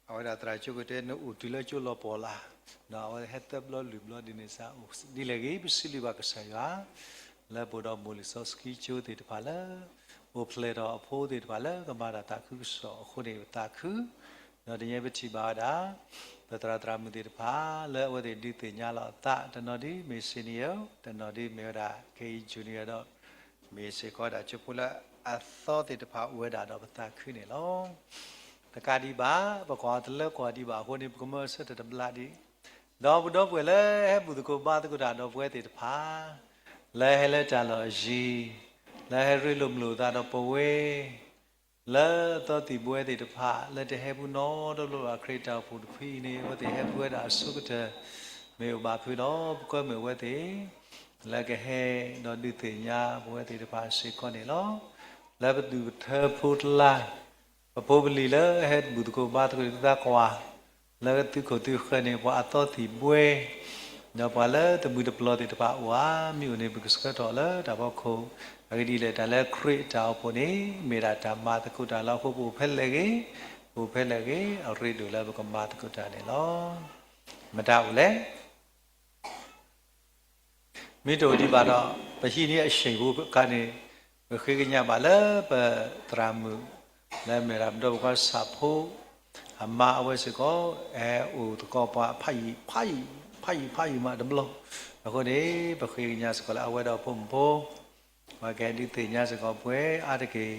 အဝဲဒၣ်သရၣ်ကၠိခိၣ်တဲ နအိၣ်တုၤလၢကၠိလီၤပှီၢ်လၢ်, ဒီးအဝဲဟဲသၢဘျီလွံၢ်ဘျီဒ်န့ၣ်စ့ၢ် ဒ်လဲၣ်ဂ့ၤ ပစံးဘျုးဘၣ်ကစၢ်ယွၤ လၢပအိၣ်ဒီးမိၢ်လံာ်စီဆှံကၠိသ့ၣ်တဖၣ်လၢ အိၣ်ဖျဲၣ်ထီၣ်အဖိသ့ၣ်တဖၣ်လၢကမၤတၢ်သးခုကစီၣ်အဃိန့ၣ် ပသးခု, ဒီးတနံၤအံၤပထံၣ်ဘၣ်ဝဲဒၣ် ပသရၣ်သရၣ်မုၣ်သ့ၣ်တဖၣ် လၢအဝဲသ့ၣ်ဒုးသ့ၣ်ညါလီၤအသး တနီၤဒုးမ့ၢ် senior တနီၤဒုးမ့ၢ်ဝဲဒၣ် ခဲအံၤ junior ဒီး မ့ၢ်စ့ၢ်ကီးဝဲဒၣ်ကၠိဖိလၢအသီသ့ၣ်တဖၣ်အိၣ်ဝဲဒၣ်ဒီးပသးခုန့ၣ်လီၤ. တကးဒံးဘၣ် ပကွၢ်တလၢကွၢ်ဒံးဘၣ်အဃိန့ၣ် ပကမၢအဆၢထၢၣ်တဘျီဒံး, ဒီးပဒီပုၢ်ဝဲၢ်လၢဟဲဘူၣ်သကိးဘါသကိးတၢ်ဒီးပဝဲသ့ၣ်တဖၣ် လၢဟဲလၢတၢ်လီၢ်အယံၤ, လၢဟဲရ့လိာ်မုာ်လိာ်သးဒီးပဝဲ လၢအသီသံၣ်ဘှဲသ့ၣ်တဖၣ် လၢတဟဲဖုနီတဘျီဘၣ်ခရံာ်တၢ်အိၣ်ဖှိၣ်တဖုအံၤန့ၣ် အဝဲသ့ၣ်ဟဲဖုဝဲဒၣ်အဆိကတၢၢ် မ့ၢ်အိၣ်ဘၣ်ဖုဒီး ပကွဲမုာ်အဝဲသ့ၣ် လၢကဟဲဒီးဒုးသ့ၣ်ညါပဝဲသ့ၣ်တဖၣ်စ့ၢ်ကီးန့ၣ်လီၤ. လၢပသူၣ်ပထၢဖိတလါ ပဖိပလံၤလၢဟဲဘူၣ်သကိးဘါသကိးသးကွၢ် လၢသုခိၣ်သုဃၢၤန့ၣ် ပှၤအသီသံၣ်ဘှဲ ဒီးပှၤလၢတမှံၤတပျီၤသ့ၣ်တဖၣ်အိၣ်ဧါ, မ့ၢ်အိၣ်န့ၣ် ပကဆှၢထီၣ်လၢတၢ်ဖီခိၣ်, အဂ့ၢ်ဒ်လဲၣ် တၢ်လၢခရံာ်အတၢ်အိၣ်ဖှိၣ်န့ၣ် မ့ၢ်ဒၣ်တၢ်မၤသကိးတၢ်လီၤ. အဃိပအိၣ်ဖဲလဲၣ်ဂ့ၤ, ပအိၣ်ဖဲလဲၣ်ဂ့ၤ အရ့ဒိၣ်လၢပကမၤသကိးတၢ်န့ၣ်လီၤ. မတၤအိၣ်လဲၣ် မ့ၢ်တအိၣ်ဒံးဘၣ်ဒီး ပဟံးန့ၢ်အဆ့ၣ်ဖိအခါန့ၣ် ပဃ့ကညးဘၣ်လၢပသရၣ်မုၣ် လၢမ့ၢ်ဒၣ်ပဒီပုၢ်ဝဲၢ်ဆၣ်ဖိ အမါအဝဲစ့ၢ်ကီး ဟဲအိၣ်သကိးပှၤဖးယံာ် ဖးယံာ် ဖးယံာ် ဖးယံာ်မးတဘျီ, အဃိန့ၣ် ပဃ့ကညးစ့ၢ်ကီးလၢအဝဲဒီးအဖိမုၣ်ဖိ ပှၤကဟဲဒုးသ့ၣ်ညါစ့ၢ်ကီးပှဲၤအါတက့ၢ်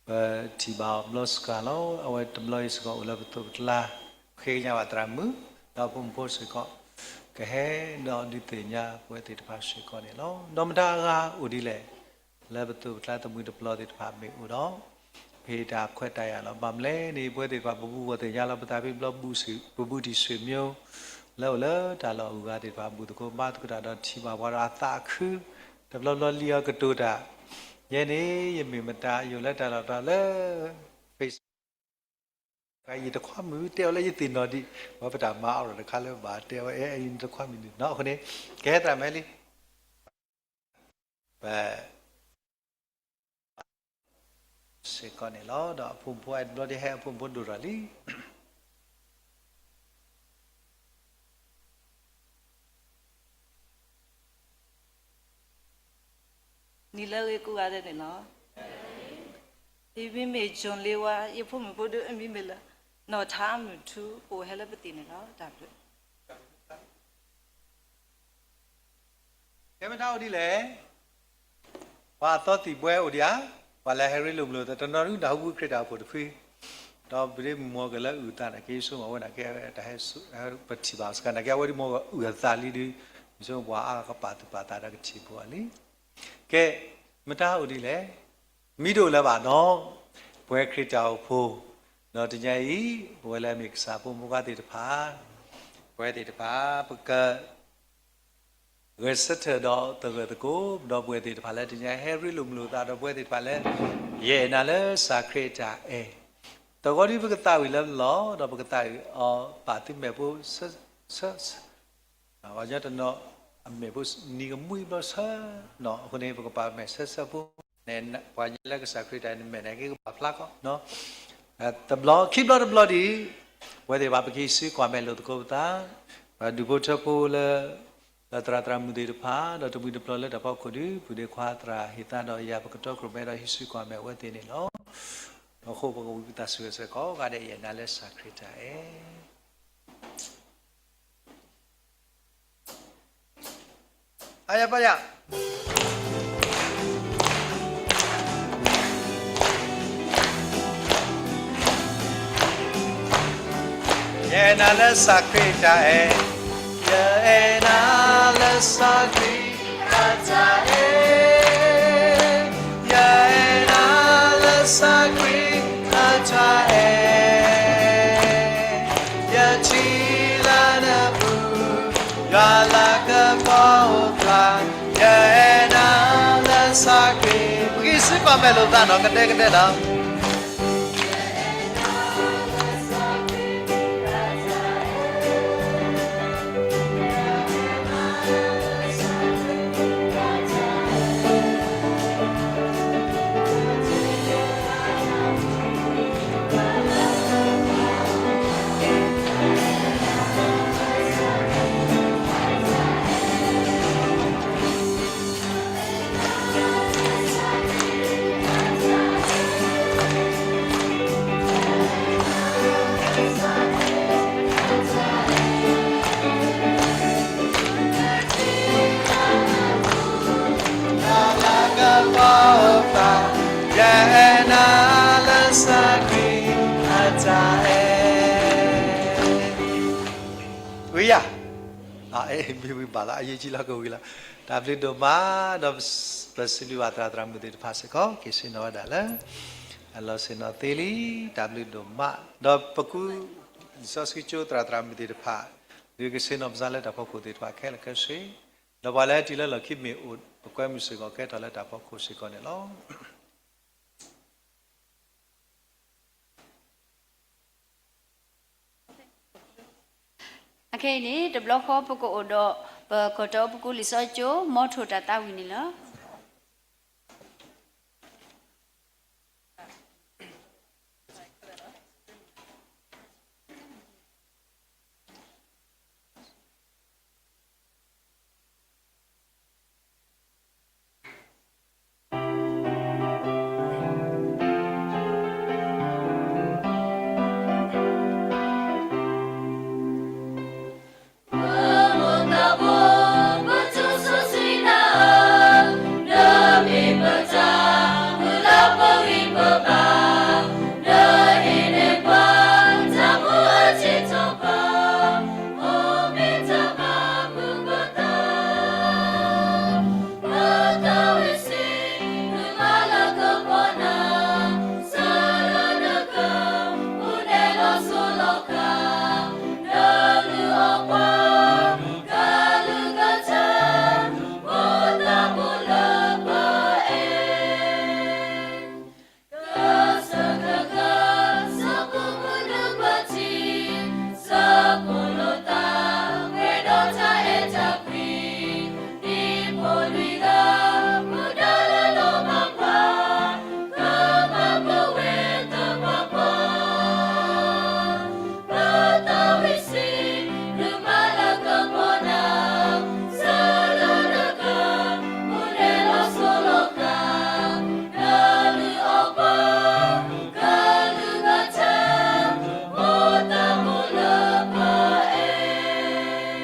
ပထံၣ်ဘၣ်အီၤဘျီစှၤလီၤ. အဝဲတဘျီအံၤစ့ၢ်ကီးအိၣ်လၢပသိးပကျါ, ဃ့ကညးဘၣ်သရၣ်မုၣ် ဒီးအဖိမုၣ်ဖိစ့ၢ်ကီး ကဟဲဒီးဒုးသ့ၣ်ညါပဝဲသ့ၣ်တဖၣ်စ့ၢ်ကီးန့ၣ်လီၤ. ဒီးမတၤအဂၤအိၣ်ဒ်လဲၣ် လၢပသိးပကျါတမှံၤတပျီၤသ့ၣ်တဖၣ်မ့ၢ်အိၣ်ဒီး ဖံးတၢ်ခွဲးတၢ်ယာ်လီၤ. ဘၣ်မနုၤလဲၣ်န့ၣ် ပဝဲသ့ၣ်တဖၣ်ပဘူၣ်ဂီၢ်သ့ၣ်ညါလီၤ ပသးဖံးဘျီ ပဘူၣ်တံၢ်ဆွေမျိုး လၢအိၣ်လၢတၢ်လီၢ်အဂၤသ့ၣ်တဖၣ် ဘူၣ်သကိးဘါသကိးတၢ်ဒီးထံၣ်ဘၣ်ပှၤဒီးအသးခု တဘျီဘျီလံအီၤကတိၤတၢ် ယဲန့ၣ် ယမ့ၢ်မတၤ ယအိၣ်လၢတၢ်လီၢ်တၢ်လၢ Facebook ယတခွါမုၣ် တဲအီၤလၢယသ့ၣ်နီၣ်ဒံး ဝဲပတၢ်မၤအီၤဒီးတခါလၢဘၣ်တဲအီၤ အဲအဲယတခွါမုၣ်န့ၣ်နီၤ အဃိန့ၣ် ကဟဲသရၣ်မဲလံ ပ စ့ၢ်ကီးန့ၣ်လီၤ. ဒီးအဖိမုၣ်ဖိ အဲတဘျီဒ်ဟဲအဖိမုၣ်ဖိဒိၣ်ထီၣ်လံ နံၤလၢအဂ့ၤကိးဂၤဒဲးန့ၣ်လီၤ. ယမံၤမ့ၢ် John လ့ဝါ, ယဖိမုၣ်ဖိဒုးအမံၤမ့ၢ်လၢ နီၢ်ထါအမုၢ်ထူ ကအိၣ်ဟဲလၢပသံၣ်န့ၣ်လီၤ. တၢ်ဘျုး ကဲမတၤအိၣ်ဒ်လဲၣ်, ပှၤအသီသံၣ်ဘှဲအိၣ်ဒံးဧါ, ပှၤလၢဟဲရ့လိာ်မုာ်လိာ်သး တနီၤဒုးနၢ်ဟူခရံာ်တၢ်အိၣ်ဖှိၣ်တဖု, ဒီးပဒ့မုၢ်မီၤကလၢအုၣ်အသးနာ်က့ ယဆိကမိၣ်ဝဲနာ်က့ တၢ်ဟဲ ပထံၣ်ဘၣ်စှၤနာ်က့ အဝဲဒၣ်မီၤကအုၣ်အသးလံဒုး, ယဆိကမိၣ်ပှၤအါဂၤကပာ်သူၣ်ပာ်သးဒီးကထံၣ်ဘၣ်အီၤလံ. ကဲ, မတၤအိၣ်ဒ်လဲၣ်, မ့ၢ်တအိၣ်လၢၤဘၣ်ဒီး ပဝဲခရံာ်တၢ်အိၣ်ဖှိၣ်, ဒီးတနံၤအံၤ ပဝဲလၢအမ့ၢ်ကစၢ်ဖိမုၣ်ဖိခွါသ့ၣ်တဖၣ်, ပဝဲသ့ၣ်တဖၣ် ပက ဂဲၤဆၢထၢၣ်ဒီးသဂၢၢ်သကိး ဒီပုၢ်ဝဲၢ်သ့ၣ်တဖၣ်လၢတနံၤအံၤ ဟဲရ့လိာ်မုာ်လိာ်သးဒီးပဝဲသ့ၣ်တဖၣ်လၢ ယအဲၣ်နၤလၢစၢ်ခရံာ်အတၢ်အဲၣ်, တဂီၤဒုးပကသးဝံၣ်လၢလီၢ် ဒီးပကသးဝံၣ်အီၤပာ်သုမဲာ်ဖိဆၢဆၢ ပှၤကညီတနီၤ အမဲာ်ဖိနံၤကမှံဘျီဆၢနီၤ အဃိန့ၣ် ပကပာ်မဲာ်ဆၢဆၢဖိန့ၣ် ပှၤကညီလၢကစၢ်ခရံာ်တၢ်အဲၣ်နမဲာ်န့ၣ် က့ၤကပာ်ဖျါကီး တဘျီခံဘျီတဘျီဒံး, ပဝဲသ့ၣ်တဖၣ်ပကဟံးစုကွၢ်မဲာ်လိာ်သကိးပသး, ပှၤဒူၣ်ဖိထၢဖိလၢ ဒီးသရၣ်သရၣ်မုၣ်သ့ၣ်တဖၣ် ဒီးတမှံၤတပျီၤလၢတၢ်ဖီခိၣ်ဒုး ပုၢ်ဒ့ခွါသရၣ်ဟ့ၣ်သါဒီးယၤ ပကတီကြိးမဲာ်ဒီးဟံးစုကွၢ်မဲာ်အဝဲသ့ၣ်န့ၣ်လီၤ. အဃိပကဝံသးစူၤစ့ၢ်ကီးဂၤဒဲး ယအဲၣ်နၤလၢစၢ်ခရံာ်တၢ်အဲၣ် အါယၤပၢ်ယၤ ယအဲၣ်နၤလၢစၢ်ခရံာ်တၢ်အဲၣ်, ယအဲၣ်နၤလၢစၢ်ခရံာ်အတၢ်အဲၣ်, ယအဲၣ်နၤလၢစၢ်ခရံာ်အတၢ်အဲၣ်, ယထံၣ်လၢနပူၤ ယွၤလၤကပီၤအိၣ်ဖျါ, ယအဲၣ်နၤလၢစၢ်ခရံာ်, ပကဟံးစုကွၢ်မဲာ်လိာ်သးနီၤ ကဒဲကဒဲဒီး ဝံၤယၤ, မ့ၢ်ဝံၤဘၣ်လီၤ, အယံာ်ကံလီၤကဝံၤလီၤ. တၢ်ဘျုးဒိၣ်မး, ဒီးပစံးဘျုးဘၣ်သရၣ်သရၣ်မုၣ်သ့ၣ်တဖၣ်စ့ၢ်ကီး က့ၤဆ့ၣ်နီၤဝဲဒၣ်လၢ အလီၢ်ဆ့ၣ်နီၤသ့လံ, တၢ်ဘျုးဒိၣ်မး, ဒီးပကူ လံာ်စီဆှံကၠိသရၣ်သရၣ်မုၣ်သ့ၣ်တဖၣ် ဒုးကဆ့ၣ်နီၤပစၢ်လၢတၢ်ဖီခိၣ်သ့ၣ်တဖၣ်ခဲလၢာ်ခဲဆ့, ဒီးပှၤလၢဟဲတုၤလၢလီၢ်ခံမ့ၢ်အိၣ် ပကွဲမုာ်စ့ၢ်ကီးကဲထီၣ်လၢတၢ်ဖီခိၣ်စ့ၢ်ကီးန့ၣ်လီၤ. အခဲအံၤန့ၣ် တဘျီဃီပကအိၣ်ဒီး ပကတီၢ်ပကူလံာ်စ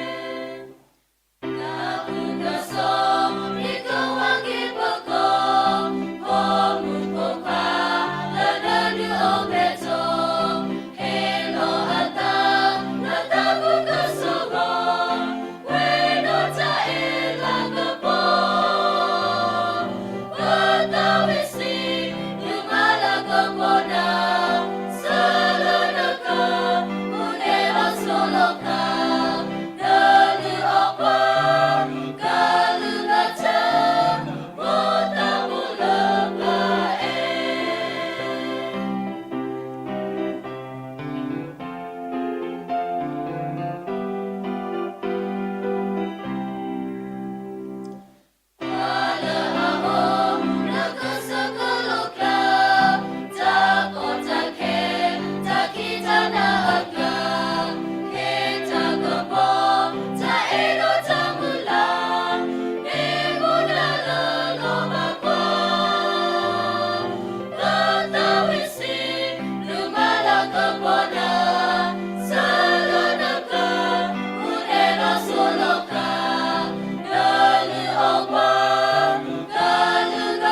ီဆှံကၠိ မီထိၣ်တၢ်သးဝံၣ်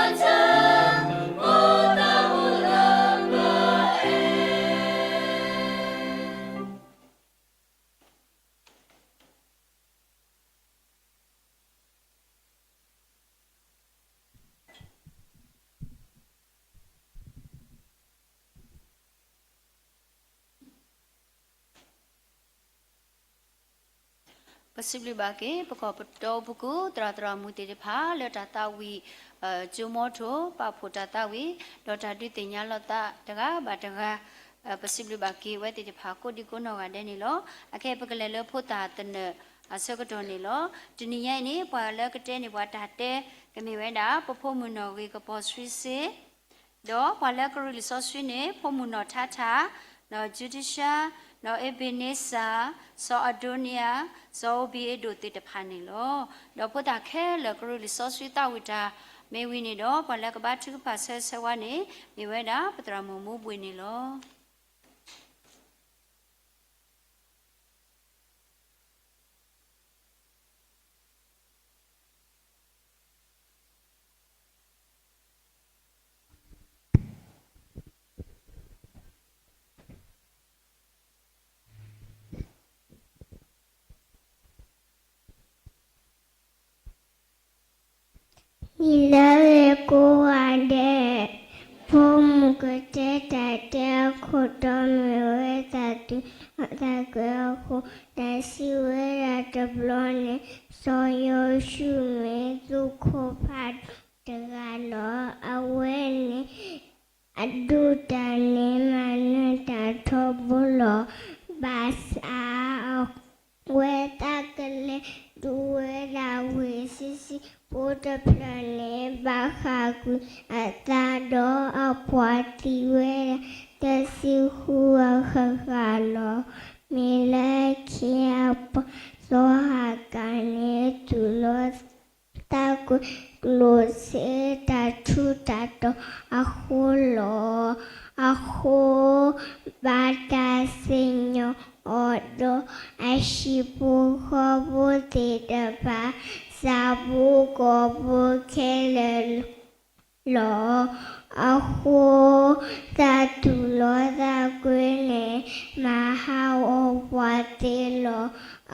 န့ၣ်လီၤ. ပစံးဘျုးဘၣ်က့ၤ ပကီၢ်ပတီၢ်ပူၤ သရၣ်သရၣ်မုၣ်သ့ၣ်တဖၣ် လၢတၢ်သးဝံၣ် ကၠိမီထိၣ် ပာ်ဖှိၣ်တၢ်သးဝံၣ် ဒီးတၢ်ဒုးသ့ၣ်ညါလိာ်သးတဂၤဘၣ်တဂၤ ပစံးဘျုးဘၣ်က့ၤဝဲသ့ၣ်တဖၣ် ကိးဒံကိးနီၢ်ဂၤဒဲးန့ၣ်လီၤ. အခဲအံၤ ပကလဲၤလၢဖိသၣ်သနၢၣ်အဆၢကတီၢ်န့ၣ်လီၤ. တနံၤညါအံၤန့ၣ် ပှၤလၢကတဲန့ၢ်ပှၤတၢ်တဲ ကမ့ၢ်ဝဲဒၣ် ပဖိမုၣ်နီၢ်ဂ့ၤကပီၤဆှံစ့ ဒီးပှၤလၢကရူၢ်လံာ်စီဆှံန့ၣ် ဖိမုၣ်နီၢ်ထါထါ, နီၢ်ကၠူတဆါ, နီၢ်အ့ဘ့းန့စၢ်, စီၤအဒိနယၤ, စီၤအိဘ့းအ့ဒိၣ်သ့ၣ်တဖၣ်န့ၣ်လီၤ. ဒီးဖိသၣ်ခဲလၢာ် ကရူၢ်လံာ်စီဆှံသးဝံၣ်တၢ်မ့ၢ်ဝံၤန့ၣ်ဒီး ပှၤလၢကဘါထုကဖၣ်ဆၢဂ့ၤဆၢဝါန့ၣ် မ့ၢ်ဝဲဒၣ် ပသရၣ်မုၣ်မူဘှ့ၣ်န့ၣ်လီၤ. မ့ၢ်လၢအကိးဂၤဒဲး, ဖိမုၣ်ကတဲတၢ်တဲအခိၣ်တီမ့ၢ်ဝဲသးသူၣ်လီၤသးကွံအဃိ, တၢ်စံးဝဲဒၣ်တဘျီန့ၣ်, စီၤယိၤၡူမ့ၢ်သုးခိၣ်ဖးဒိၣ်တဂၤလီၤ. အဝဲန့ၣ် အဒိတၢ်န့ၣ်မၤနၢၤတၢ်ထီဘိလီၤ. ဘၣ်ဆၣ် အဝဲသးကလဲၤဒုးဝဲဒၣ်ဝ့ၢ်ဆံးဆံး, ဖိတဖျၢၣ်န့ၣ်ဘၣ်ဃၣ်ကွံာ်အသးဒီးအပှၢ်သံဝဲဒၣ် တဆံဃုဂၤဃၣ်ဃၣ်လီၤ. မ့ၢ်လၢခံအပှၤစီၤဟၤကၣ်န့ၣ် သူၣ်လီၤသးကွံကျိၣ်စ့တၢ်ထူးတၢ်တီၤအဃိလီၤ. အဃိ ဘၣ်တၢ်စံၣ်ညီၣ်အီၤဒီးအဟံၣ်ဖိဃီဖိသ့ၣ်တဖၣ်, ဆၣ်ဖိကီၢ်ဖိခဲလၢာ်လီၤ. အဃိ သးသူၣ်လီၤသးကွံန့ၣ် မၤဟးဂီၤပှၤသ့လီၤ.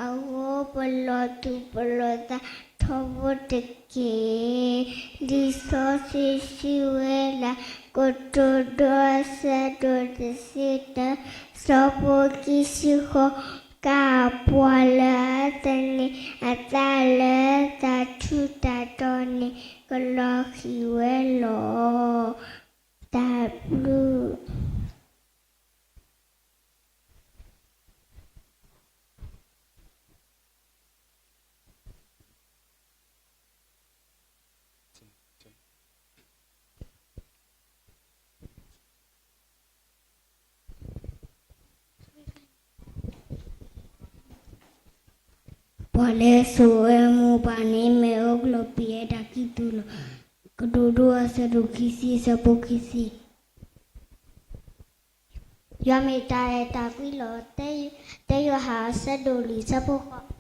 အဃိ ပလီၢ်သူၣ်ပလီၢ်သးထီဘိတက့ၢ်. လံာ်စီဆှံစံးဝဲဒၣ် ကတိၤဒိအဆၢဒိၣ်တဆံတၢ ဆၢဖိခံဆံဃိး, ကပှၤလၢအသန့ၤအသးလၢ တၢ်ထူးတၢ်တီၤန့ၣ် ကလီၤဃံၤဝဲလီၤ. တၢ်ဘျုး ပှၤလၢစိာ်ဝဲမိၢ်ပၢ်န့ၣ် မ့ၢ်အိၣ်ကျီၢ်ပံၤဝဲဒၣ်ကံၢ်သူလီၤ. ကတိၤဒိအဆၢဒိၣ်ခံဆံ ဆၢဖိခံဆံ ယွၤမ့ၢ်တၢ်အဲၣ်တၢ်ကွံလီၤ. တၢယိၤဟၣ်အဆၢဒိၣ်လွံၢ် ဆၢဖိဃိး,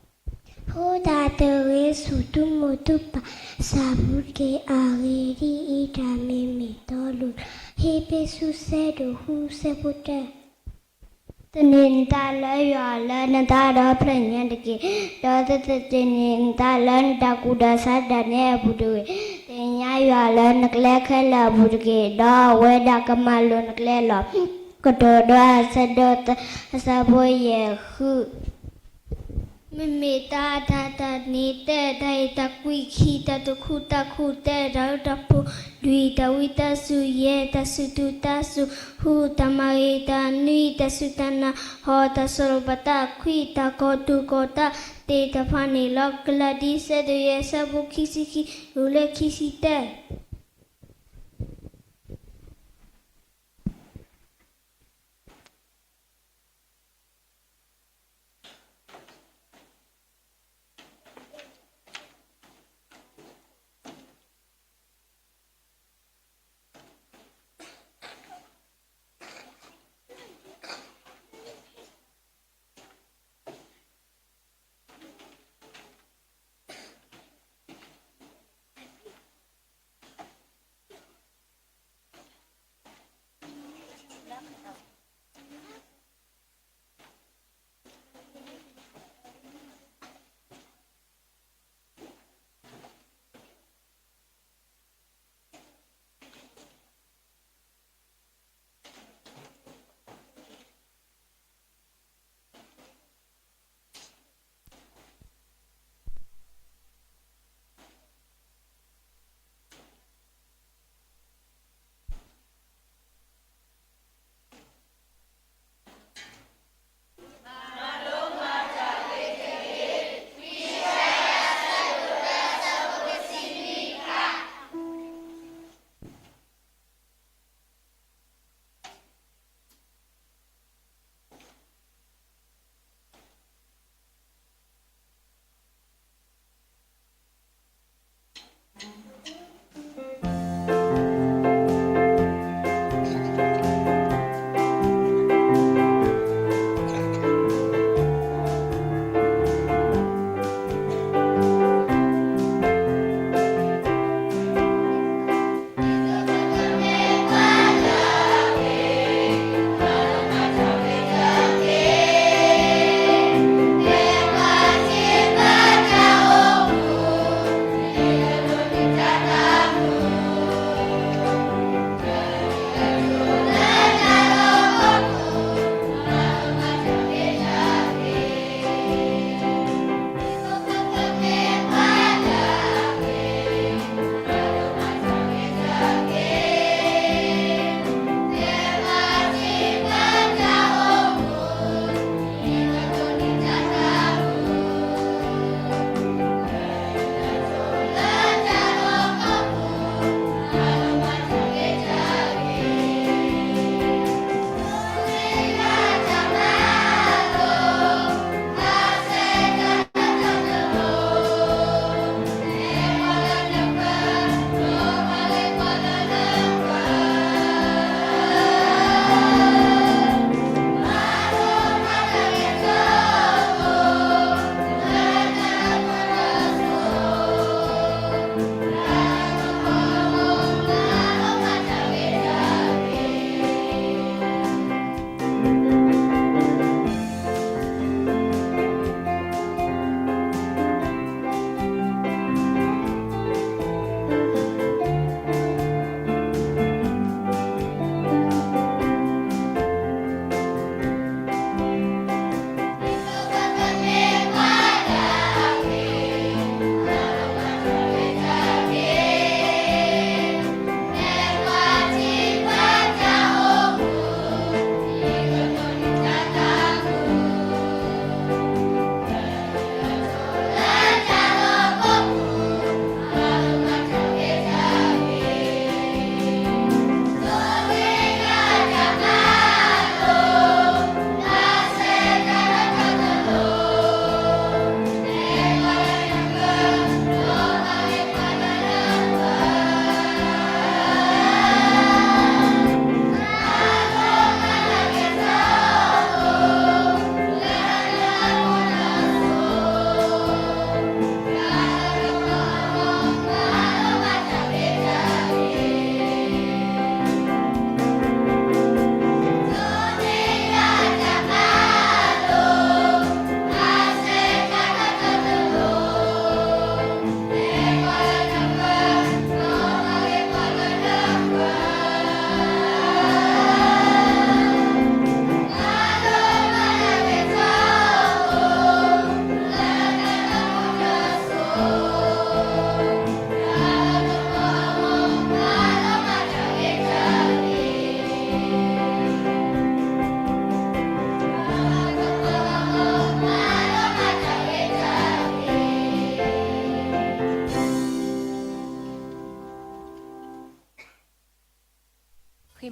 ဖိသၣ်သဂ့ၤဆူၣ်သုမိၢ်သုပၢ်, စၢ်ဘူးတက့ၢ်. အဂ့ၢ်ဒ်အံၤ, တၢ်မ့ၢ်မ့ၢ်တီလိၤလီၤ. ဧ့ၤဖ့းစူး ဆၢဒိၣ်ဃု ဆၢဖိတၢ သန့ၤနသးလၢယွၤလၢနသးဒီဖျၢၣ်ညါတက့ၢ်. ဒီးသုတသန့ၤနသးလၢနတၢ်ကူၣ်တၢ်ဆးတၢ်နဲအပူၤတဂ့ၤ. သ့ၣ်ညါယွၤလၢနကျဲခဲလၢာ်အပူၤတက့ၢ်, ဒီးအဝဲဒၣ်ကမၤလိၤနကျဲလီၤ. ကတိၤဒိအဆၢဒိၣ်သၢ အဆၢဖိယဲၢ်ဃု, မ့မ့ၢ်တၢ်အတၢ်တၢ်န့ၣ် တၢ်အဲၣ်တၢ်ကွံ, ခံ တၢ်သူၣ်ခုသးခု, သၢ တၢ်ဃူတၢ်ဖိး, လွံၢ် တၢ်ဝံသးစူၤ, ယဲၢ် တၢ်စူၢ်သူၣ်သးစူၤ, ဃု တၢ်မၤဂ့ၤ, သၢ နွံ တၢ်စူၢ်တၢ်နာ်, ဃိး တၢ်ဆီၣ်လီၤပသး, ခွံ တၢ်ကီၢ်သူၣ်ကီၢ်သးသ့ၣ်တဖၣ်န့ၣ်လီၤ. ကလၤတံ ဆၢဒိၣ်ယဲၢ် ဆၢဖိခံဆံခံ တုၤလၢခံဆံတၢ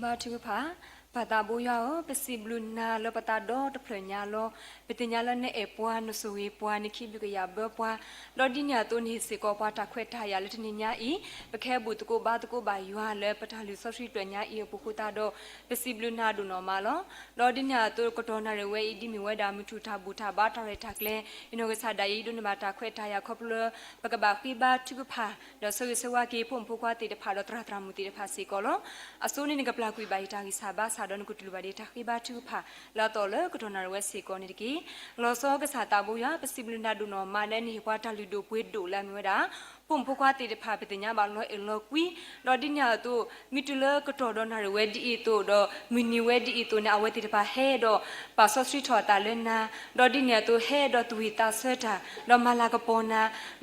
ဘါထုကဖၣ်, ပၢ်သးဘိယွၤဧၢ, ပစံးဘျုးနၤလၢပသးဒီတဖျၢၣ်ညါလီၤ. ပသ့ၣ်ညါလၢနအဲၣ်ပှၤ, နဆိၣ်ဂ့ၤပှၤ, နခံဘျုးကယာ်ဘၢပှၤ, ဒီးဒ်န့ၣ်အသိးနဟ့ၣ်စ့ၢ်ကီးပှၤတၢ်ခွဲးတၢ်ယာ်လၢတနံၤညါအံၤ, ပကဟဲဘူၣ်သကိးဘါသကိးဘၣ်ယွၤလၢပတၢ်လုၢ်စီဆှံတဖျၢၣ်ညါအံၤအပူၤအဃိသတးဒီး, ပစံးဘျုးနၤဒိၣ်နီၢ်မးလီၤ. ဒီးဒ်န့ၣ်အသိးကတီၢ်နၣ်ရံၣ်ဝဲအံၤ ဒ်မ့ၢ်ဝဲဒၣ်မုၢ်ထူၣ်တၢ်ဘူၣ်တၢ်ဘါတၢ်ရဲၣ်တၢ်ကျဲၤ, ယနီၢ်ကစၢ်ဒၣ်အံၤ ဒိးန့ၢ်ဘၣ်တၢ်ခွဲးတၢ်ယာ်ခီဖျိလၢ ပကဘၣ်ဃ့ဘါထုကဖၣ် ဒီးဆၢဂ့ၤဆၢဝါက့ၤဖိမုၣ်ဖိခွါသ့ၣ်တဖၣ်ဒီးသရၣ်သရၣ်မုၣ်သ့ၣ်တဖၣ်စ့ၢ်ကီးလီၤ. အဆိန့ၣ်နကပျၢ်ကွံာ်ဘၣ်ယတၢ်ဂံၢ်စၢ်ဘါစၢ်ဒီးနကတူၢ်လိာ်ဘၣ်ဒံးတၢ်ဃ့ဘါထုကဖၣ် လၢအသီၣ်လၢကတီၢ်နၣ်ရံၣ်ဝဲစ့ၢ်ကီးန့ၣ်တက့ၢ်. လီၤဆီကစၢ်သးဘိယွၤ ပစံးဘျုးနၤဒိၣ်နီၢ်မးလၢနဟ့ၣ်ပှၤတၢ်လုၢ်ဒိၣ်ပှ့ၤဒိၣ်လၢအမ့ၢ်ဝဲဒၣ် ဖိမုၣ်ဖိခွါသ့ၣ်တဖၣ် ပသ့ၣ်ညါဘၣ်လီၤအဲၣ်လီၤကွံ, ဒီးဒ်န့ၣ်အသိး မ့ၢ်တုၤလၢကတီၢ်ဒီးနၣ်ရံၣ်ဝဲဒ်အံၤအသိး ဒီးမုၢ်နံၤဝဲဒ်အံၤအသိးန့ၣ် အဝဲသ့ၣ်တဖၣ်ဟဲဒီး ပာ်စီဆှံထီၣ်အသးလၢနၤ, ဒီးဒ်န့ၣ်အသိးဟဲဒီးသူၣ်ဝံၣ်သးဆၢတၢ် ဒီးမၤလၤကပီၤန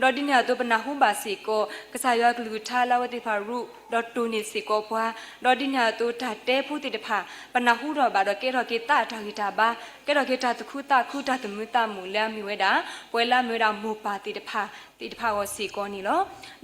ၤ, ဒီးဒ်န့ၣ်အသိးပနၢ်ဟူဘၣ်စ့ၢ်ကီး ကစၢ်ယွၤကလုၢ်ကထါလၢအဝဲသ့ၣ်တဖၣ်ရူး ဒီးတိၢ်န့ၢ်စ့ၢ်ကီးပှၤ, ဒီးဒ်န့ၣ်အသိးတၢ်တဲဖိသ့ၣ်တဖၣ် ပနၢ်ဟူထီၣ်ဘၣ်ဒီးကဲထီၣ်က့ၤသးအတၢ်ဂံၢ်တၢ်ဘါ, ကဲထီၣ်က့ၤတၢ်သူၣ်ခုသးခုတၢ်သမူသးမုာ်လၢအမ့ၢ်ဝဲဒၣ် ပဝဲလၢအမ့ၢ်ဝဲဒၣ်မိၢ်ပၢ်သ့ၣ်တဖၣ် သ့ၣ်တဖၣ်အဂီၢ်စ့ၢ်ကီးန့ၣ်လီ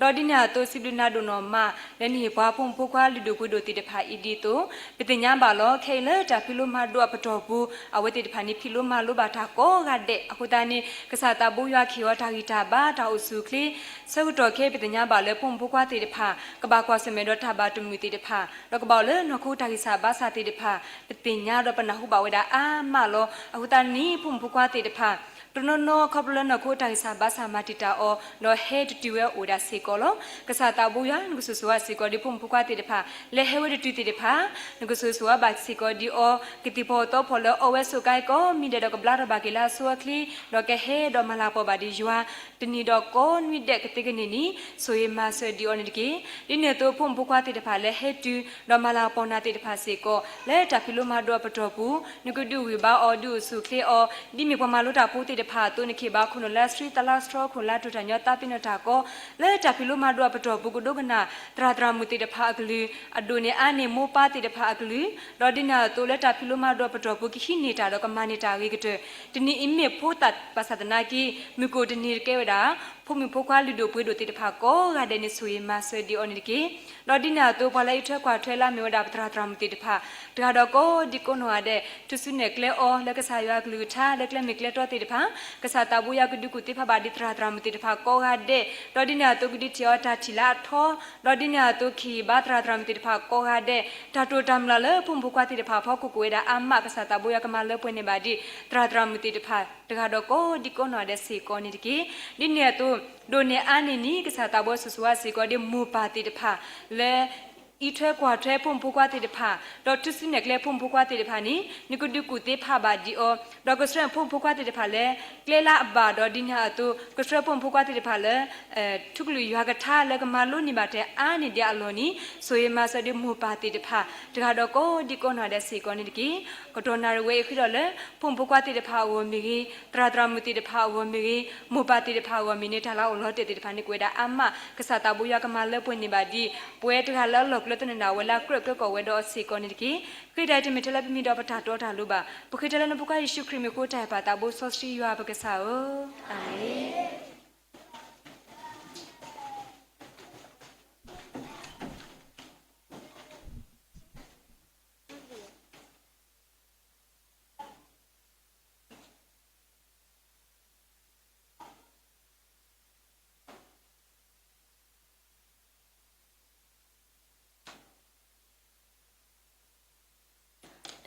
ၤ. ဒီးဒ်န့ၣ်အသိးစံးဘျုးနၤဒိၣ်နီၢ်မး လၢနဟ့ၣ်ပှၤဖိမုၣ်ဖိခွါလုၢ်ဒိၣ်ပှ့ၤဒိၣ်သ့ၣ်တဖၣ်အံၤဒ်သိး ပသ့ၣ်ညါဘၣ်လီၤ ခဲအံၤလၢတၢ်ဖံးလိမၤဒိးအပတီၢ်ပူၤ အဝဲသ့ၣ်တဖၣ်န့ၣ်ဖံးလိမၤလိဘၣ်တၢ်ကိးဂၤဒဲးအဃိသတးန့ၣ် ကစၢ်သးဘိယွၤကဟ့ၣ်အီၤတၢ်ဂံၢ်တၢ်ဘါတၢ်အိၣ်ဆူၣ်အိၣ်ချ့ ဆၢကတီၢ်ခဲအံၤပသ့ၣ်ညါဘၣ်လၢဖိမုၣ်ဖိခွါသ့ၣ်တဖၣ် ကဘၣ်ကွၢ်ဆၢၣ်မဲာ်ဒီးတၢ်ဘၣ်တမုာ်သ့ၣ်တဖၣ် ဒီးကဘၣ်အိၣ်လၢနီၢ်ခိတၢ်ဂံၢ်စၢ်ဘါစၢ်သ့ၣ်တဖၣ် ပသ့ၣ်ညါဒီးပနၢ်ဟူဘၣ်ဝဲဒၣ်အါမးလီၤ. အဃိသတးန့ၣ် ဖိမုၣ်ဖိခွါသ့ၣ်တဖၣ် တနီၤနီၤခီဖျိလၢနီၢ်ခိတၢ်ဂံၢ်စၢ်ဘါစၢ်မၤတံာ်တာ်အီၤ ဒီးဟဲတတုၤဝဲအိၣ်ဝဲဒၣ်စ့ၢ်ကီးလီၤ. ကစၢ်သးဘိယွၤ နကဆိၣ်ဂ့ၤဆိၣ်ဝါစ့ၢ်ကီးဒ်ဖိမုၣ်ဖိခွါသ့ၣ်တဖၣ် လၢဟဲဝဲတတုၤသ့ၣ်တဖၣ် နကဆိၣ်ဂ့ၤဆိၣ်ဝါဘၣ်စ့ၢ်ကီးဒ်အီၤ ကသံၣ်ဖီၣ်သီဖီၣ်လၢအီဝဲဆိးကါကိးမံၤဒဲး ဒီးကဘျါထီၣ်ဘၣ်က့ၤလၢအဆိအချ့ ဒီးကဟဲဒီးမၤလၤကပီၤဘၣ်ဒံးယွၤ တနံၤဒီးကိးနွံဒဲးကသ့ကန့ၢ်နံၣ် ဆိၣ်ဂ့ၤမၤစၢၤဒံးအီၤန့ၣ်တက့ၢ်. ဒ်န့ၣ်အသိးဖိမုၣ်ဖိခွါသ့ၣ်တဖၣ်လၢဟဲတုၤ ဒီးမၤလၤကပီၤနၤသ့ၣ်တဖၣ်စ့ၢ်ကီး လၢတၢ်ဖံးလိမၤဒိးအပတီၢ်ပူၤ နကဒုးဝံၤဘါအီၤ ဒုးအိၣ်ဆူၣ်အိၣ်ချ့အီၤ ဒ်မ့ၢ်ပှၤမၤလိတၢ်ဖိသ့ၣ်တဖၣ်အသိး နကဟ့ၣ်ဘၣ်ခိၣ်နူာ်လၢအဆှံသလါစထြီခိၣ်လၢတိၢ်တၢ်ညီသးပ့ၤနီၣ်တၢ်ကီ လၢတၢ်ဖံးလိမၤဒိးအပတီၢ်ပူၤ ကဒိကနၣ်သရၣ်သရၣ်မုၣ်သ့ၣ်တဖၣ်အကလုၢ် အဒိၣ်န့ၢ်အါန့ၢ်မိၢ်ပၢ်သ့ၣ်တဖၣ်အကလုၢ် ဒီးဒ်န့ၣ်အသိးလၢတၢ်ဖံးလိမၤဒိးအပတီၢ်ပူၤ ကဟံးန့ၢ်တၢ်ဒီးကမၤန့ၢ်တၢ်အဂ့ၤကတၢၢ် တနံၤအံၤမ့ၢ်ဖိသၣ်ဘၣ်ဆၣ်သနာ်က့ မုၢ်ကအိၣ်တနံၤတကဲဝဲဒၣ် ဖိမုၣ်ဖိခွါလုၢ်ဒိၣ်ပှ့ၤဒိၣ်သ့ၣ်တဖၣ်ကိးဂၤဒဲးန့ၣ် ဆိၣ်ဂ့ၤမၤစၢၤဒံးအီၤန့ၣ်တက့ၢ်. ဒီးဒ်န့ၣ်အသိးပှၤလၢအအံးထွဲကွၢ်ထွဲလၢအမ့ၢ်ဝဲဒၣ်ပသရၣ်သရၣ်မုၣ်သ့ၣ်တဖၣ် တဂၤဒီးကိးဒံကိးနီၢ်ဂၤဒဲး ထူၣ်စုနဲၣ်ကျဲအီၤလၢကစၢ်ယွၤအကလုၢ်ကထါ လၢကျဲမ့ၢ်ကျဲတီသ့ၣ်တဖၣ် ကစၢ်သးဘိယွၤကဒုးကူၣ်သ့ဖးဘၣ်ဒံးသရၣ်သရၣ်မုၣ်သ့ၣ်တဖၣ်ကိးဂၤဒဲး ဒီးဒ်န့ၣ်အသိးကဒုးထံၣ်အီၤတၢ်ထံၣ်လၢအထီ ဒီးဒ်န့ၣ်အသိးကဟ့ၣ်ဘါသရၣ်သရၣ်မုၣ်သ့ၣ်တဖၣ်ကိးဂၤဒဲး တၢ်တိာ်တၢ်မုၢ်လၢ်လၢဖိမုၣ်ဖိခွါသ့ၣ်တဖၣ်အဖီခိၣ်ကအိၣ်ဝဲဒၣ်အါမး ကစၢ်သးဘိယွၤကမၤလၢပှဲၤန့ၢ်ဘၣ်ဒံး သရၣ်သရၣ်မုၣ်သ့ၣ်တဖၣ် တဂၤဒီးကိးဒံကိးနီၢ်ဂၤဒဲးစ့ၢ်ကီးန့ၣ်တက့ၢ်. ဒ်န့ၣ်အသိး ဒိၣ်န့ၢ်အါန့ၢ်နံၣ် ကစၢ်သးဘိယွၤဆိၣ်ဂ့ၤဆိၣ်ဝါစ့ၢ်ကီးဒ်မိၢ်ပၢ်သ့ၣ်တဖၣ် လၢ အံးထွဲကွၢ်ထွဲဖိမုၣ်ဖိခွါသ့ၣ်တဖၣ် ဒီးထူၣ်စုနဲၣ်ကျဲဖိမုၣ်ဖိခွါသ့ၣ်တဖၣ်န့ၣ် နကဒုးကူၣ်သ့ဖးဘၣ်ဒံးအီၤ ဒီးကဆှၢဖိမုၣ်ဖိခွါသ့ၣ်တဖၣ်လၢ ကျဲလၢအဘၣ်ဒီးဒ်န့ၣ်အသိး ကဆှၢဖိမုၣ်ဖိခွါသ့ၣ်တဖၣ်လၢ ထူကလုာ်ယွၤကထါလၢကမၤလိန့ၢ်ဘၣ်ထဲအါန့ၢ်ဒံးအလီၢ်န့ၣ် ဆိၣ်ဂ့ၤမၤစၢၤဒံးမိၢ်ပၢ်သ့ၣ်တဖၣ် တဂၤဒီးကိးဒံကိးနီၢ်ဂၤဒဲးစ့ၢ်ကီးန့ၣ်တက့ၢ်. ကတီၢ်နၣ်ရံၣ်ဝဲအံၤဃ့ထီၣ်လၢ ဖိမုၣ်ဖိခွါသ့ၣ်တဖၣ်အဂီၢ်မ့ၢ်ဂ့ၤ, သရၣ်သရၣ်မုၣ်သ့ၣ်တဖၣ်အဂီၢ်မ့ၢ်ဂ့ၤ, မိၢ်ပၢ်သ့ၣ်တဖၣ်အဂီၢ်မ့ၢ်န့ၣ် တၢ်လၢအအိၣ်လီၤတဲာ်သ့ၣ်တဖၣ်န့ၣ် ကဝဲဒၣ်အါမး ကစၢ်သးဘိယွၤကမၤလၢပှဲၤန့ၢ်ဘၣ်ဒံး ပဝဲတဂၤလၢအလီၢ်ကျၢၢ်ကျၢၤကီၢ်ဝဲဒီးအီၤစ့ၢ်ကီးန့ၣ်တက့ၢ်. ဃ့တၢ်အံၤတမ့ၢ်ထဲလၢပမံၤဒီးပတၢ်တီတၢ်လိၤဘၣ်. ပဃ့ထဲလၢနဖိခွါယ့ၣ်ၡူးခရံာ်မံၤအဃိ တၢ်အဲၣ်ပၢ်သးဘိစီဆှံယွၤပကစၢ်ဧၢ, အၤမ့ၣ်.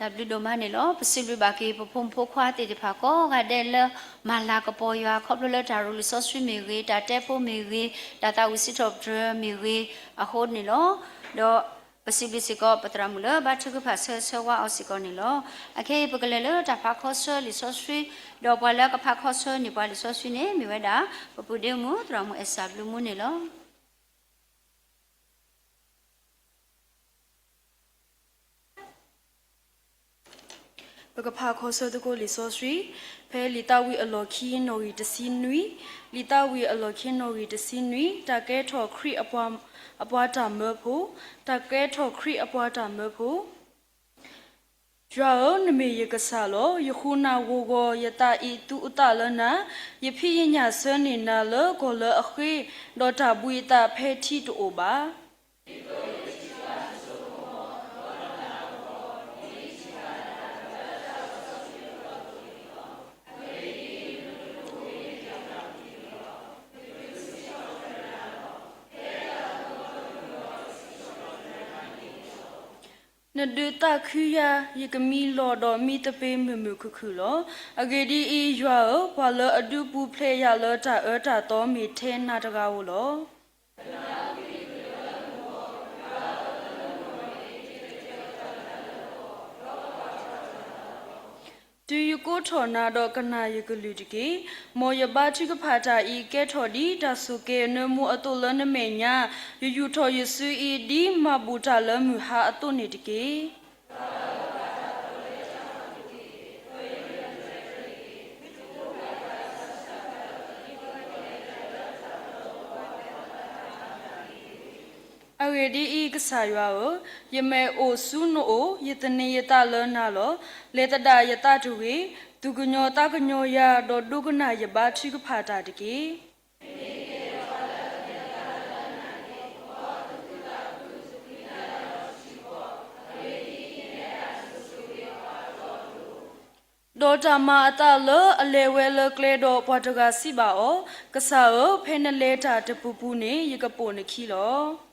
တၢ်ဘျုးဒိၣ်မးန့ၣ်လီၤ. ပစံးဘျုးဘၣ်က့ၤ ပဖိမုၣ်ဖိခွါသ့ၣ်တဖၣ်ကိးဂၤဒဲးလၢ မၤလၤကပီၤယွၤ ခီဖျိလၢတၢ်ရူးလံာ်စီဆှံမ့ၢ်ဂ့ၤ, တၢ်တဲဖိမ့ၢ်ဂ့ၤ, တၢ်သးဝံၣ်စံးထီၣ်ပတြၢၤမ့ၢ်ဂ့ၤအဃိန့ၣ်လီၤ. ဒီးပစံးဘျုးစ့ၢ်ကီး ပသရၣ်မုၣ်လၢဘါထုကဖၣ်ဆၢဂ့ၤဆၢဝါအီၤစ့ၢ်ကီးန့ၣ်လီၤ. အခဲအံၤပကလဲၤလၢတၢ်ဖးခီဆၢလံာ်စီဆှံ, ဒီးပှၤလၢကဖးခီဆၢန့ၢ်ပှၤလံာ်စီဆှံန့ၣ် မ့ၢ်ဝဲဒၣ် ပပုၢ်ဒ့မုၣ် သရၣ်မုၣ်အဲၣ်စၢ်ဘျုးမူန့ၣ်လီၤ. ပကဖးခီဆၢသကိးလံာ်စီဆှံ, ဖဲလံာ်သးဝံၣ်အလီၢ်ခံနီၣ်ဂံၢ်တဆံနွံ, လံာ်သးဝံၣ်အလီၢ်ခံနီၣ်ဂံၢ်တဆံနွံ, တၢ်ကဲထီၣ်ခရံာ်အပှၤ, အပှၤတၢ်မၢဖိ, တၢ်ကဲထီၣ်ခရံာ်အပှၤတၢ်မၢဖိ. ယွၤဧၢ, နမ့ၢ်ယကစၢ်လီၤ. ယဃုနၤဂီၤဂီၤ, ယသးအံးသူအသးလၢနၤ, ယဖံးယညၣ်ဆၢန့ၢ်နၤလၢကီၢ်လၢအဃ့, ဒီးတၢ်ဘှံးအသးဖဲထံတအိၣ်ဘၣ်. နဒုးသးခုယၤ, ယကမံလီၤဒီးမံသပ့ၤမုာ်မုာ်ခုၣ်ခုၣ်လီၤ. အဂ့ၢ်ဒ်အံၤ, ယွၤဧၢ, ပှၤလၢအဒုးပူၤဖျဲးယၤလၢတၢ်အၢတၢ်သီမ့ၢ်ထဲနၤတဂၤဧိၤလီၤ. တုၤယကိးထီၣ်နၤဒီးကနၣ်ယကလုၢ်တက့ၢ်. မ်ယဘါထုကဖၣ်တၢ်အံၤ ကဲထီၣ်ဒ်တၢ်ဆိၣ်ကဲၤနၢမူအသိးလၢနမဲာ်ညါ, ယယူာ်ထီၣ်ယစုအံၤ ဒ်မၤဘူၣ်တၢ်လၢမုၢ်ဟါအသိးန့ၣ်တက့ၢ်. အဂ့ၢ်ဒ်အံၤ, ကစၢ်ယွၤဧၢ, ယမဲာ်အိၣ်ဆူနအိၣ်, ယသန့ၤယသးလၢနၤလီၤ. လဲၤသဒၣ်ယသးတဂ့ၤ, သူၣ်ကညီၤသးကညီၤယၤ, ဒီးဒိကနၣ်ယဘါထုကဖၣ်တၢ်တက့ၢ်. ဒီးတၢ်မၤအသးလၢအလဲၤဝဲလၢကျဲဒီး ပှၤတဂၤစံးဘၣ်အီၤ, ကစၢ်ဧၢ, ဖဲနလဲၤတၢ်တပူၤပူၤန့ၣ် ယကပိာ်နခံလီၤ.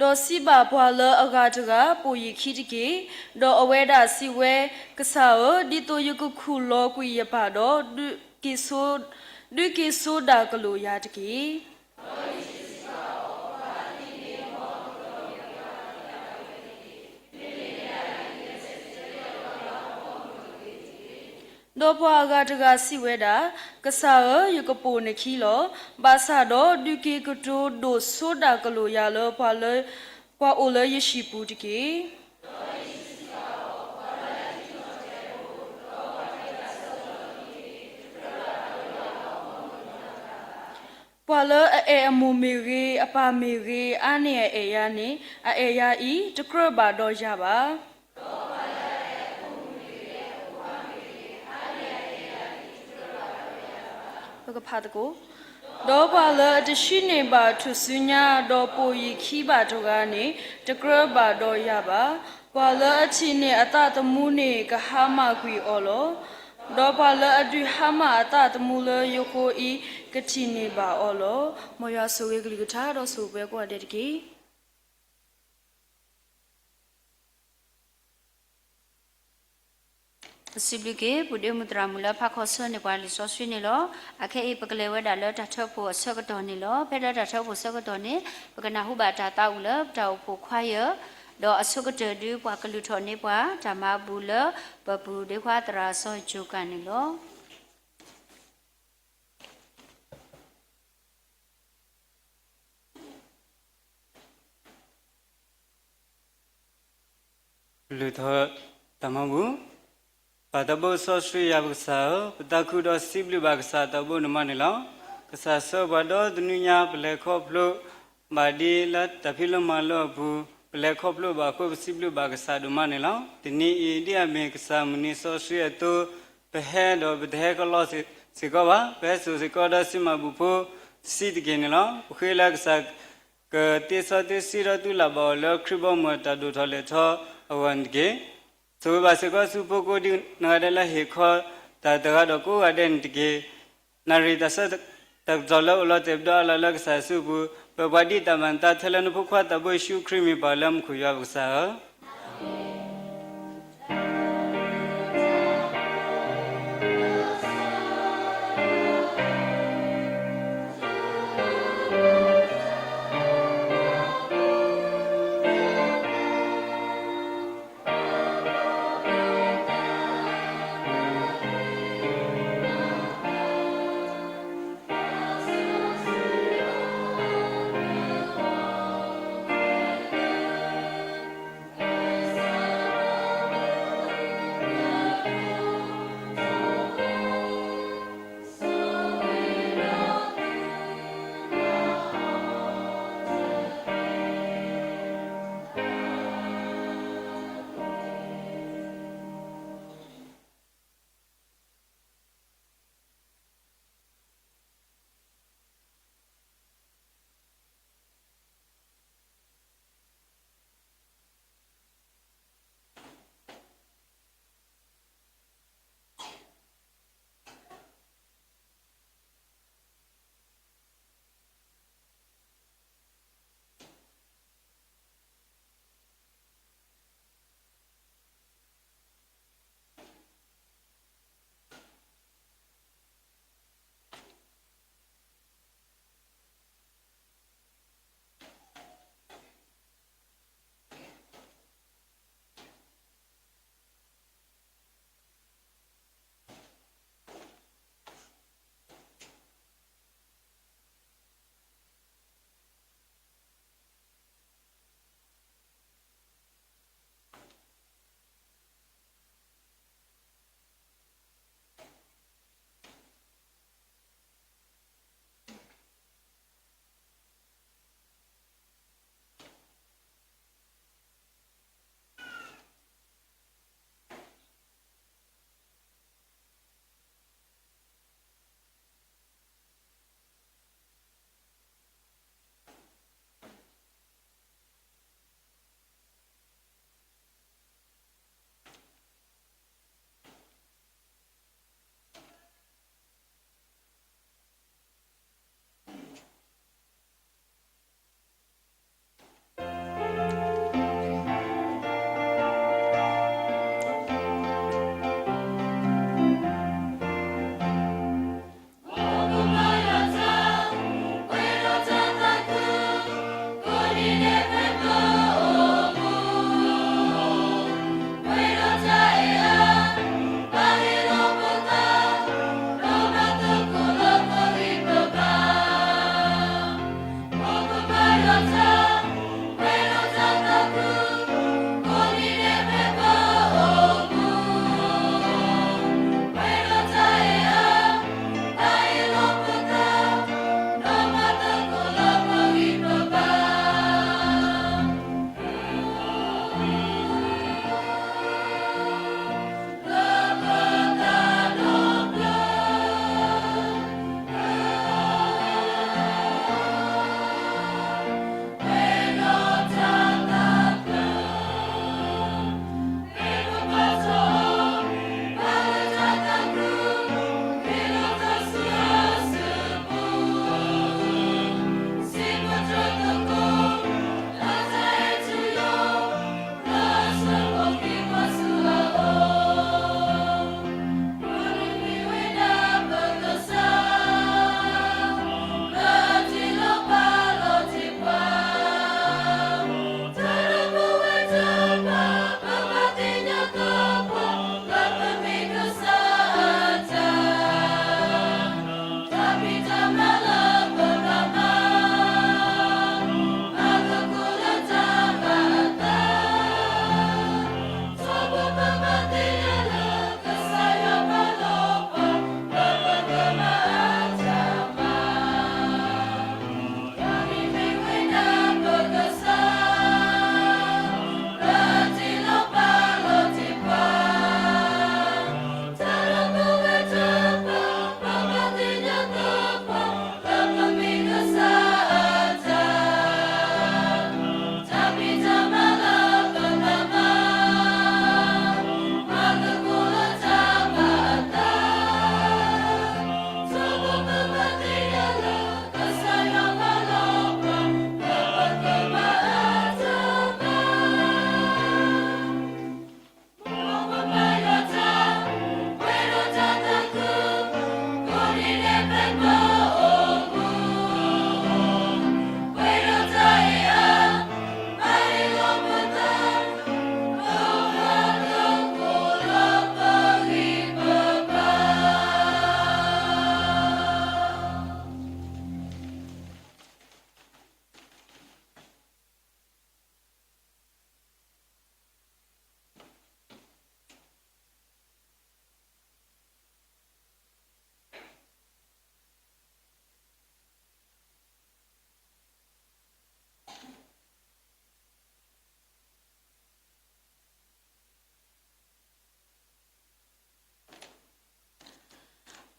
ဒီးစံးဘၣ်ပှၤလၢအဂၤတဂၤ, ပိာ်ယခံတက့ၢ်. ဒီးအဝဲဒၣ်စံးဝဲ, ကစၢ်ဧၢ, ဒ်သိးယကခူၣ်လီၤကွံာ်ယပၢ်ဒီး, ဒုးက့ၤစိဒၣ်ကလိာ်ယၤတက့ၢ်. ဒီးပှၤအဂၤတဂၤစံးဝဲဒၣ်, ကစၢ်ဧၢ, ယကပိာ်နခံလီၤ. ဘၣ်ဆၣ်ဒီးဒုးက့ၤကတိၤဒိၣ်စိဒၣ်ကလိာ်ယၤလၢ ပှၤအိၣ်လၢယဟံၣ်ပူၤတက့ၢ်. ပှၤလၢအအဲၣ်အမိၢ်မ့ၢ်ဂ့ၤ, အပၢ်မ့ၢ်ဂ့ၤ, အါန့ၢ်အအဲၣ်ယၤန့ၣ်, အအဲၣ်ယၤအံၤ တကြၢးဘၣ်ဒီးယၤဘၣ်. ပကဖးသကိး. ဒီးပှၤလၢအတဆံးန့ၢ်ဘၣ်ထူၣ်စုညါ, ဒီးပိာ်ယခံဘၣ်တဂၤန့ၣ်, တကြၢးဘၣ်ဒီးယၤဘၣ်. ပှၤလၢအထံၣ်န့ၢ်အသးသမူန့ၣ်, ကဟါမၢ်ကွံာ်အီၤလီၤ. ဒီးပှၤလၢအဒုးဟါမၢ်အသးသမူလၢယဃိအံၤ, ကထံၣ်န့ၢ်ဘၣ်အီၤလီၤ. မ်ယွၤဆိၣ်ဂ့ၤကလုၢ်ကထါ ဒီးဆိၣ်ဂ့ၤပှၤကိးဂၤဒဲးတက့ၢ်. ပစံးဘျုးက့ၤ ပုၢ်ဒ့မုၣ်သရၣ်မုၣ်လၢဖးခီဆၢန့ၢ်ပှၤလံာ်စီဆှံန့ၣ်လီၤ. အခဲအံၤပကလဲၤဝဲဒၣ်လၢတၢ်ထၢဖှိၣ်အဆၢကတီၢ်န့ၣ်လီၤ. ဖဲလၢတၢ်ထၢဖှိၣ်ဆၢကတီၢ်န့ၣ် ပကနၢ်ဟူဘၣ်တၢ်သးဝံၣ်လၢပတၢ်အိၣ်ဖှိၣ်ခွါယၢၢ်, ဒီးအဆိကတၢၢ်ဒုးပှၤကလုၢ်ထီၣ်န့ၢ်ပှၤ တၢ်မၤဘူၣ်လၢပပုၢ်ဒ့ခွါသရၣ်စီၤယိၤကၣ်န့ၣ်လီၤ. ကလုၢ်ထီၣ်တၢ်မၤဘူၣ်. ပၢ်သးဘိစီဆှံယွၤပကစၢ်ဧၢ, ပသးခုဒီးစံးဘျုးဘၣ်ကစၢ်သးဘိန့ၣ်မးန့ၣ်လီၤ. ကစၢ်ဆှၢပှၤဒီတနွံညါ ပလဲၤခီဖျိဘၣ်ဒ်လၢတၢ်ဖံးလိမၤလိအပူၤ, ပလဲၤခီဖျိဘၣ်အဃိ ပစံးဘျုးဘၣ်ကစၢ်ဒိၣ်မးန့ၣ်လီၤ. တနံၤအံၤဒ်အမ့ၢ်ကစၢ်မုၢ်နံၤစီဆှံအသိး, ပဟဲဒီးပတဟဲကလီစ့ၢ်ကီးဘၣ်, ပဟဲစိာ်စ့ၢ်ကီးဒီးစံးမၤဘူၣ်ဖိဆံးတက့ၢ်န့ၣ်လီၤ. ပဃ့လၢကစၢ် ကသ့စီသ့ဆှံဒီးသုလၢ်ဘၣ်အီၤလၢခရံာ်ဘီမုၢ်အတၢ်ဒိၣ်ထီၣ်လဲၢ်ထီၣ်အဂီၢ်န့ၣ်တက့ၢ်. ဆိၣ်ဂ့ၤဘၣ်စ့ၢ်ကီးဆူဖိကိးဒံးနီၢ်ဂၤဒဲးလၢဟ့ၣ်ခီတၢ်တဂၤဒီးကိးဂၤဒဲးန့ၣ်တက့ၢ်. နၣ်ရံၣ်တၢ်ဆၢကတီၢ်လၢအိၣ်လီၤတဲာ်ပဒီအါလီၤလၢကစၢ်ယ့ၣ်ၡူးအပူၤ, ပပှၤဒ်တၢ်မၤနသးထဲလၢနဖိခွါသးဘိယ့ၣ်ၡူးခရံာ်မ့ၢ်ပၢ်လၢမူခိၣ်ယွၤပကစၢ်ဧၢ.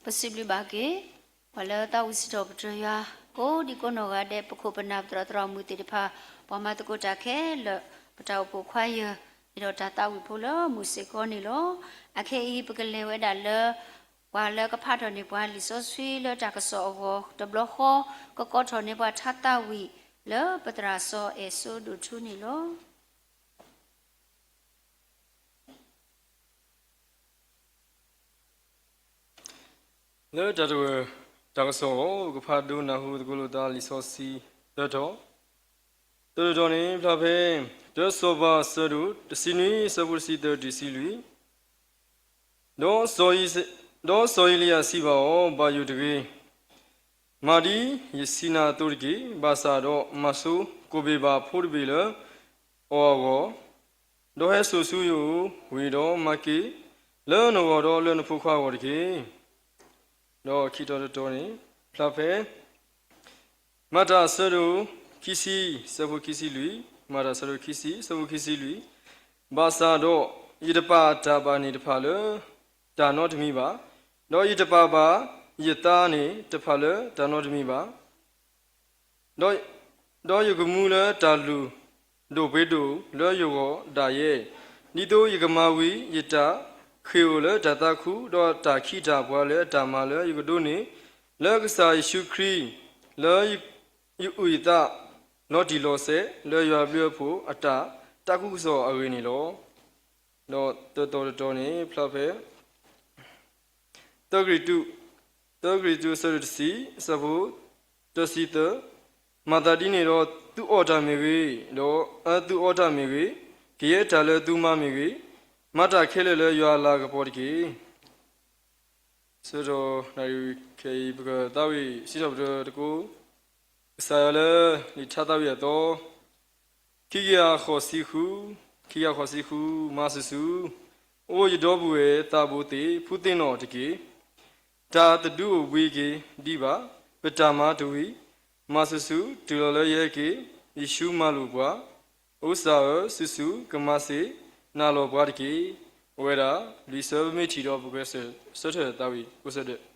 ပစံးဘျုးဘၣ်က့ၤ ပှၤလၢသးဝံၣ်စံးထီၣ်ပတြၢၤယွၤ ကိးဒံကိးနီၢ်ဂၤဒဲး ပခိၣ်ပနၢ်ပသရၣ်သရၣ်မုၣ်သ့ၣ်တဖၣ် ပှၤမၤသကိးတၢ်ခဲလၢာ် ပတၢ်အိၣ်ဖှိၣ်ခွါယၢၤ ဒီးတၢ်သးဝံၣ်ဖိလၢမုၢ်စ့ၢ်ကီးန့ၣ်လီၤ. အခဲအံၤ ပကလဲၤဝဲဒၣ်လၢ ပှၤလၢကဖးထီၣ်န့ၢ်ပှၤလံာ်စီဆှံလၢတၢ်ကစီၣ်အဂီၢ် တဘျီဃီ ကကိးထီၣ်န့ၢ်ပှၤထါသးဝံၣ် လၢပသရၣ်စီၤအဲၣ်စိဒိၣ်ထူန့ၣ်လီၤ. လၢတၢ်တဝၢၣ်တၢ်ကစီၣ်အဂီၢ် ကဖးဒိးနၢ်ဟူသကိးလိာ်သးလံာ်စီဆှံသၢတီၤ, သၢတီၤန့ၣ် ဖျါဖဲ တၢစီၤပၤ အဆၢဒိၣ်တဆံနွံ အဆၢဖိတဆံသၢတုၤတဆံလွံၢ်, ဒီးစီၤအံလံယၤစံးဘၣ်အီၤ, ဘၣ်ယိၣ်တဂ့ၤ, မၤဒ်ယစံးနၤအသိးတက့ၢ်. ဘၣ်ဆၣ်ဒီးမၤဆိကိၣ်ဘ့ၣ်ဘၣ်ဖိတဘ့ၣ်လၢအီၤအဂီၢ်, ဒီးဟဲစိာ်ဆူယအိၣ်ဝံၤဒီး မၤက့ၤလၢနဂီၢ်ဒီးလၢနဖိခွါအဂီၢ်တက့ၢ်. ဒီးခံတီၤတတီၤန့ၣ် ဖျါဖဲ မၤတၢ်အဆၢဒိၣ်ခံဆံ အဆၢဖိခံဆံလွံၢ်, မၤတၢ်အဆၢဒိၣ်ခံဆံ အဆၢဖိခံဆံလွံၢ်, ဘၣ်ဆၣ်ဒီးယတပာ်အတၢ်ဘၣ်န့ၣ်တဖၣ်လၢတၢ်နီတမံၤဘၣ်, ဒီးယတပာ်ဘၣ်ယသးန့ၣ်တဖၣ်လၢတၢ်နီတမံၤဘၣ်. ဒီးယကမူလၢတၢ်လုၢ်ဒိၣ်ပှ့ၤဒိၣ်လၢယဂီၢ်ဒၣ်ယဲ, ဒ်သိးယကမၤဝံၤယတၢ်ဃ့ၢ်အိၣ်လၢတၢ်သးခု, ဒီးတၢ်ခံးတၢ်ပှၤလၢအတၢ်မၤလၢယကဒိးန့ၢ် လၢကစၢ်ယ့ၣ်ၡူးခရံာ် လၢယအုၣ်ယသး လီၤတံၢ်လီၤဆဲး လၢယွၤဘျုးအဖှိၣ်အတၢ်သးခုကစီၣ်အဂ့ၢ်န့ၣ်လီၤ. ဒီးသၢတီၤတတီၤန့ၣ် ဖျါဖဲ သၢကရံၣ်သူး, သၢကရံၣ်သူး အဆၢဒိၣ်တဆံ အဆၢဖိ တဆံသၢ, မၤသးဒ်န့ၣ်ဒီး သုအီၣ်တၢ်မ့ၢ်ဂ့ၤ, ဒီးအသုအီတၢ်မ့ၢ်ဂ့ၤ, ကယဲၢ်တၢ်လၢသုမၤမ့ၢ်ဂ့ၤ, မၤတၢ်ခဲလၢာ်လၢယွၤအလၤကပီၤတက့ၢ်. ဆၢကတီၢ်နၣ်ရံၣ်ခဲအံၤ ပကသးဝံၣ်စံးထီၣ်ပတြၢၤသကိး ကစၢ်ယွၤလၢလံာ်ထါသးဝံၣ်အသီ, ခံကယၤဃိးဆံဃု, ခံကယၤဃိးဆံဃု, မၤဆူၣ်ဆူၣ်, အိၣ်ယဒီပုၢ်ဝဲၢ်သးဘိသ့ၣ် ဖုသ့ၣ်နီၣ်တက့ၢ်. တၢ်တဒုးအိၣ်ဘှံးက့ၤဒံးဘၣ်, ပတၢ်မၤတဝံၤ, မၤဆူၣ်ဆူၣ် တုၤလီၤလၢယဟဲက့ၤ, ယ့ၣ်ၡူးမၤလိာ်ပှၤ, အိၣ်စၢ်ဧၢ, ဆူၣ်ဆူၣ်ကမၤစ့ၢ်နၤလီၤပှၤတက့ၢ်. အိၣ်ဝဲဒၣ် လွံၢ်ဆၢမ့ၢ်ထံၣ်ဒီးပကဆၢထၢၣ်သးဝံၣ်ကိးဆၢဒၢး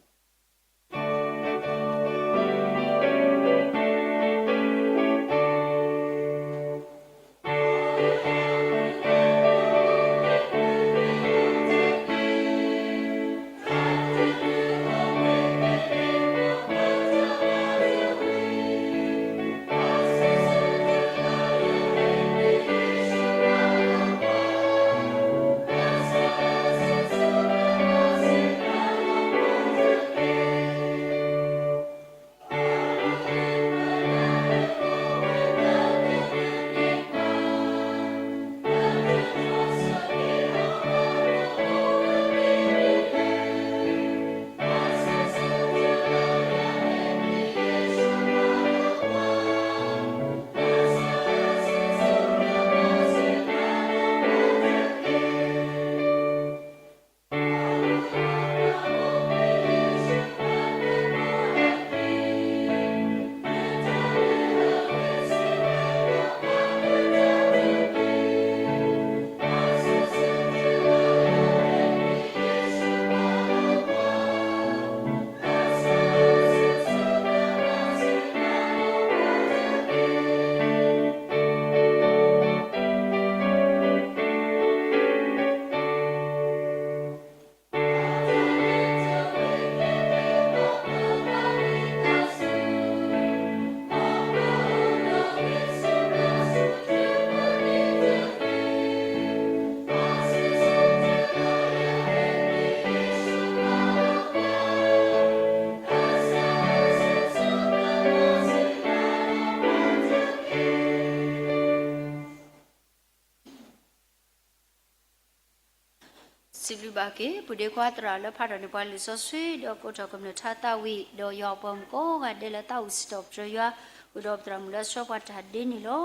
စံးဘျုးဘၣ်က့ၤ ပုၢ်ဒ့ခွါသရၣ်လၢဖးထီၣ်န့ၢ်ပှၤလံာ်စီဆှံ ဒီးကိးထီၣ်ကမျၢၢ်ထါသးဝံၣ် ဒီးယွၤအပှၤမုၣ်ကိးဂၤဒဲးလၢသးဝံၣ်စံးထီၣ်ပတြၢၤယွၤ ဃုာ်ဒီးပသရၣ်မုၣ်လၢဆှၢပှၤတၢ်ဒ့န့ၣ်လီၤ.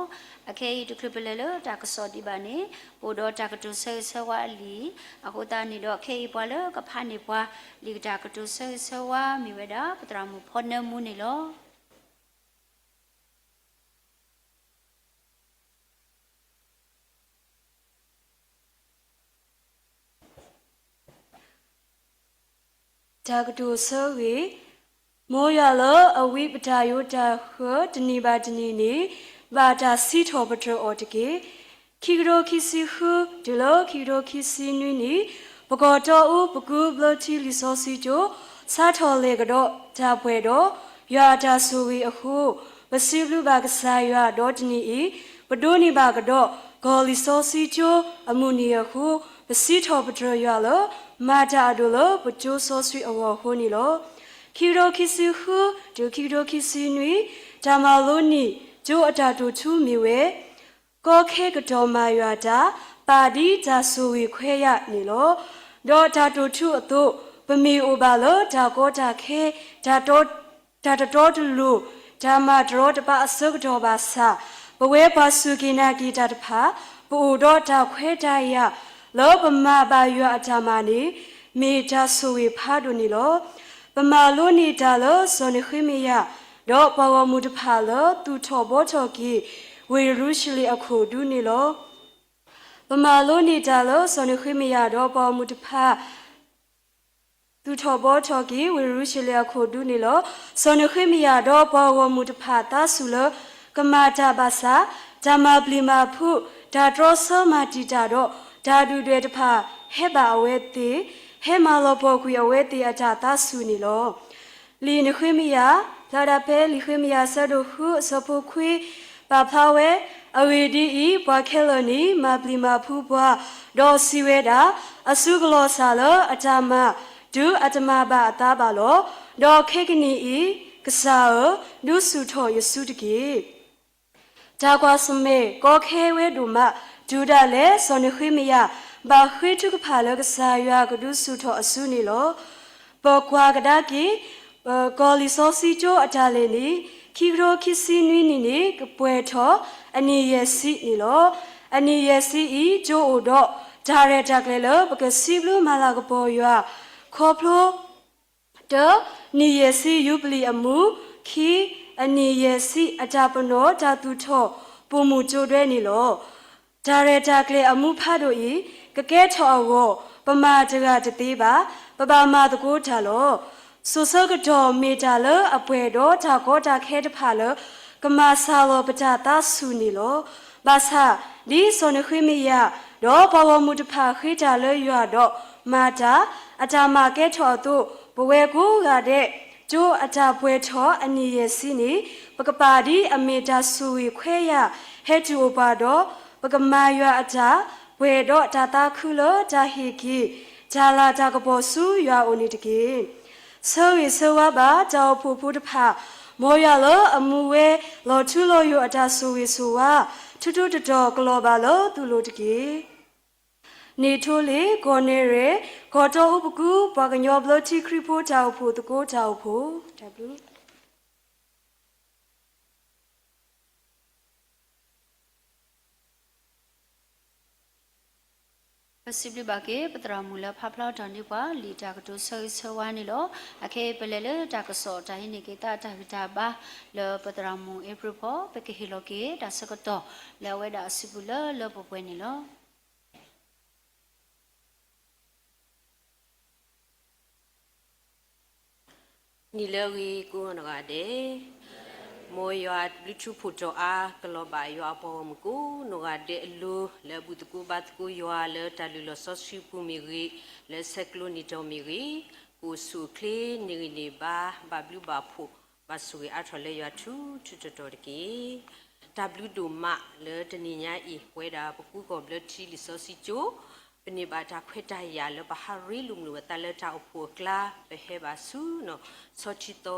အခဲအံၤတချုးပလဲၤလၢတၢ်ကစီၣ်ဒံးဘၣ်န့ၣ် ပအိၣ်ဒီးတၢ်ကတိၤဆၢဂ့ၤဆၢဝါအလံာ် အဃိသတးန့ၣ်ဒီး ခဲအံၤပှၤလၢကဖးန့ၢ်ပှၤ လံာ်ကတၢ်ကတိၤဆၢဂ့ၤဆၢဝါမ့ၢ်ဝဲဒၣ် ပသရၣ်မုၣ်ဖီနၢမူန့ၣ်လီၤ. တၢ် တၢ်ကတိၤဆၢဂ့ၤ, မ်ယွၤလၢအဝံပတၢ်ယိးတၢ်ဃၢတနံၣ်ဘၣ်တနံၣ်န့ၣ် ဘၣ်တၢ်စံးထီၣ်ပတြၢၤအီၤတက့ၢ်. ခံကထိခံဆံဃု တုၤလၢခံကထိခံဆံနွံနံၣ်, ပကီၢ်တီအူပကူဘျၢထံလံာ်စီဆှံကၠိ စးထီၣ်လဲၤကဒီးတၢ်ပှဲၤဒီး ယွၤအတၢ်ဆိၣ်ဂ့ၤအဃိ, ပစံးဘျုးဘၣ်ကစၢ်ယွၤဒီးတနံၤအံၤ, ပဒိးန့ၢ်ဘၣ်ကဒီး ကီၢ်လံာ်စီဆှံကၠိအမုၢ်နံၤအဃိ, ပစံးထီၣ်ပတြၢၤယွၤလၢ မၤတၢ်အဒိၣ်လၢပကၠိစီဆှံအဂီၢ်အဃိန့ၣ်လီၤ. ခံကထိခံဆံဃု တုၤခံကထိခံဆံနွံ, တၢ်မၤလိနံၣ်ကၠိအတၢ်တိာ်ထူမ့ၢ်ဝဲ ကီခဲကတီၢ်မၤယွၤတၢ်, ပာ်ဒ်တၢ်ဆိၣ်ဂ့ၤခွဲးယာ်န့ၣ်လီၤ. ဒီးတၢ်တိာ်ထူအသိး, ပမ့ၢ်အိၣ်ဘၣ်လၢတၢ်ကီတၢ်ခဲ, တၢ်တတီတလိၤ, တၢ်မၤတရီတပါအဆၢကတီၢ်ဘၣ်ဆၣ်, ပဝဲပှၤစူၢ်က့ၤနာ်က့ၤတၢ်တဖၣ်, ပအိၣ်ဒီးတၢ်ခွဲးတၢ်ယာ်လၢပမၤဘၣ်ယွၤအတၢ်မၤန့ၣ် မ့ၢ်တၢ်ဆိၣ်ဂ့ၤဖးဒိၣ်န့ၣ်လီၤ. ပမၤလိန့ၢ်တၢ်လၢစီၤနဃ့မယၤ ဒီးပှၤဂီၢ်မုၢ်တဖၣ်လၢသူၣ်ထီၣ်ဘှီထီၣ်က့ၤ ဝ့ၢ်ယရူၤၡလ့ၣ်အခိၣ်ဒူန့ၣ်လီၤ. ပမၤလိန့ၢ်တၢ်လၢစီၤနဃ့မယၤဒီးပှၤဂီၢ်မုၢ်တဖၣ် သူၣ်ထီၣ်ဘှီထီၣ်က့ၤ ဝ့ၢ်ယရူၤၡလ့ၣ်အခိၣ်ဒူန့ၣ်လီၤ. စီၤနဃ့မယၤဒီးပှၤဂီၢ်မုၢ်တဖၣ်သးဆူၣ်လၢ ကမၤတၢ်ဘၣ်ဆၣ်, တၢ်မၤပျံၤမၤဖုး, တၢ်တြီဆၢမၤတံာ်တာ်ဒီး တၢ်ဒုၣ်ဒွဲၣ်တဖၣ်ဟဲဘၣ်အဝဲသ့ၣ်, ဟဲမၤလီၤပှီၢ်ကွံာ်အဝဲသ့ၣ်အတၢ်သးဆူၣ်န့ၣ်လီၤ. လံာ်နဃ့မယၤ, ဖျါဒၣ်ဖဲလံာ်ဃ့မယၤအဆၢဒိၣ်ဃုအဆၢဖိခွံ, ပာ်ဖျါဝဲ, အဂ့ၢ်ဒ်အံၤ, ပှၤခဲလၢာ်န့ၣ် မၤပျံၤမၤဖုးပှၤ, ဒီးစံးဝဲဒၣ်, အစုကလီၤစၢ်လၢအတၢ်မၤ, တုၤအတမၤဘၣ်အသးဘၣ်လီၤ. ဒီးခဲကနံၣ်အံၤ, ကစၢ်ဧၢ, ဒုးဆူၣ်ထီၣ်ယစုတက့ၢ်. တၢ်ကွၢ်ဆၢၣ်မဲာ်ကီခဲဝဲဒိၣ်မး, တုၤဒၣ်လဲာ်စီၤနဃ့မယၤ ဘၣ်ဃ့ထုကဖၣ်လၢကစၢ်ယွၤကဒုးဆူၣ်ထီၣ်အစုန့ၣ်လီၤ. ပကွၢ်ကဒါက့ၤ ကီၢ်လံာ်စီဆှံကၠိအတၢ်လဲၤန့ၣ်, ခံကထိခံဆံနွံနံၣ်န့ၣ် ကပှဲၤထီၣ်အနံၣ်ယဲၢ်ဆံန့ၣ်လီၤ. အနံၣ်ယဲၢ်ဆံအံၤ ကၠိအိၣ်ဒီးတၢ်ရဲၣ်တၢ်ကျဲၤလၢပကစံးဘျုးမၤလၤကပီၤယွၤ, ခီဖျိ တၢ, နံၣ်ယဲၢ်ဆံယူဘလံၤအမုၢ်, ခံ, အနံၣ်ယဲၢ်ဆံအတၢ်ပနီၣ်တၢ်သူၣ်ထီၣ်ပိာ်မုၣ်ကၠိဒွဲန့ၣ်လီၤ. တၢ်ရဲၣ်တၢ်ကျဲၤအမူဖးဒိၣ်အံၤ ကကဲထီၣ်အဂီၢ် ပမၤတဂၤတသ့ဘၣ်, ပဘၣ်မၤသကိးတၢ်လီၤ. စိၤဆၢကတီၢ်မ့ၢ်တၢ်လၢအပှဲၤဒီးတၢ်ကီတၢ်ခဲတဖၣ်လၢ ကမၤစှၤလီၤပတၢ်သးဆူၣ်န့ၣ်လီၤ. ဘၣ်ဆၣ်, ဒ်စီၤနဃ့မယၤ ဒီးပှၤဂီၢ်မုၢ်တဖၣ်ဃ့တၢ်လၢယွၤဒီးမၤတၢ်, အတၢ်မၤကဲထီၣ်အသိး, ပဝဲကိးဂၤဒဲး ကၠိအတၢ်ပှဲၤထီၣ်အနံၣ်ယဲၢ်ဆံန့ၣ် ပကပာ်ဒ်အမ့ၢ်တၢ်ဆိၣ်ဂ့ၤခွဲးယာ်ဟဲတုၤအိၣ်ပှၤဒီး ပကမၤယွၤအတၢ်, ပှဲၤဒီးတၢ်သးခုလၢတၢ်ဟ့ၣ်က့ၤ တၢ်လၤတၢ်ကပီၤဆူယွၤအအိၣ်န့ၣ်တက့ၢ်. ဆၢဂ့ၤဆၢဝါဘၣ်တၢ်အိၣ်ဖှိၣ်ဖိတဖၣ်, မ်ယွၤလၢအမူဝဲလီၤထူလီၤယိာ်အတၢ်ဆိၣ်ဂ့ၤဆိၣ်ဝါ ထူထူတီတီကလီၤဘၣ်လၢသုလိၤတက့ၢ်. န့ၣ်ထိလ့ၣ် ကီၢ်နဲၣ်ရဲၣ် ကီၢ်တီအူပကူ ပှၤကညီဘျၢထံခရံာ်ဖိတၢ်အိၣ်ဖှိၣ်သကိးတၢ်အိၣ်ဖှိၣ် တၢ်ဘျုး ပစံးဘျုးဘၣ်က့ၤ ပသရၣ်မုၣ်လၢဖးဖျါထီၣ်န့ၢ်ပှၤ လံာ်တၢ်ကတိၤဆၢဂ့ၤဆၢဝါန့ၣ်လီၤ. အခဲအံၤပလဲၤလၢတၢ်ကစီၣ်တၢ်ဟံးန့ၢ်က့ၤသးတၢ်ဂံၢ်တၢ်ဘါ လၢပသရၣ်မုၣ်အ့ဖြ့ၣ်ဖီ ပကဟ့ၣ်လီၤက့ၤတၢ်ဆၢကတီၢ် လၢအဝဲဒၣ်အစုပူၤလၢလၢပှဲၤပှဲၤန့ၣ်လီၤ. နံၤလၢအဂ့ၤကိးဂၤဒဲး, မ်ယွၤဘျုးထူးဖှိၣ်တီၤအါ ကလီၤဘၣ်ယွၤအပှၤဂီၢ်မုၢ်ကိးနီၢ်ဂၤဒဲးအလိၤ လၢအဘူၣ်သကိးဘါသကိးယွၤလၢတၢ်လုၢ်လီၢ်စီဆှံပူၤမ့ၢ်ဂ့ၤ, လၢဆဲးကျိးနံၤတီၤမ့ၢ်ဂ့ၤ, ကအိၣ်ဆူၣ်အိၣ်ချ့န့ၢ်ဂံၢ်န့ၢ်ဘါ ဘၣ်ဘျုးဘၣ်ဖှိၣ် ဘၣ်ဆိၣ်ဂ့ၤအါထီၣ်လၢယွၤထူထူတီတီတက့ၢ်. တၢ်ဘျုးဒိၣ်မးလၢတနံၤညါအံၤ ပဝဲဒၣ်ပကူကီၢ်ဘျၢထံလံာ်စီဆှံကၠိ ပန့ၢ်ဘၣ်တၢ်ခွဲးတၢ်ယာ်လၢပဟးရ့လိာ်မုာ်လိာ်ပသးလၢတၢ်အိၣ်ဖှိၣ်အကျါ ပဟဲဘၣ်ဆူ ဆီထံသီ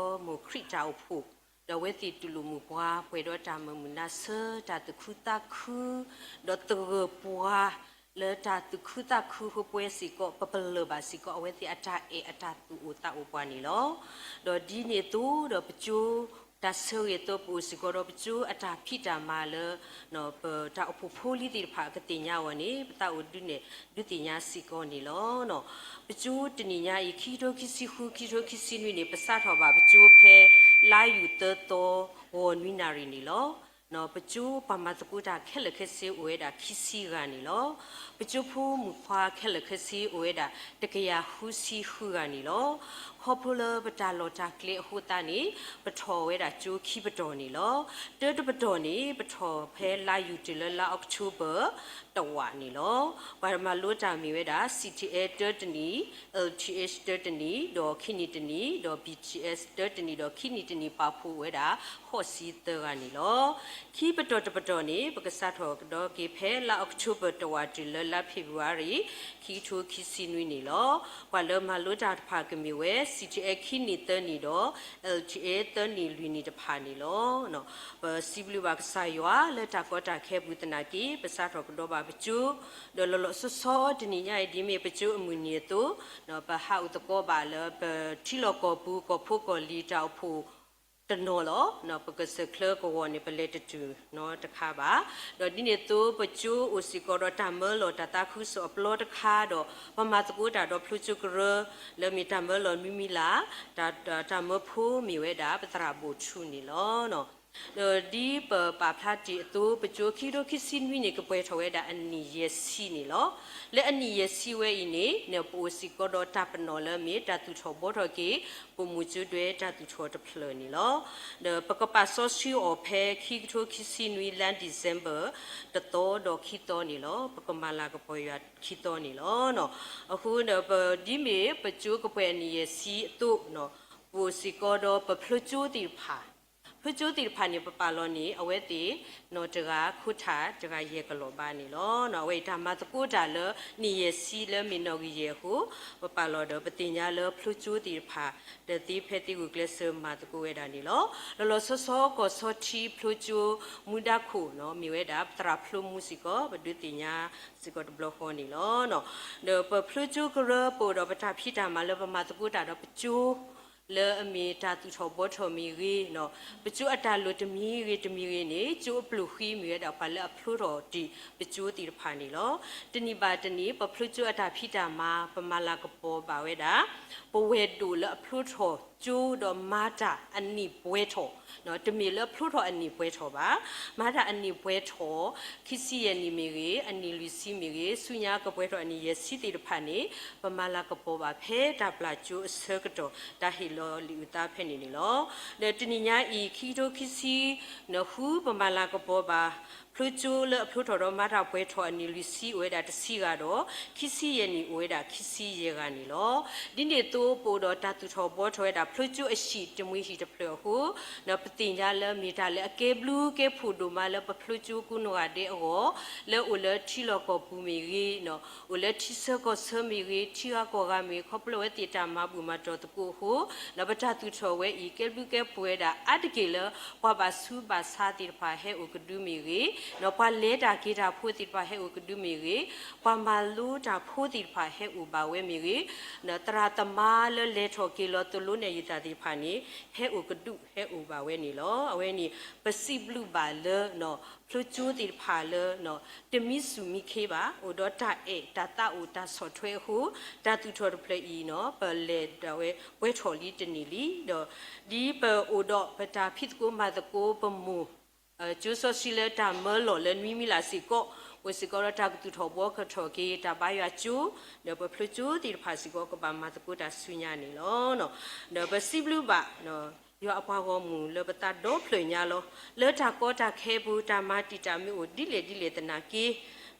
မိၢ်ခရံာ်တၢ်အိၣ်ဖှိၣ်, ဒီးအဝဲသ့ၣ်တူၢ်လိာ်မုာ်ပှၤ ပှဲၤဒီးတၢ်မုာ်မုာ်နါဆၢ တၢ်သူၣ်ခုသးခု, ဒီးသဂၢၢ်ပှၤ လၢတၢ်သူၣ်ခုသးခု ဟိပှဲၤစ့ၢ်ကီး ပပလၢၢ်ဘၣ်စ့ၢ်ကီး အဝဲသ့ၣ်အတၢ်အဲၣ်အတၢ်သူၣ်အိၣ်သးအိၣ်ပှၤန့ၣ်လီၤ. ဒီးဒ်န့ၣ်အသိးဒီးပကၠိ တၢ်ဆၢဂ့ၤအသိး ပအိၣ်စ့ၢ်ကီးဒီးပကၠိအတၢ်ဖံးတၢ်မၤလၢ ပတၢ်အိၣ်ဖှိၣ်ဖိလံၤသ့ၣ်တဖၣ်ကသ့ၣ်ညါအီၤန့ၣ် ပသးအိၣ်ဒုးနဲၣ်ဒုးသ့ၣ်ညါစ့ၢ်ကီးန့ၣ်လီၤ. ပကၠိတနံၤညါအံၤ ခံကထိခံဆံဃု ခံကထိခံဆံနွံန့ၣ် ပစးထီၣ်ဘၣ်ပကၠိဖဲ လါယူၤသၢသီ ဂီၤနွံနၣ်ရံၣ်န့ၣ်လီၤ. ပကၠိပှၤမၤသကိးတၢ်ခဲလၢာ်ခဲဆ့အိၣ်ဝဲဒၣ်ခံဆံဂၤန့ၣ်လီၤ. ပကၠိဖိမုၣ်ခွါခဲလၢာ်ခဲဆ့အိၣ်ဝဲဒၣ်တကယၤဃုဆံဃုဂၤန့ၣ်လီၤ. ခီဖျိလၢပတၢ်လီၢ်တၢ်ကျဲအဃိသတးန့ၣ် ပထီၣ်ဝဲဒၣ်ကၠိခံပတီၢ်န့ၣ်လီၤ. တၢတပတီၢ်န့ၣ် ပထီၣ်ဖဲလါယူၤတုၤလၢလါအီးကထိဘၢၣ် တဝာ်န့ၣ်လီၤ. ပှၤမၤလိတၢ်မ့ၢ်ဝဲဒၣ် CTS တၢတနံၣ်, LTH တၢတနံၣ် ဒီးခံနံၣ်တနံၣ်, ဒီး BTS တၢတနံၣ် ဒီးခံနံၣ်တနံၣ် ပာ်ဖှိၣ်ဝဲဒၣ် ဃိးဆံသၢဂၤန့ၣ်လီၤ. ခံပတီၢ်တပတီၢ်န့ၣ် ပကစးထီၣ်ကဒီးက့ၤဖဲလါအီးကထိဘၢၣ် တဝာ်တုၤလၢလါဖ့ၤဘြူၤအါရံၤ ခံကထိခံဆံနွံန့ၣ်လီၤ. ပှၤလၢမၤလိတၢ်တဖၣ်ကမ့ၢ်ဝဲ CTS ခံနံၣ်သၢနံၣ်ဒီး LTA သၢနံၣ်လွံၢ်နံၣ်တဖၣ်န့ၣ်လီၤ. ပစံးဘျုးဘၣ်ကစၢ်ယွၤလၢတၢ်ကီတၢ်ခဲအပူၤသနာ်က့ ပစးထီၣ်ကဒီးဘၣ်ပကၠိ, ဒီးလီၤလီၤဆီဆီတနံၤညါအံၤ ဒ်မ့ၢ်ပကၠိအမုၢ်နံၤအသိး, ပဟးအိၣ်သကိးဘၣ်လၢပထံလီၢ်ကီၢ်ပူၤ ကီၢ်ဖိကီၢ်လံၤတၢ်အိၣ်ဖှိၣ်တနီၤလီၤ. ပကစၢၢ်ချၢကဝီၤန့ၣ် ပလဲၤတတုၤနီတခါဘၣ်. ဒီးဒ်န့ၣ်အသိး ပကၠိအိၣ်စ့ၢ်ကီးဒီးတၢ်မၢလီၤတၢ်သးခုကစီၣ်အပျီတခါဒီး ပမၤသကိးတၢ်ဒီးဖျိကၠိကရၢ လၢမ့ၢ်တၢ်မၢလီၤမံမံလၢ်, တၢ်မၢဖိမ့ၢ်ဝဲဒၣ် ပသရၣ်ဘိၣ်ထူန့ၣ်လီၤ. ဒီးဒ်ပပာ်ဖျါတ့ၢ်အသိး ပကၠိခံကထိခံဆံနွံန့ၣ် ကပှဲၤထီၣ်ဝဲဒၣ်အနံၣ်ယဲၢ်ဆံန့ၣ်လီၤ. လၢအနံၣ်ယဲၢ်ဆံဝဲအံၤန့ၣ် ပအိၣ်စ့ၢ်ကီးဒီးတၢ်ပနီၣ်လၢမ့ၢ်တၢ်သူၣ်ထီၣ်ဘှီထီၣ်က့ၤ ပိာ်မုၣ်ကၠိဒွဲတၢ်သူၣ်ထီၣ်တဖျၢၣ်န့ၣ်လီၤ. ဒီးပကပာ်စီဆှံအီၤဖဲခံကထိခံဆံနွံ လါ December တသီဒီးခံသီန့ၣ်လီၤ. ပကမၤလၤကပီၤယွၤခံသီန့ၣ်လီၤ. အဃိဒီး ဒ်မ့ၢ်ပကၠိကပှဲၤအနံၣ်ယဲၢ်ဆံအသိး ပအိၣ်စ့ၢ်ကီးဒီးပဖျိကၠိသ့ၣ်တဖၣ်, ဖျိကၠိသ့ၣ်တဖၣ်န့ၣ် ပပာ်လီၤန့ၣ် အဝဲသ့ၣ်နီၢ်တဂၤခိၣ်ထၣ်တဂၤယဲၢ်ကလီၤဘၣ်န့ၣ်လီၤ. အဝဲအံၤတၢ်မၤသကိးတၢ်လၢနံၣ်ယဲၢ်ဆံလၢမ့ၢ်နီၣ်ဂံၢ်ယဲၢ်အဃိ ပပာ်လီၤဒီးပသ့ၣ်ညါလၢဖျိကၠိသ့ၣ်တဖၣ် ဒီးသ့ဖဲသ့ဂုာ်ကျဲးစၢးမၤသကိးဝဲဒၣ်န့ၣ်လီၤ. လီၤလီၤဆီဆီကီၢ်ဆီထံဖျိကၠိမူဒါခိၣ် မ့ၢ်ဝဲဒၣ်ပသရၣ်ဖျိမူစ့ၢ်ကီး ပဒုးသ့ၣ်ညါစ့ၢ်ကီးတဘျီဃီန့ၣ်လီၤ. ဒီးပဖျိကၠိကရၢပအိၣ်ဒီးပတၢ်ဖံးတၢ်မၤလၢပမၤသကိးတၢ်ဒီးပကၠိ လၢအမ့ၢ်တၢ်သူၣ်ထီၣ်ဘှီထီၣ်မ့ၢ်ဂ့ၤ, ပကၠိအတၢ်လိၣ်တမံၤဂ့ၤတမံၤဂ့ၤန့ၣ် ကၠိအပျိၢ်ဃံမ့ၢ်ဝဲဒၣ်ပှၤလၢအဖျိထီၣ်တ့ၢ်ပကၠိသ့ၣ်တဖၣ်န့ၣ်လီၤ. တနံၣ်ဘၣ်တနံၣ် ပဖျိကၠိအတၢ်ဖံးတၢ်မၤ ပမၤလၤကပီၤဘၣ်ဝဲဒၣ် ပဝဲၢ်ဒိၣ်လၢအဖျိထီၣ်ကၠိဒီးမၤတၢ်အနံၣ်ပှဲၤထီၣ်, တမ့ၢ်လၢဖျိထီၣ်အနံၣ်ပှဲၤထီၣ်ဘၣ်. မၤတၢ်အနံၣ်ပှဲၤထီၣ် ခံဆံယဲၢ်နံၣ်မ့ၢ်ဂ့ၤ, အနံၣ်လွံၢ်ဆံမ့ၢ်ဂ့ၤ, ဆူညါကပှဲၤထီၣ်အနံၣ်ယဲၢ်ဆံသ့ၣ်တဖၣ်န့ၣ် ပမၤလၤကပီၤဘၣ်ဖဲတၢ်ပျၢ်ကၠိအဆၢကတီၢ် တၢ်ဟ့ၣ်လီၤလံာ်အုၣ်သးဖဲန့ၣ်န့ၣ်လီၤ. ဒီးတနံၤညါအံၤ ခံကထိခံဆံ နဃု ပမၤလၤကပီၤဘၣ် ဖျိကၠိလၢအဖျိထီၣ်ဒီးမၤတၢ်ပှဲၤထီၣ်အနံၣ်လွံၢ်ဆံ အိၣ်ဝဲဒၣ်တဆံဂၤဒီး ခံဆံယဲၢ်နံၣ် အိၣ်ဝဲဒၣ်ခံဆံယဲၢ်ဂၤန့ၣ်လီၤ. ဒ်န့ၣ်အသိး ပအိၣ်ဒီးတၢ်သူၣ်ထီၣ်ဘှီထီၣ်ဝဲဒၣ် ဖျိကၠိအဟံၣ်တမှံၤဟံၣ်တဖျၢၣ်အဃိ ပသ့ၣ်ညါလၢမ့ၢ်တၢ်လၢအကဲဘျုးကဲဖှိၣ်ဒိၣ်မးလၢပဖျိကၠိကိးနီၢ်ဂၤဒဲးအဂီၢ်, လၢအိၣ်လၢထံလီၢ်ကီၢ်ပူၤမ့ၢ်ဂ့ၤ, အိၣ်လၢထံဆၢကီၢ်ဆၢမ့ၢ်ဂ့ၤ, ထံဂၤကီၢ်ဂၤမ့ၢ်ဂ့ၤ, ခီဖျိအဝဲသ့ၣ်တၢ်မၤဘူၣ်မၤတီၤသကိးအဃိ ဒီးပတၢ်သူၣ်ထီၣ်ဝဲအံၤ ကဲဘျုးကဲဖှိၣ်ဝဲဒၣ်အါတက့ၢ်လၢ ပှၤဘၣ်ဆူးဘၣ်ဆါသ့ၣ်တဖၣ်ဟဲအိၣ်ကဒုမ့ၢ်ဂ့ၤ, ပှၤလဲၤတၢ်က့ၤတၢ်ဖိသ့ၣ်တဖၣ်ဟဲအိၣ်ကဒုမ့ၢ်ဂ့ၤ, ပှၤမၤလိတၢ်ဖိသ့ၣ်တဖၣ်ဟဲအိၣ်ဘၣ်ဝဲမ့ၢ်ဂ့ၤ, သရၣ်သမါလၢလဲၤထီၣ်က့ၤလီၤသိၣ်လိနဲၣ်ယသးသ့ၣ်တဖၣ်န့ၣ် ဟဲအိၣ်ကဒုဟဲအိၣ်ဘၣ်ဝဲန့ၣ်လီၤ. အဝဲန့ၣ် ပစံးဘျုးဘၣ်လၢ ဖျိကၠိသ့ၣ်တဖၣ်လၢ တမံစူၢ်မံခ့ဘၣ်, အိၣ်ဒီးတၢ်အဲၣ်တၢ်သးအိၣ်တၢ်ဆီၣ်ထွဲအဃိ တၢ်သူၣ်ထီၣ်တဖျၢၣ်အံၤ ပလဲၤဒၣ်ဝဲပှဲၤထီၣ်လံတန့ၢ်လံ. ဒီးဒ်ပအိၣ်ဒီးပတၢ်ဖံးသကိးမၤသကိးပမိၢ် ကၠိစီဆှံလၢတၢ်မၢလီၢ်လၢနွံမံလၢ်စ့ၢ်ကီး အိၣ်စ့ၢ်ကီးဒီးတၢ်ကသူၣ်ထီၣ်ဘှီထီၣ်က့ၤ တၢ်ဘါယွၤကၠိ, ဒီးပဖျိကၠိသ့ၣ်တဖၣ်စ့ၢ်ကီး ကဘၣ်မၤသကိးတၢ်ဆူညါန့ၣ်လီၤ. ဒီးပစံးဘျုးဘၣ် ယွၤအပှၤဂီၢ်မုၢ်လၢပသးဒီဖျၢၣ်ညါလီၤ. လၢတၢ်ကီတၢ်ခဲအပူၤ တၢ်မၤတံာ်တာ်မ့ၢ်အိၣ်ဒ်လဲၣ်ဒ်လဲၣ်သနာ်က့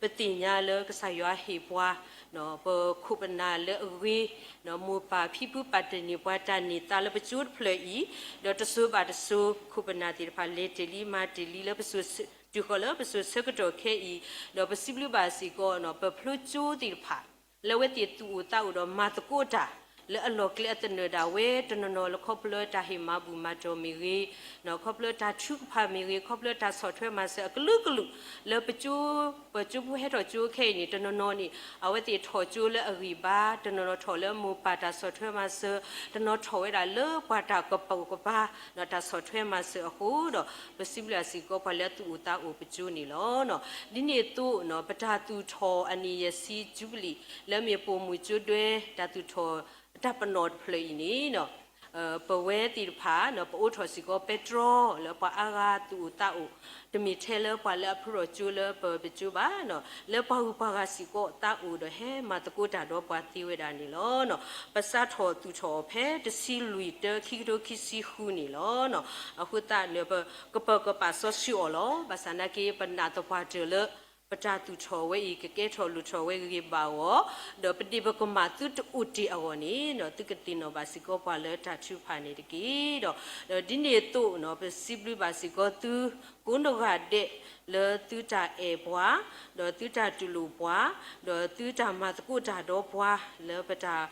ပသ့ၣ်ညါလၢကစၢ်ယွၤဟ့ၣ်ပှၤ ပခိၣ်ပနၢ်လၢအဂ့ၤ, မိၢ်ပၢ်ဖံဖုပာ်တ့ၢ်န့ၢ်ပှၤတၢ်န့ၢ်သါလၢပကၠိတဖျၢၣ်အံၤ, ဒီးတစိၤဘၣ်တစိၤ ခိၣ်ပနၢ်သ့ၣ်တဖၣ်လဲၤတ့ၢ်လံမၤတ့ၢ်လံလၢပစိၤ တုၤဃီၤလၢပစိၤဆၢကတီၢ်ခဲအံၤ, ဒီးပစံးဘျုးဘၣ်စ့ၢ်ကီး ပဖျိကၠိသ့ၣ်တဖၣ် လၢအဝဲသ့ၣ်သူၣ်အိၣ်သးအိၣ်ဒီးမၤသကိးတၢ် လၢအလီၢ်ကျဲအသနၢၣ်ဒၣ်ဝဲတနီၤနီၤလၢခီဖျိတၢ်ဟ့ၣ်မၤဘူၣ်မၤတီၢ်မ့ၢ်ဂ့ၤ, ခီဖျိတၢ်ထုကဖၣ်မ့ၢ်ဂ့ၤ, ခီဖျိတၢ်ဆီၣ်ထွဲမၤစၢၤအကလုာ်ကလုာ် လၢပကၠိ ပကၠိဖိဟဲထီၣ်ကၠိခဲအံၤန့ၣ် တနီၤနီၤန့ၣ် အဝဲသ့ၣ်ထီၣ်ကၠိလၢအဂံၢ်ဘါ, တနီၤနီၤထီၣ်လၢမိၢ်ပၢ်တၢ်ဆီၣ်ထွဲမၤစၢၤ, တနီၤထီၣ်ဝဲဒၣ်လၢပှၤတၢ်ကပိာ်ကပၤ တၢ်ဆီၣ်ထွဲမၤစၢၤအဃိဒီး ပစံးဘျုးစ့ၢ်ကီးပှၤလၢအသူၣ်အိၣ်သးအိၣ်ပကၠိန့ၣ်လီၤ. ဒ်န့ၣ်အသိး ပတၢ်သူၣ်ထီၣ်အနံၣ်ယဲၢ်ဆံ jubilee လၢမ့ၢ်ပိာ်မုၣ်ကၠိဒွဲ တၢ်သူၣ်ထီၣ်တၢ်ပနီၣ်တဖျၢၣ်အံၤန့ၣ် ပဝဲသ့ၣ်တဖၣ် ပအိးထီၣ်စ့ၢ်ကီးပဲတြီလၢပှၤအါဂၤသူၣ်အိၣ်သးအိၣ်, တမ့ၢ်ထဲလၢပှၤလၢအဖုရီၣ်ကၠိလၢပပကၠိဘၣ်, လၢပှၤဂုၤပှၤဂၤစ့ၢ်ကီးသးအိၣ်ဒီးဟဲမၤသကိးတၢ်ဒီးပှၤသ့ဝဲဒၣ်န့ၣ်လီၤ. ပစးထီၣ်သူၣ်ထီၣ်အီၤဖဲတဆံလွံၢ် တၢ ခံကထိခံဆံဃုန့ၣ်လီၤ. အဃိသတးန့ၣ် ပကပၢၤကပာ်စီဆှံအီၤလီၤ. ဘၣ်ဆၣ်နာ်က့ ပနာ်သပှၢ်တၢၢ်လၢ ပတၢ်သူၣ်ထီၣ်ဝဲအံၤ ကကဲထီၣ်လိၣ်ထီၣ်ဝဲဂ့ၤဂ့ၤဘၣ်ဘၣ်အဂီၢ်, ဒီးပဒ့ၣ်ပကမၣ်သုတအိၣ်တ့ၢ်အဂီၢ်န့ၣ် သုကသ့ၣ်နီၣ်ဘၣ်စ့ၢ်ကီးပှၤလၢတၢ်ထုကဖၣ်န့ၣ်တက့ၢ်. ဒီးဒ်န့ၣ်အသိး ပစံးဘျုးဘၣ်စ့ၢ်ကီးသု ကိးနီၢ်ဂၤဒဲး လၢသုတၢ်အဲၣ်ပှၤ, ဒီးသုတၢ်တူၢ်လိာ်ပှၤ, ဒီးသုတၢ်မၤသကိးတၢ်ဒီးပှၤ လၢပတၢ်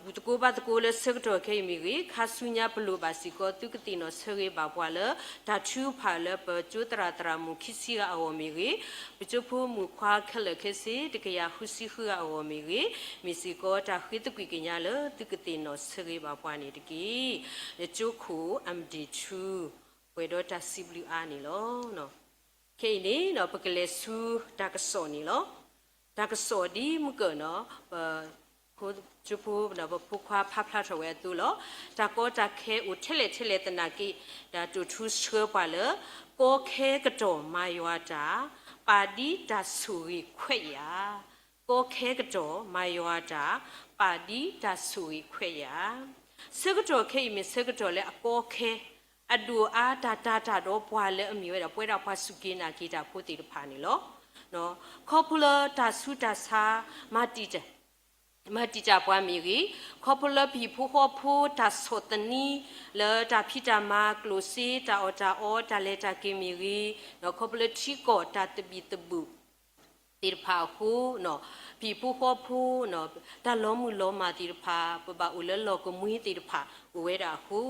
ဘူၣ်သကိးဘါသကိးလၢဆၢကတီၢ်ခဲအံၤမ့ၢ်ဂ့ၤ, ခါဆူညါပလိၣ်ဘၣ်စ့ၢ်ကီး သုကသ့ၣ်နီၣ်ဆၢဂ့ၤဘၣ်ပှၤလၢ တၢ်ထုကဖၣ်လၢပကၠိသရၣ်သရၣ်မုၣ်ခံဆံဂၤအဂီၢ်မ့ၢ်ဂ့ၤ, ပကၠိဖိမုၣ်ခွါခဲလၢာ်ခဲဆ့ တကယၤဃုဆံဃုဂၤအဂီၢ်မ့ၢ်ဂ့ၤ, မ့ၢ်စ့ၢ်ကီးတၢ်ဃ့သကွံာ်ကညးလၢသုကသ့ၣ်နီၣ်ဆၢဂ့ၤဘၣ်ပှၤန့ၣ်တက့ၢ်. ကၠိခိၣ် အမဒံၣ်ထူ ပှဲၤဒီးတၢ်စံးဘျုးအါန့ၣ်လီၤ. ခဲအံၤန့ၣ် ပကလဲၤဆူတၢ်ကစီၣ်န့ၣ်လီၤ. တၢ်ကစီၣ်ဒ်မုၢ်ကၢၢ်န့ၣ် ပဖိကၠိဖိ ပဖိခွါဖးဖျါထီၣ်ဝဲအသိးလီၤ. တၢ်ကီတၢ်ခဲအိၣ်ထဲလဲၣ်ထဲလဲၣ်သနာ်က့ တၢ်တိာ်ထူဆှၢပှၤလၢ ကီခဲကတီၢ်မၤယွၤတၢ် ပာ်ဒ်တၢ်ဆိၣ်ဂ့ၤခွဲးယာ်, ကီခဲကတီၢ်မၤယွၤတၢ် ပာ်ဒ်တၢ်ဆိၣ်ဂ့ၤခွဲးယာ်. ဆၢကတီၢ်ခဲအံၤမ့ၢ်ဆၢကတီၢ်လၢအကီခဲ အဒိၣ်အါတၢ်တာ်တၢ်ဒီးပှၤလၢအမ့ၢ်ဝဲဒၣ် ပဝဲဒၣ်ပှၤစူၢ်က့ၤနာ်က့ၤတၢ်ဖိသ့ၣ်တဖၣ်န့ၣ်လီၤ. ခီဖျိလၢတၢ်ဆူးတၢ်ဆါ မၤတံာ် မၤတံာ်တာ်ပှၤမ့ၢ်ဂ့ၤ, ခီဖျိလၢပဟံၣ်ဖိဃီဖိတၢ်ဆီၣ်သနံး လၢတၢ်ဖံးတၢ်မၤကျိၣ်စ့ တၢ်အီၣ်တၢ်အီ တၢ်လဲၤတၢ်က့ၤမ့ၢ်ဂ့ၤ, ခီဖျိလၢထံကီၢ်တၢ်သဘံၣ်သဘုၣ် သ့ၣ်တဖၣ်အဃိ, ပဟံၣ်ဖိဃီဖိ တၢ်လီၤမုၢ်လီၤမၢ်သ့ၣ်တဖၣ် ပဘၣ်အိၣ်လၢလီၢ်ကမှံသ့ၣ်တဖၣ် အိၣ်ဝဲဒၣ်အဃိ,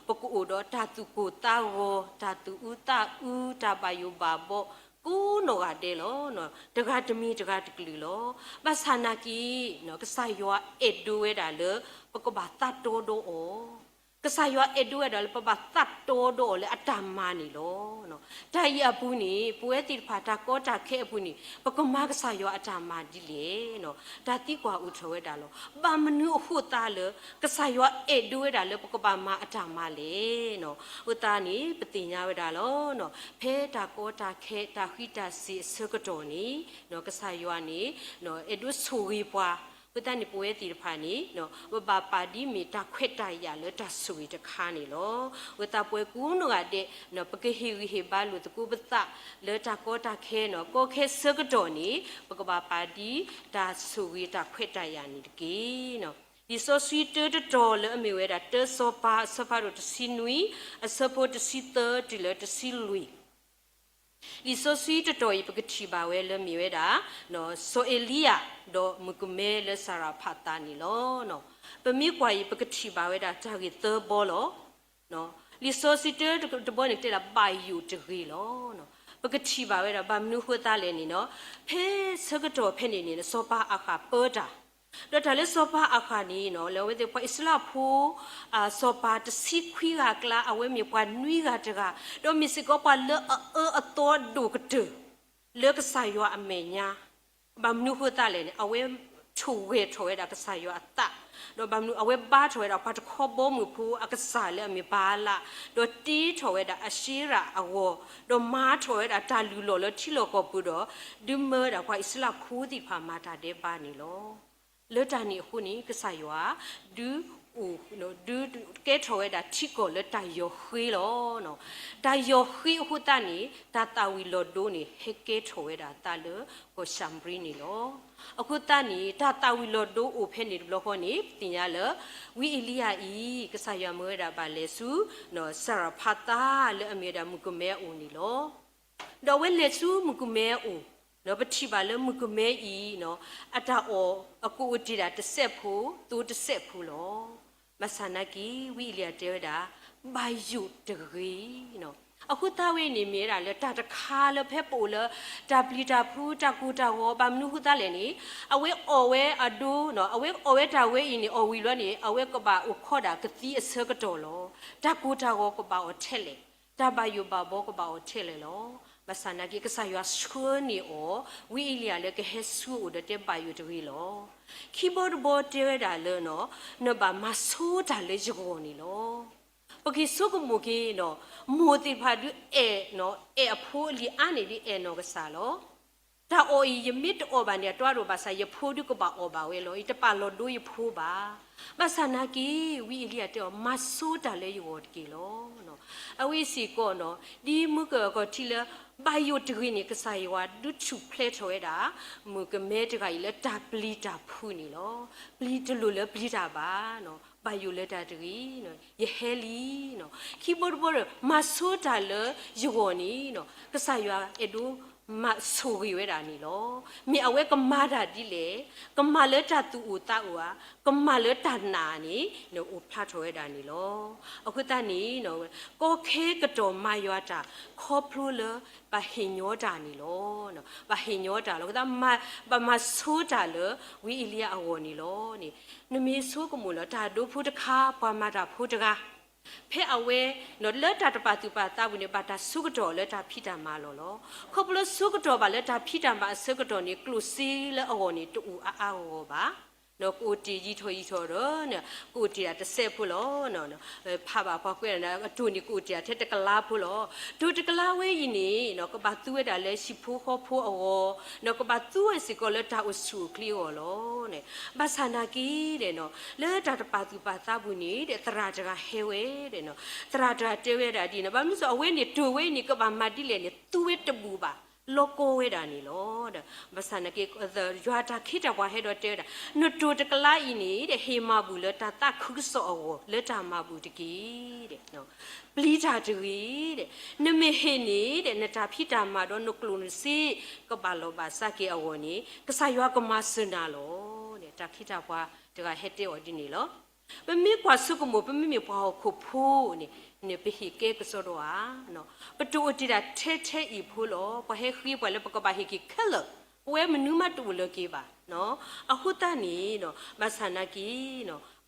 ပကအိၣ်ဒီးတၢ်သူၣ်ကိၢ်သးဂီၤ တၢ်သူၣ်အုးသးအုး တၢ်ဘၣ်ယိၣ်ဘၣ်ဘီ ကိးနီၢ်ဂၤဒဲးလီၤ. တဂၤတမံၤတဂၤတကလုာ်လီၤ. ဘၣ်ဆၣ်နာ်က့ ကစၢ်ယွၤအဲၣ်ဒိးဝဲဒၣ်လၢ ပကဘၣ်သးတီဒီးအီၤ, ကစၢ်ယွၤအဲၣ်ဒိးဝဲဒၣ်လၢပဘၣ်သးတီဒီးအီၤလၢအတၢ်မၤန့ၣ်လီၤ. တၢ်အံၤအပူၤန့ၣ် ပဝဲသ့ၣ်တဖၣ်တၢ်ကီတၢ်ခဲအပူၤန့ၣ် ပကမၤကစၢ်ယွၤအတၢ်မၤဒ်လဲၣ်. တၢ်သံကွၢ်အိၣ်ထီၣ်ဝဲဒၣ်လီၤ. ဘၣ်မနုၤအဃိသတးလၢ ကစၢ်ယွၤအဲၣ်ဒိးဝဲဒၣ်လၢပကဘၣ်မၤအတၢ်မၤလဲၣ်. အဃိသတးန့ၣ် ပသ့ၣ်ညါဝဲဒၣ်လီၤ. ဖဲတၢ်ကီတၢ်ခဲ တၢ်ဃံးတၢ်စ့ၤအဆၢကတီၢ်န့ၣ် ကစၢ်ယွၤန့ၣ် အဲၣ်ဒိးဆိၣ်ဂ့ၤပှၤ, အဃိသတးန့ၣ် ပဝဲသ့ၣ်တဖၣ်န့ၣ် ပဘၣ်ပာ်ဒ်မ့ၢ်တၢ်ခွဲးတၢ်ယာ်လၢတၢ်ဆိၣ်ဂ့ၤတခါန့ၣ်လီၤ. အဃိသတးပဝဲကိးနီၢ်ဂၤဒဲး ပကဟ့ၣ်ဂံၢ်ဟ့ၣ်ဘါလိာ်သကိးပသး လၢတၢ်ကီတၢ်ခဲန့ၣ် ကီခဲဆၢကတီၢ်န့ၣ် ပကဘၣ်ပာ်ဒ်တၢ်ဆိၣ်ဂ့ၤတၢ်ခွဲးတၢ်ယာ်န့ၣ်တက့ၢ်. လံာ်စီဆှံတၢတတီၤလၢအမ့ၢ်ဝဲဒၣ် တၢစီၤပၤအဆၢဖးဒိၣ်တဆံနွံ အဆၢဖိတဆံသၢတုၤလၢတဆံလွံၢ် လံာ်စီဆှံတတီၤအံၤ ပကထံၣ်ဘၣ်ဝဲလၢမ့ၢ်ဝဲဒၣ် စီၤအ့လံယၤ ဒီးမုၣ်ကမဲလၢစၤရဖးသးန့ၣ်လီၤ. ပမ့ၢ်ကွၢ်အံၤ ပကထံၣ်ဘၣ်ဝဲဒၣ်တၢ်ဂ့ၢ်သၢဘီလီၤ. လံာ်စီဆှံတၢတဘီန့ၣ်တဲဒၣ် ဘၣ်ယိၣ်တဂ့ၤလီၤ. ပကထံၣ်ဘၣ်ဝဲဒၣ် ဘၣ်မနုၤဃိသတးလဲၣ်န့ၣ် ဖဲဆၢကတီၢ်ဖဲန့ၣ်န့ၣ် စီၤပၤအၤဃၣ်ပၢတၢ် ဒီးတၢ်လၢစီၤပၤအၤဃၣ်န့ၣ် လၢအဝဲသ့ၣ်ပှၤအံၣ်စရ့လးဖိ စီၤပၤတဆံခွံဂၤအကျါ အဝဲမ့ၢ်ပှၤနွံဂၤတဂၤ, ဒီးမ့ၢ်စ့ၢ်ကီးပှၤလၢအအၢအသီဒိၣ်ကတၢၢ် လၢကစၢ်ယွၤအမဲာ်ညါ, ဘၣ်မနုၤဃိသတးလဲၣ်န့ၣ် အဝဲထိၣ်ဂဲၤထီၣ်ဝဲဒၣ်ကစၢ်ယွၤအသး, ဒီးဘၣ်မနုၤ အဝဲဘါထီၣ်ဝဲဒၣ်ပှၤတခီဘီမုၢ်ဖိအကစၢ်လၢအမ့ၢ်ဘၤအလး, ဒီးတ့ထီၣ်ဝဲဒၣ်အၤၡ့ရးအဂီၤ, ဒီးမၤထီၣ်ဝဲဒၣ်တၢ်လုၢ်လီၢ်လၢထံလီၢ်ကီၢ်ပူၤဒီး ဒုးမၢဝဲဒၣ်ပှၤအံၣ်စရ့လးဖိသ့ၣ်တဖၣ်မၤတၢ်ဒဲးဘးန့ၣ်လီၤ. လၢတၢ်န့ၣ်အဃိန့ၣ် ကစၢ်ယွၤ ဒုးအိၣ် ဒုးကဲထီၣ်ဝဲဒၣ်ထံကီၢ်လၢတၢ်ယီၢ်ဃ့လီၤ. တၢ်ယီၢ်ဃ့အဃိသတးန့ၣ် တၢ်သၣ်ဝံၤလီၤဒိန့ၣ် ဟဲကဲထီၣ်ဝဲဒၣ်သးလၢကီၢ်ၡၤမရံန့ၣ်လီၤ. အဃိသတးန့ၣ် တၢ်သၣ်ဝံၤလီၤဒိအိၣ်ဖဲန့ၣ်တဘျီဃီန့ၣ် ပသ့ၣ်ညါလၢ ဝံအ့လံယၤအံၤ ကစၢ်ယွၤမၢဝဲဒၣ်ဘၣ်လဲၤဆူ စၤရဖးသးလၢအမ့ၢ်ဝဲဒၣ်မုၣ်ကမဲအအိၣ်န့ၣ်လီၤ. ဒီးအဝဲလဲၤဆူမုၣ်ကမဲအအိၣ်, ပထံၣ်ဘၣ်လၢမုၣ်ကမဲအံၤ အတၢ်အီၣ်အကိးအိၣ်တ့ၢ်ဒၣ်တစဲးဖိ သိတစဲးဖိလီၤ. ဘၣ်ဆၣ်နာ်က့ ဝံအ့လံယၤတဲဝဲဒၣ် ဘၣ်ယိၣ်တဂ့ၤ. အဃိသတးဝဲအံၤန့ၣ် မ့ၢ်ဝဲဒၣ်လၢတၢ်တခါလၢဖဲပအိၣ်လၢ တၢ်ပျံၤတၢ်ဖုး တၢ်ကိၢ်တၢ်ဂီၤ ဘၣ်မနုၤဃိသတးလဲၣ်န့ၣ် အဝဲအီၣ်ဝဲအဒိ အဝဲအီၣ်ဝဲတၢ်ဝဲအံၤန့ၣ် အီၣ်ဝံၤလီၤန့ၣ် အဝဲကဘၣ်အိၣ်ခိးဒၣ်ကသံအဆၢကတီၢ်လီၤ. တၢ်ကိၢ်တၢ်ဂီၤကဘၣ်အီၣ်ထဲလဲၣ်, တၢ်ဘၣ်ယိၣ်ဘၣ်ဘီကဘၣ်အီၣ်ထဲလဲၣ်လီၤ. ဘၣ်ဆၣ်နာ်က့ ကစၢ်ယွၤဆှၢန့ၢ်အီၤ ဝံအ့လံယၤလၢကဟဲဆူအအိၣ်ဒီးတဲဘၣ်ယိၣ်တဂ့ၤလီၤ. ခံဘီတဘီတဲဝဲဒၣ်လၢ နဘၣ်မၤဆိတၢ်လၢယဂီၢ်န့ၣ်လီၤ. ပက့ၤဆိကမိၣ်က့ၤ မိၢ်သ့ၣ်တဖၣ်ဒုးအဲၣ် အဲၣ်အဖိအလံၤအါန့ၢ်ဒ်အဲၣ်နီၢ်ကစၢ်လီၤ. တၢ်အီၣ်အံၤ ယမ့ၢ်တအီၣ်ဘၣ်န့ၣ် အတၢ်ဒိၣ်ဘၣ်ဆၣ် ယဖိဒုးကဘၣ်အီၣ်ဘၣ်ဝဲလီၤ. ယတပာ်လီၤဒိယဖိဘၣ်. ဘၣ်ဆၣ်နာ်က့ ဝံအ့လံယၤတဲအီၤ မၤဆိတၢ်လၢယဂီၢ်တက့ၢ်လီၤ. အဝဲစ့ၢ်ကီး ဒ်မုၢ်ကဂီၤထံးလၢ ဘၣ်ယိၣ်တဂ့ၤန့ၣ် ကစၢ်ယွၤဒုးထူၣ်ဖျဲးထီၣ်ဝဲဒၣ် မုၣ်ကမဲတဂၤအံၤလၢတၢ်ပျံၤတၢ်ဖုးန့ၣ်လီၤ. ပျံၤတလိၣ်လၢပျံၤတၢ်ဘၣ်, ဘၣ်ယိၣ်လၢတၢ်တဂ့ၤ, ယဟဲလံ. ခံဘီတဘီဒီး မၤဆိတၢ်လၢယဂီၢ်န့ၣ် ကစၢ်ယွၤအဲၣ်ဒိးမၤဆိၣ်ဂ့ၤဝဲဒၣ်န့ၣ်လီၤ. မ့ၢ်အဝဲကမၤတၢ်ဒ်လဲၣ်, ကမၤလၢတၢ်သူၣ်အိၣ်သးအိၣ်ဧါ, ကမၤလၢတၢ်နာ်န့ၣ် အိၣ်ဖျါထီၣ်ဝဲဒၣ်န့ၣ်လီၤ. အဃိသတးန့ၣ် ကီခဲကတီၢ်မၤယွၤတၢ် ခီဖျိလၢဘၣ်ဟ့ၣ်ညီတၢ်န့ၣ်လီၤ. ဘၣ်ဟ့ၣ်ညီတၢ်လီၤ. အဃိသတး ဘၣ်မၤဆိတၢ်လၢ ဝံအ့လံယၤအဂီၢ်န့ၣ်လီၤန့ၣ်, နမ့ၢ်ဆိကမိၣ်လီၤ တၢ်ဒိဖိတခါ ပှၤမၤတၢ်ဖိတဂၤ ဖဲအဝဲ လၢတၢ်တပာ်သူၣ်ပာ်သးပူၤန့ၣ် ဘၣ်တၢ်ဆိကတီၢ်လၢတၢ်ဖံးတၢ်မၤအလီၢ်လီၤ. ခီဖျိလၢဆိကတီၢ်ဘၣ်လၢတၢ်ဖံးတၢ်မၤအဆၢကတီၢ်န့ၣ် ကျိၣ်စ့လၢအဂီၢ်န့ၣ် တအိၣ်အါအါဂီၢ်ဂီၢ်ဘၣ်. ကအိၣ်တ့ၢ်ယံာ်ထီၣ်ယံာ်ထီၣ်ဒီး ကအိၣ်တ့ၢ်တၢ်တစဲးဖိလီၤ. ဖးဘၣ်ပှၤကွဲးန့ၣ် အတိၢ်န့ၣ် ကအိၣ်တ့ၢ်တၢ်ထဲတကလးဖိလီၤ. တိၢ်တကလးဝဲအံၤန့ၣ် ကဘၣ်သူဝဲဒၣ်လၢဟံၣ်ဖိဃီဖိအဂီၢ်, ကဘၣ်သူဝဲစ့ၢ်ကီးလၢတၢ်အိၣ်ဆူၣ်အိၣ်ချ့အဂီၢ်လီၤ. ဘၣ်ဆၣ်နာ်က့ လၢတၢ်တပာ်သူၣ်ပာ်သးပူၤန့ၣ် သရၣ်တဂၤဟဲဝဲ, သရၣ်တဂၤတဲဝဲဒၣ်ဒ်န့ၣ် ဘၣ်မနုၤစ့ၢ် အဝဲန့ၣ်တိၢ်ဝဲအံၤန့ၣ် ကဘၣ်မၤဒ်လဲၣ်န့ၣ် သူဝဲတဘူၣ်ဘၣ် လီၤကီဝဲဒၣ်န့ၣ်လီၤ. ဘၣ်ဆၣ်နာ်က့ ယွၤတၢ်ခ့တၢ်ပှၤဟဲဒီးတဲဝဲဒၣ် နတိၢ်တကလးအံၤန့ၣ် ဟ့ၣ်မၤဘူၣ်လၢတၢ်သးခုကစီၣ်အဂီၢ် လၢတၢ်မၤဘူၣ်တက့ၢ်. ပျံၤတၢ်တဂ့ၤ, နမ့ၢ်ဟ့ၣ်န့ၣ် နတၢ်ဖံးတၢ်မၤဒီးနကျိၣ်နစ့ ကဘၣ်လီၢ်ဘၣ်စးက့ၤအဂီၢ်န့ၣ် ကစၢ်ယွၤကမၤစၢၤနၤလီၤ. တၢ်ခ့တၢ်ပှၤတဂၤဟဲတဲအီၤဒ်န့ၣ်လီၤ. ပမ့ၢ်ကွၢ်ဆိကမိၣ် ပမ့မ့ၢ်ပှၤဟီၣ်ခိၣ်ဖိန့ၣ် ပဟ့ၣ်ကဲကစီဒီဧါ. ပတအိၣ်တ့ၢ်ဒၣ်ထဲထဲအံၤဖိလီၤ. ပှၤဟဲဃ့ပှၤလၢပကဘၣ်ဟ့ၣ်က့ၤခဲလၢာ်, ပဝဲမနုၤမးတအိၣ်လၢၤက့ၤဘၣ်. အဃိသတးန့ၣ် ဘၣ်ဆၣ်နာ်က့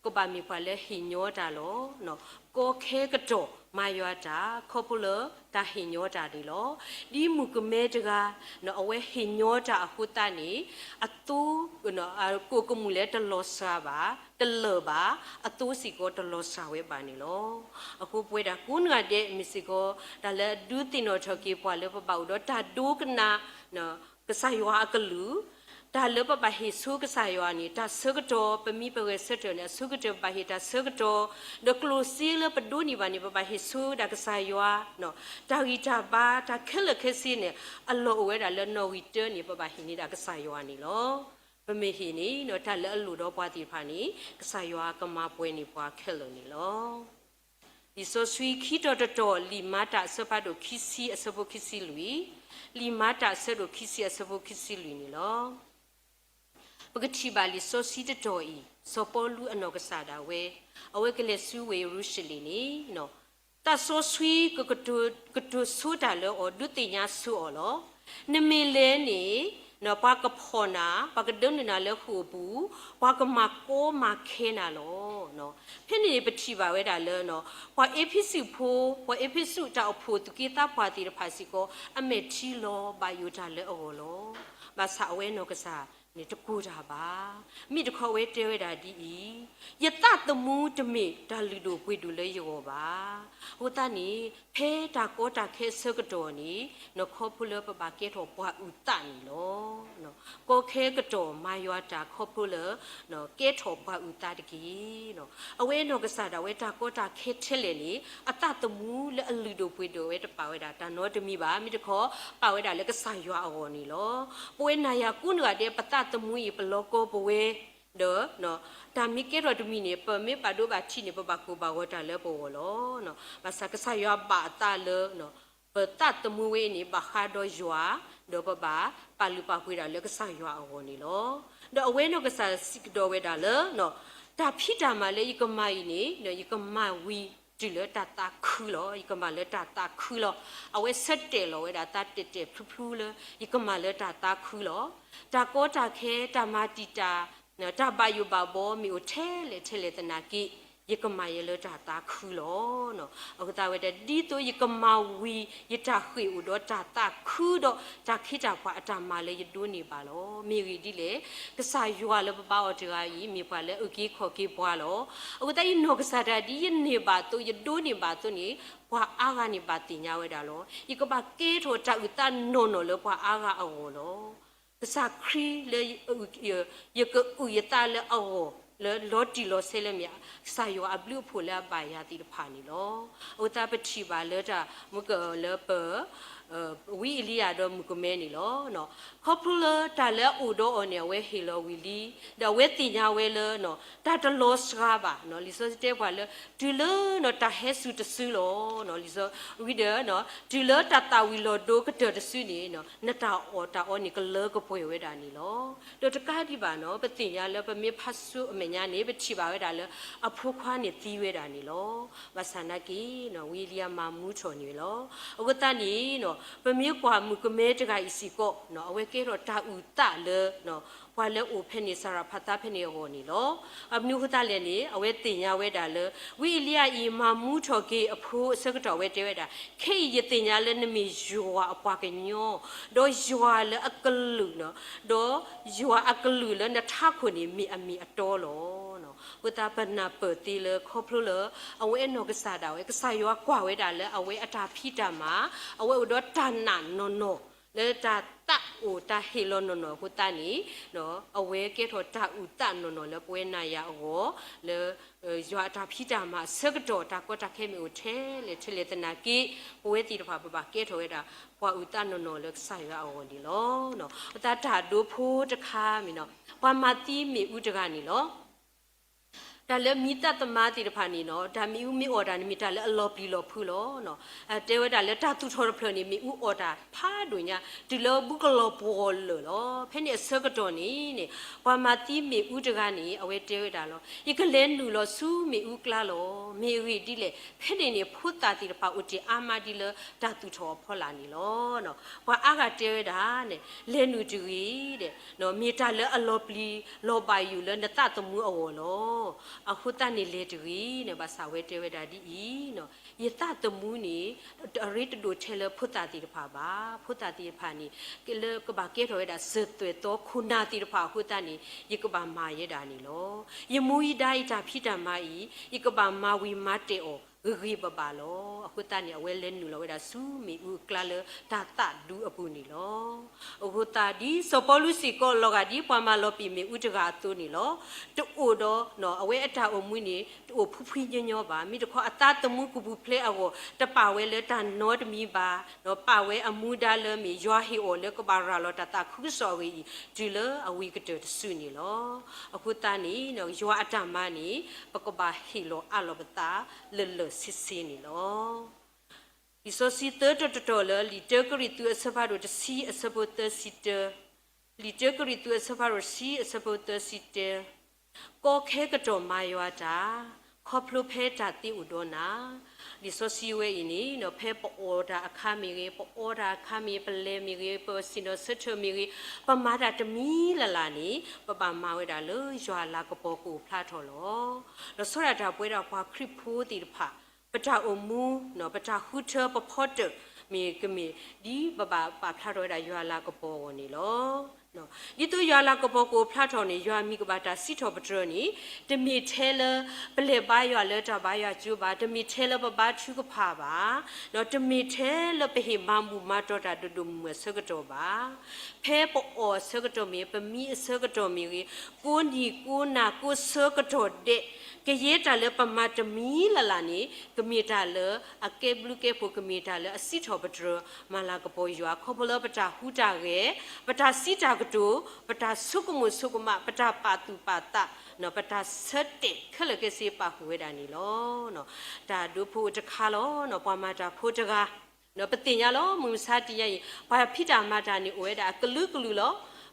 ကဘၣ်မ့ၢ်ပှၤလၢဟ့ၣ်ညီတၢ်လီၤ. ကီခဲကတီၢ်မၤယွၤတၢ် ခီဖျိလၢတၢ်ဟ့ၣ်ညီတၢ်န့ၣ်လီၤ. ဒ်မုၣ်ကမဲတဂၤ အဝဲဟ့ၣ်ညီတၢ်အဃိသတးန့ၣ် အသိ ကိၣ်ကမူၣ်လဲၣ်တလီၤစှၤဘၣ်, တလၢာ်ဘၣ်, အသိစ့ၢ်ကီးတလီၤစှၤဝဲဘၣ်န့ၣ်လီၤ. အဃိပဝဲဒၣ်ကိးနဂၤဒဲး မ့ၢ်စ့ၢ်ကီး တၢ်လၢအဒုးသ့ၣ်နီၣ်ထီၣ်က့ၤပှၤလၢပဘၣ်အိၣ်ဒီးတၢ်ဒိကနၣ် ကစၢ်ယွၤအကလုၢ်, တၢ်လၢပဘၣ်ဟ့ၣ်ဆိကစၢ်ယွၤန့ၣ် တၢ်ဆၢကတီၢ် ပမံပဂဲၤဆၢထၢၣ်န့ၣ် အဆိကတၢၢ်ပဘၣ်ဟ့ၣ်တၢ်ဆၢကတီၢ်, ဒီးကျိၣ်စ့လၢပဒိးန့ၢ်ဘၣ်န့ၣ် ပဘၣ်ဟ့ၣ်ဆိဝဲဒၣ်ကစၢ်ယွၤ, တၢ်ဂံၢ်တၢ်ဘါ တၢ်ခဲလၢာ်ခဲဆ့န့ၣ် အလီၢ်အိၣ်ဝဲဒၣ်လၢနီၣ်ဂံၢ်တၢန့ၣ် ပဘၣ်ဟ့ၣ်န့ၢ်ဒၣ်ကစၢ်ယွၤန့ၣ်လီၤ. ပမ့ၢ်ဟ့ၣ်န့ၣ် တၢ်လၢအလိၣ်ဒီးပှၤသ့ၣ်တဖၣ်န့ၣ် ကစၢ်ယွၤကမၤပှဲၤန့ၢ်ပှၤခဲလၢာ်န့ၣ်လီၤ. လံာ်စီဆှံခံတီၤတတီၤ လံာ်မၤတၢ်အဆၢဖးဒိၣ်ခံဆံအဆၢဖိခံဆံလွံၢ်, လံာ်မၤတၢ်အဆၢဒိၣ်ခံဆံအဆၢဖိခံဆံလွံၢ်န့ၣ်လီၤ. ပကထံၣ်ဘၣ်လံာ်စီဆှံတတီၤအံၤ စီၤပီလူးအနီၢ်ကစၢ်ဒၣ်ဝဲ အဝဲကလဲၤဆူဝ့ၢ်ယရူၤၡလ့ၣ်န့ၣ် သးစီဆှံကကတိၤ ကတိၤဆိတၢ်လၢအီၤ ဒုးသ့ၣ်ညါဆိအီၤလီၤ. နမ့ၢ်လဲၤန့ၣ် ပှၤကဖီၣ်နၤ, ပှၤကဒၢနုာ်နၤလၢဃိာ်အပူၤ, ပှၤကမၤကီမၤခဲနၤလီၤ. ဖဲန့ၣ်န့ၣ် ပထံၣ်ဘၣ်ဝဲဒၣ်လၢ ပှၤအ့းဖ့းစူးဖိ, ပှၤအ့းဖ့းစူးတၢ်အိၣ်ဖှိၣ်သူၣ်က့သးပှၢ်သ့ၣ်တဖၣ်စ့ၢ်ကီး အမဲာ်ထံလီၤဘၣ်ယိၣ်တၢ်လၢအဂီၢ်လီၤ. ဘၣ်ဆၣ်အဝဲနီၢ်ကစၢ်န့ၣ်တကိၢ်တၢ်ဘၣ်. မ့ၢ်တခီအဝဲတဲဝဲဒၣ်ဒ်အံၤ, ယသးသမူတမ့ၢ်တၢ်လုၢ်ဒိၣ်ပှ့ၤဒိၣ်လၢယဂီၢ်ဘၣ်. အဃိသတးန့ၣ် ဖဲတၢ်ကီတၢ်ခဲအဆၢကတီၢ်န့ၣ် ခီဖျိလၢပဘၣ်ကဲထီၣ်ပှၤအုၣ်သးန့ၣ်လီၤ. ကီခဲကတီၢ်မၤယွၤတၢ်ခီဖျိလၢ ကဲထီၣ်ပှၤအုၣ်သးတက့ၢ်. အဝဲနီၢ်ကစၢ်ဒၣ်ဝဲတၢ်ကီတၢ်ခဲထဲလဲၣ်န့ၣ် အသးသမူလၢအလုၢ်ဒိၣ်ပှ့ၤဒိၣ်ဝဲတပာ်ဝဲဒၣ်တၢ်နီတမံၤဘၣ်. မ့ၢ်တခီ ပာ်ဝဲဒၣ်လၢကစၢ်ယွၤအဂီၢ်န့ၣ်လီၤ. ပဝဲနၤယၤကိးနဂၤဒဲး ပသးသမူအံၤ ပလီၤကီပဝဲ ဒီး တၢ်မ့ၢ်ကဲထီၣ်တမံၤန့ၣ် ပမ့ၢ်ဘၣ်ဒိဘၣ်ထံးန့ၣ် ပဘၣ်ကိၢ်ဘၣ်ဂီၤတၢ်လၢပဂီၢ်လီၤ. ဘၣ်ဆၣ်ကစၢ်ယွၤဘၣ်အသးလၢ ပသးသမူဝဲအံၤန့ၣ် ဘၣ်ဃးဒီးယွၤ, ဒီးပဘၣ်ပာ်လုၢ်ပာ်ပှ့ၤဒၣ်လၢကစၢ်ယွၤအဂီၢ်န့ၣ်လီၤ. ဒီးအဝဲနီၢ်ကစၢ်စံးကဒီးဝဲဒၣ်လၢ တၢ်ဖံးတၢ်မၤလၢယကမၤအံၤန့ၣ် ယကမၤဝံၤတုၤလၢတၢ်သးခုလီၤ. ယကမၤလၢတၢ်သးခုလီၤ. အဝဲဆၢတဲာ်လီၤဝဲဒၣ်သးတဲာ်တဲာ်ဖျုဖျုလၢ ယကမၤလၢတၢ်သးခုလီၤ. တၢ်ကီတၢ်ခဲ တၢ်မၤတံာ်တာ် တၢ်ဘၣ်ယိၣ်ဘၣ်ဘီမ့ၢ်အိၣ်ထဲလဲၣ်ထဲလဲၣ်သနာ်က့ ယကမၤယဲလၢတၢ်သးခုလီၤ. အဃိသတးဝဲဒၣ် ဒ်သိးယကမၤဝံၤ ယတၢ်ဃ့ၢ်အိၣ်ဒီးတၢ်သးခုဒီး တၢ်ခ့တၢ်ပှၤအတၢ်မၤလၢယဒိးန့ၢ်ဘၣ်လီၤ. မ့ၢ်ဂ့ၢ်ဒ်လဲၣ်, ကစၢ်ယွၤလၢပဘါအီၤတဂၤအံၤ မ့ၢ်ပှၤလၢအုၣ်က့ၤခီၣ်က့ၤပှၤလီၤ. အဃိသတး ယနီၢ်ကစၢ်တဂၤ ဒ်ယန့ၢ်ဘၣ်အသိး ယဒိးန့ၢ်ဘၣ်အသိးန့ၣ် ပှၤအါဂၤန့ၣ်ဘၣ်သ့ၣ်ညါဝဲဒၣ်လီၤ. ယကဘၣ်ကဲထီၣ်တၢ်အုၣ်သးနီၢ်နီၢ်လၢပှၤအါဂၤအဂီၢ်လီၤ. ကစၢ်ခရံာ်လၢ ယကအုၣ်ယသးလၢအဂီၢ် လၢလီၤတံၢ်လီၤဆဲးလၢမ့ၢ် ကစၢ်ယွၤအဘျုးအဖှိၣ်လၢအဘၣ်ယၤသ့ၣ်တဖၣ်န့ၣ်လီၤ. အဃိသတးပထံၣ်ဘၣ်လၢတၢ်မုၢ်ကလၢပ ဝံအ့လံယၤဒီးမုၣ်ကမဲန့ၣ်လီၤ. ခီဖျိလၢတၢ်လၢအအိၣ်ဒီးအီၤန့ၣ် အဝဲဟ့ၣ်လီၤဝံၤလံ, ဒီးအဝဲသ့ၣ်ညါဝဲလၢ တၢ်တလီၤစှၤဘၣ်, လံာ်စီဆှံတဲပှၤလၢ တုၤလၢတၢ်ဟဲစူၤတစုလီၤ. ဝံၤဒီး တုၤလၢတၢ်သၣ်ဝံၤလီၤဒိကတၢၢ်တစုန့ၣ် နတၢ်အီၣ်တၢ်အီန့ၣ် ကလၢကပှဲၤဝဲဒၣ်န့ၣ်လီၤ. ဒီးတကးဒံးဘၣ်နီၤ ပသ့ၣ်ညါလၢပမ့ၢ်ဖးဆူအမဲာ်ညါန့ၣ် ပထံၣ်ဘၣ်ဝဲဒၣ်လၢ အဖိခွါန့ၣ်သံဝဲဒၣ်န့ၣ်လီၤ. ဘၣ်ဆၣ်နာ်က့ ဝံအ့လံယၤမၤမူထီၣ်န့ၣ်လီၤ. အဃိသတးန့ၣ် ပမ့ၢ်ကွၢ်မုၣ်ကမဲတဂၤအံၤစ့ၢ်ကီး အဝဲကဲထီၣ်တၢ်အုၣ်သးလၢ ပှၤလၢအအိၣ်ဖဲန့ၣ် စၤရဖးသးဖဲန့ၣ်အဂီၢ်န့ၣ်လီၤ. မနုၤအဃိသတးလဲၣ်န့ၣ် အဝဲသ့ၣ်ညါဝဲဒၣ်လၢ ဝံအ့လံယၤအံၤ မၤမူထီၣ်က့ၤအဖိအဆၢကတီၢ် အဝဲတဲဝဲဒၣ်, ခဲအံၤယသ့ၣ်ညါလၢနမ့ၢ်ယွၤအပှၤကညီ, ဒီးယွၤလၢအကလုာ်, ဒီးယွၤအကလုာ်လၢနထးခိၣ်န့ၣ် မ့ၢ်အမ့ၢ်အတီလီၤ. အဃိသတးပနၢ်ပၢၢ်သ့လၢခီဖျိလၢ အဝဲအနီၢ်ကစၢ်ဒၣ်ဝဲ ကစၢ်ယွၤကွၢ်ဝဲဒၣ်လၢအဝဲအတၢ်ဖံးတၢ်မၤ, အဝဲအိၣ်ဒီးတၢ်နာ်နီၢ်နီၢ် လၢတၢ်သးအိၣ်တၢ်ဟ့ၣ်လီၤနီၢ်နီၢ်အဃိသတးန့ၣ် အဝဲကဲထီၣ်တၢ်အုၣ်သးနီၢ်နီၢ်လၢပဝဲနၤယၤအဂီၢ် လၢ ယွၤအတၢ်ဖံးတၢ်မၤအဆၢကတီၢ် တၢ်ကီတၢ်ခဲမ့ၢ်အိၣ်ထဲလဲၣ်ထဲလဲၣ်သနာ်က့ ပဝဲသ့ၣ်တဖၣ် ပဘၣ်ကဲထီၣ်ဝဲဒၣ် ပှၤအုၣ်သးနီၢ်နီၢ်လၢကစၢ်ယွၤအဂီၢ်န့ၣ်လီၤ. အဃိသတးတၢ်ဒိဖိတခါမ့ၢ်နီၤ ပှၤမၤသံမ့ၣ်အူတဂၤန့ၣ်လီၤ. တၢ်လၢမံၤသးသမါသ့ၣ်တဖၣ်န့ၣ်နီၤ တၢ်မ့ၣ်အူမ့ၢ်အီၣ်တၢ်န့ၣ် မ့ၢ်တၢ်လၢအလီၤပျံၤလီၤဖုးလီၤ. တဲဝဲဒၣ်လၢတၢ်သူၣ်ထီၣ်တဖျၢၣ်န့ၣ် မ့ၣ်အူအီၣ်တၢ်ဖးဒိၣ်ညါ တုၤလၢဘူးကလီၤပှီၤလၢာ်လီၤ. ဖဲန့ၣ်အဆၢကတီၢ်န့ၣ်န့ၣ် ပှၤမၤသံမ့ၣ်အူတဂၤန့ၣ် အဝဲတဲဝဲဒၣ်လီၤ. ယကလဲၤနုာ်လီၤဆူမ့ၣ်အူကျါလီၤ. မ့ၢ်အဂ့ၢ်ဒ်လဲၣ် ဖဲန့ၣ်န့ၣ် ဖိသၣ်သ့ၣ်တဖၣ်အိၣ်တ့ၢ်အါမးဒ်လၢ တၢ်သူၣ်ထီၣ်အဖီလာ်န့ၣ်လီၤ. ပှၤအါဂၤတဲဝဲဒၣ်န့ၣ် လဲၤနုာ်တဂ့ၤ မ့ၢ်တၢ်လၢအလီၤပျံၤလီၤဘၣ်ယိၣ်လၢနသးသမူအဂီၢ်လီၤ. အဃိသတးန့ၣ်လဲၤတဂ့ၤန့ၣ် ဘၣ်ဆၣ်ဝဲတဲဝဲဒၣ်ဒ်အံၤ, ယသးသမူန့ၣ် အရ့တဒိၣ်ထဲလၢဖိသၣ်သ့ၣ်တဖၣ်ဘၣ်. ဖိသၣ်သ့ၣ်တဖၣ်န့ၣ် လၢကဘၣ်ကဲထီၣ်ဝဲဒၣ် စၢၤသွဲၣ်သီခိၣ်နၢ်သ့ၣ်တဖၣ်အဃိသတးန့ၣ် ယကဘၣ်မၤယဲဒၣ်န့ၣ်လီၤ. ယမူယဒါအံၤတၢ်ဖံးတၢ်မၤအံၤ ယကဘၣ်မၤဝံၤမၤတဲာ်အီၤ ဂ့ၤဂ့ၤဘၣ်ဘၣ်လီၤ. အဃိသတးန့ၣ် အဝဲလဲၤနုာ်လီၤဝဲဒၣ်ဆူမ့ၣ်အူအကျါလၢတၢ်သးဒူအပူၤန့ၣ်လီၤ. အဃိသတးဒ်စီၤပီလူးစ့ၢ်ကီးလီၤဂာ်ဒ်ပှၤမၤလီၤပံာ်မ့ၣ်အူတဂၤအသိးန့ၣ်လီၤ. တအိၣ်ဒီး အဝဲအတၢ်အိၣ်မူန့ၣ် တအိၣ်ဖှံဖှံညီညီဘၣ်. မ့ၢ်တခီအသးသမူကပူၤဖျဲးအဂီၢ် တပာ်ဝဲလၢတၢ်နီတမံၤဘၣ်. ပာ်ဝဲအမူဒါလၢမ့ၢ်ယွၤဟ့ၣ်အီၤလၢကဘၣ်ရၤလီၤတၢ်သးခုကစီၣ်အဂ့ၢ်အံၤ တုၤလၢအဝံၤကတၢၢ်တစုန့ၣ်လီၤ. အဃိသတးန့ၣ် ယွၤအတၢ်မၤန့ၣ် ပကဘၣ်ဟ့ၣ်လီၤအးလီၤပသးလၢာ်လၢာ်ဆ့ဆ့န့ၣ်လီၤ. လံာ်စီဆှံသၢတီၤတတီၤလၢ လံာ်တၢကရံၣ်သူးအဆၢဖးဒိၣ်တဆံအဆၢဖိသၢဆံတၢ, လံာ်တၢကရံၣ်သူးအဆၢဖးဒိၣ်တဆံအဆၢဖိသၢဆံတၢ, ကီခဲကတီၢ်မၤယွၤတၢ်, ခီဖျိဖဲတၢ်သ့အိၣ်ဒီးနၤ, လံာ်စီဆှံဝဲအံၤန့ၣ် ဖဲပအီၣ်တၢ်အခါမ့ၢ်ဂ့ၤ, ပအီတၢ်အခါမ့ၢ်, ပလဲၤမ့ၢ်ဂ့ၤ, ပဆ့ၣ်နီၤဆၢထၢၣ်မ့ၢ်ဂ့ၤ, ပမၤတၢ်တမံၤလၢ်လၢ်န့ၣ် ပဘၣ်မၤဝဲဒၣ်လၢယွၤအလၤကပီၤကအိၣ်ဖျါထီၣ်လီၤ. ဒီးဆီဒၣ်တၢ်ပဝဲဒၣ်ပှၤခရံာ်ဖိသ့ၣ်တဖၣ် ပတၢ်အိၣ်မူ, ပတၢ်ဃုထၢပဖီတၢၣ်မ့ၢ်ကမ့ၢ် ဒ်ပဘၣ်ပာ်ဖျါထီၣ်ဝဲဒၣ်ယွၤအလၤကပီၤအဂီၢ်န့ၣ်လီၤ. ဒ်သိးယွၤအလၤကပီၤကအိၣ်ဖျါထီၣ်န့ၣ် ယွၤမံၤကဘၣ်တၢ်စံးထီၣ်ပတြၢၤန့ၣ် တမ့ၢ်ထဲလၢပလဲၤဘါယွၤလၢတၢ်ဘါယွၤကၠိဘၣ်, တမ့ၢ်ထဲလၢပဘါထုကဖၣ်ဘၣ်, ဒီးတမ့ၢ်ထဲလၢပဟ့ၣ်မၤဘူၣ်မၤတီၤတၢ်ဒိၣ်ဒိၣ်မုၢ်မုၢ်အဆၢကတီၢ်ဘၣ်. ဖဲပအီၣ်အဆၢကတီၢ်မ့ၢ်, ပမံအဆၢကတီၢ်မ့ၢ်ဂ့ၤ, ကိးနံၤကိးနၤကိးဆၢကတီၢ်ဒဲး, ကယဲၢ်တၢ်လၢပမၤတမံၤလၢ်လၢ်န့ၣ် ကမ့ၢ်တၢ်လၢအကဲဘျုးကဲဖှိၣ်, ကမ့ၢ်တၢ်လၢအစံးထီၣ်ပတြၢၤမၤလၤကပီၤယွၤ ခီဖျိလၢပတၢ်ဟူးတၢ်ဂဲၤ, ပတၢ်စံးတၢ်ကတိၤ, ပတၢ်ဆိကမိၣ်ဆိကမး, ပတၢ်ပာ်သူၣ်ပာ်သး, ပတၢ်ဆၢတဲာ်ခဲလၢာ်ခဲဆ့ပာ်ဃုာ်ဝဲဒၣ်န့ၣ်လီၤ. တၢ်ဒိဖိတခါလီၤ, ပှၤမၤတၢ်ဖိတဂၤ ပသ့ၣ်ညါလီၤ, မုၢ်မဆါတနံၤအံၤ ပှၤဖံးတၢ်မၤတၢ်န့ၣ်အိၣ်ဝဲဒၣ်အကလုာ်ကလုာ်လီၤ.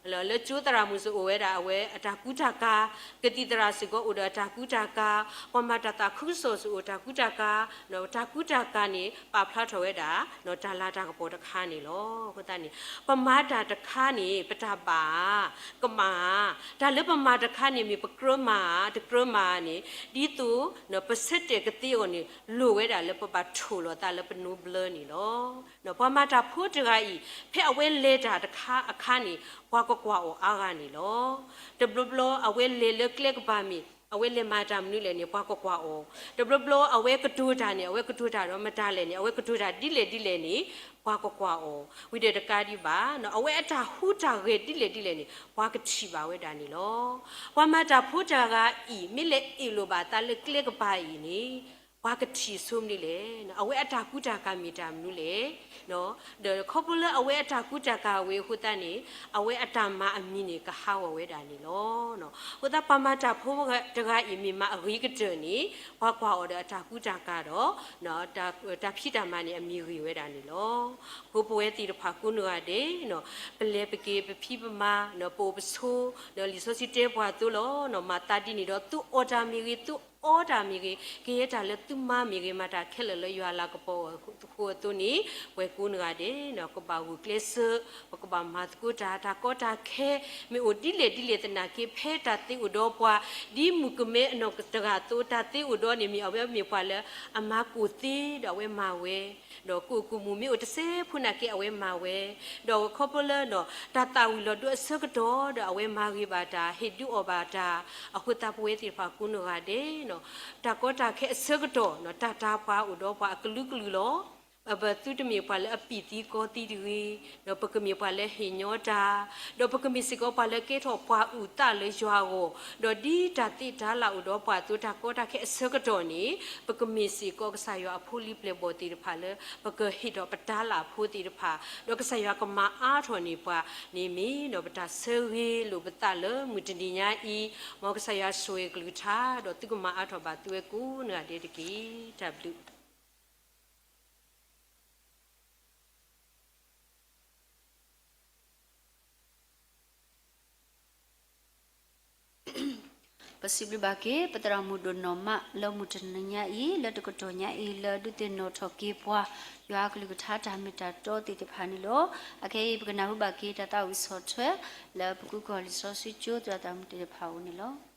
လၢကၠိသရၣ်မုၣ်စ့ၢ်အိၣ်ဝဲဒၣ်အဝဲအတၢ်ကူတၢ်ကၤ, ကသံၣ်သရၣ်စ့ၢ်ကီးအိၣ်ဒီးအတၢ်ကူတၢ်ကၤ, ပှၤမၤတၢ်သးခုကစီၣ်စ့ၢ်အိၣ်တၢ်ကူတၢ်ကၤ, တၢ်ကူတၢ်ကၤန့ၣ် ပာ်ဖျါထီၣ်ဝဲဒၣ် တၢ်လၤတၢ်ကပီၤတခါန့ၣ်လီၤ. အဃိသတးန့ၣ် ပမၤတၢ်တခါန့ၣ် ပတၢ်ဘၣ်ဧါ, ကမၣ်ဧါ, တၢ်လၢပမၤတခါန့ၣ် မ့ၢ်ပကြၢးမၤဧါ တကြၢးမၤဧါန့ၣ် ဒ်သိး ပဆၢတဲာ်ကသ့အဂီၢ်န့ၣ် လိၣ်ဝဲဒၣ်လၢပဘၣ်ထိၣ်လီၤသးလၢပနိဘျၢန့ၣ်လီၤ. ပှၤမၤတၢ်ဖိတဂၤအံၤ ဖဲအဝဲလဲၤတၢ်တခါအခါန့ၣ် ပှၤကကွၢ်အီၤအါဂၤန့ၣ်လီၤ. တဘျီဘျီအဝဲလဲၤလၢကျဲကပၤမ့ၢ် အဝဲလဲၤမၤတၢ်မနုၤလဲၣ်န့ၣ် ပှၤကကွၢ်အီၤ, တဘျီဘျီအဝဲကတိၤတၢ်န့ၣ် အဝဲကတိၤတၢ်ဒီးမတၤလဲၣ်န့ၣ် အဝဲကတိၤတၢ်ဒ်လဲၣ်ဒ်လဲၣ်န့ၣ် ပှၤကကွၢ်အီၤ, ဝံၤဒီးတကးဒံးဘၣ် အဝဲအတၢ်ဟူးတၢ်ဂဲၤဒ်လဲၣ်ဒ်လဲၣ်န့ၣ် ပှၤကထံၣ်ဘၣ်ဝဲဒၣ်န့ၣ်လီၤ. ပှၤမၤတၢ်ဖိတဂၤအံၤ မ့ၢ်လဲၤအ့ၣ်လိာ်ဘၣ်အသးလၢကျဲကပၤအံၤန့ၣ် ပှၤကထံၣ်ဆိမနုၤလဲၣ်, အဝဲအတၢ်ကူတၢ်ကၤမ့ၢ်တၢ်မနုၤလဲၣ် ဒီးခီဖျိလၢအဝဲအတၢ်ကူတၢ်ကၤဝဲအဃိသတးန့ၣ် အဝဲအတၢ်မၤအမံၤန့ၣ် ကဟးဂီၤဝဲဒၣ်န့ၣ်လီၤ. အဃိသတးပှၤမၤတၢ်ဖိတဂၤအံၤမ့ၢ်မၤအဂ့ၤကတၢၢ်န့ၣ် ပှၤကွၢ်အီၤဒီးအတၢ်ကူတၢ်ကၤဒီး တၢ်ဖံးတၢ်မၤန့ၣ် အမံၤဂ့ၤဝဲဒၣ်န့ၣ်လီၤ. အဃိပဝဲသ့ၣ်တဖၣ်ကိးဂၤဒဲး ပလဲၤပက့ၤပဖံးပမၤ ပအိၣ်ပဆိး လံာ်စီဆှံတဲပှၤအသိးလီၤ. မၤသးဒ်န့ၣ်ဒီး သုအီၣ်တၢ်မ့ၢ်ဂ့ၤ သုအီတၢ်မ့ၢ်ဂ့ၤ ကယဲၢ်တၢ်လၢသုမၤမ့ၢ်ဂ့ၤ မၤတၢ်ခဲလၢာ်လၢယွၤလၤကပီၤအဃိအသိးန့ၣ် ပဝဲကိးဂၤဒဲး ပကဘၣ်ဂုာ်ကျဲးစၢး ပကဘၣ်မၤသကိးတၢ် တၢ်ကီတၢ်ခဲ မ့ၢ်အိၣ်ဒ်လဲၣ်ဒ်လဲၣ်သနာ်က့ ဖဲတၢ်သ့အိၣ်ဒီးပှၤ ဒ်မုၢ်ကမဲအနီၢ်တဂၤအသိး တၢ်သ့အိၣ်ဒီးန့ၣ်မ့ၢ် အဝဲမ့ၢ်ပှၤလၢအမၤကိၢ်သ့ဒီးအဝဲမၤဝဲ ဒီးကိၣ်ကိၣ်မူမ့ၢ်အိၣ်တစဲးဖိနာ်က့အဝဲမၤဝဲ ဒီးခီဖျိလၢ တၢ်သၣ်ဝံၤလီၤဒိအဆၢကတီၢ်ဒီးအဝဲမၤဂ့ၤဘၣ်တၢ် ဟ့ၣ်ဒုးအီၣ်ဘၣ်တၢ် အဃိသတးပဝဲသ့ၣ်တဖၣ်ကိးဂၤဒဲး တၢ်ကီတၢ်ခဲအဆၢကတီၢ် တၢ်တၤပှၤအိၣ်ဒီးပှၤအကလုာ်ကလုာ်လီၤ. အဘၣ်သုတမ့ၢ်ပှၤလၢအပံၢ်သံကီသံတဂ့ၤ, ဒီးပကမ့ၢ်ပှၤလၢဟ့ၣ်ညီတၢ်, ဒီးပကမ့ၢ်စ့ၢ်ကီးပှၤလၢကဲထီၣ်ပှၤအုၣ်သးလၢယွၤအဂီၢ်, ဒီးဒ်တၢ်သ့တၢ်လၢ်အိၣ်ဒီးပှၤအသိး တၢ်ကီတၢ်ခဲအဆၢကတီၢ်န့ၣ် ပကမ့ၢ်စ့ၢ်ကီးကစၢ်ယွၤအဖိလံၤပျဲၢ်ဘီၣ်သ့ၣ်တဖၣ်လၢ ပကဟ့ၣ်ထီၣ်ပတၢ်လၢ်အဖိသ့ၣ်တဖၣ်, ဒီးကစၢ်ယွၤကမၤအါထီၣ်န့ၢ်ပှၤန့ၣ်မ့ၢ် ဒီးပတၢ်ဆၢဂ့ၤလိာ်ပသးလၢမုၢ်တနံၤညါအံၤ, မ်ကစၢ်ယွၤဆိၣ်ဂ့ၤကလုၢ်ကထါ ဒီးသုကမၤအါထီၣ်ဘၣ်သုဝဲကိးဂၤဒဲးတက့ၢ်. တၢ်ဘျုး ပစံးဘျုးဘၣ်က့ၤ ပသရၣ်မုၣ်ဒိၣ်နီၢ်မး လၢမုၢ်တနံၤညါအံၤ လၢတကတီၢ်ညါအံၤ လၢဒုးသ့ၣ်နီၣ်ထီၣ်က့ၤပှၤ ယွၤအကလုၢ်ကထါတၢ်မ့ၢ်တၢ်တီသ့ၣ်တဖၣ်န့ၣ်လီၤ. အခဲအံၤ ပကနၢ်ဟူဘၣ်က့ၤတၢ်သးဝံၣ်ဆီၣ်ထွဲ လၢပကကွၢ်လံာ်စီဆှံကၠိသရၣ်သးမုၣ်သ့ၣ်တဖၣ်အအိၣ်န့ၣ်လီၤ.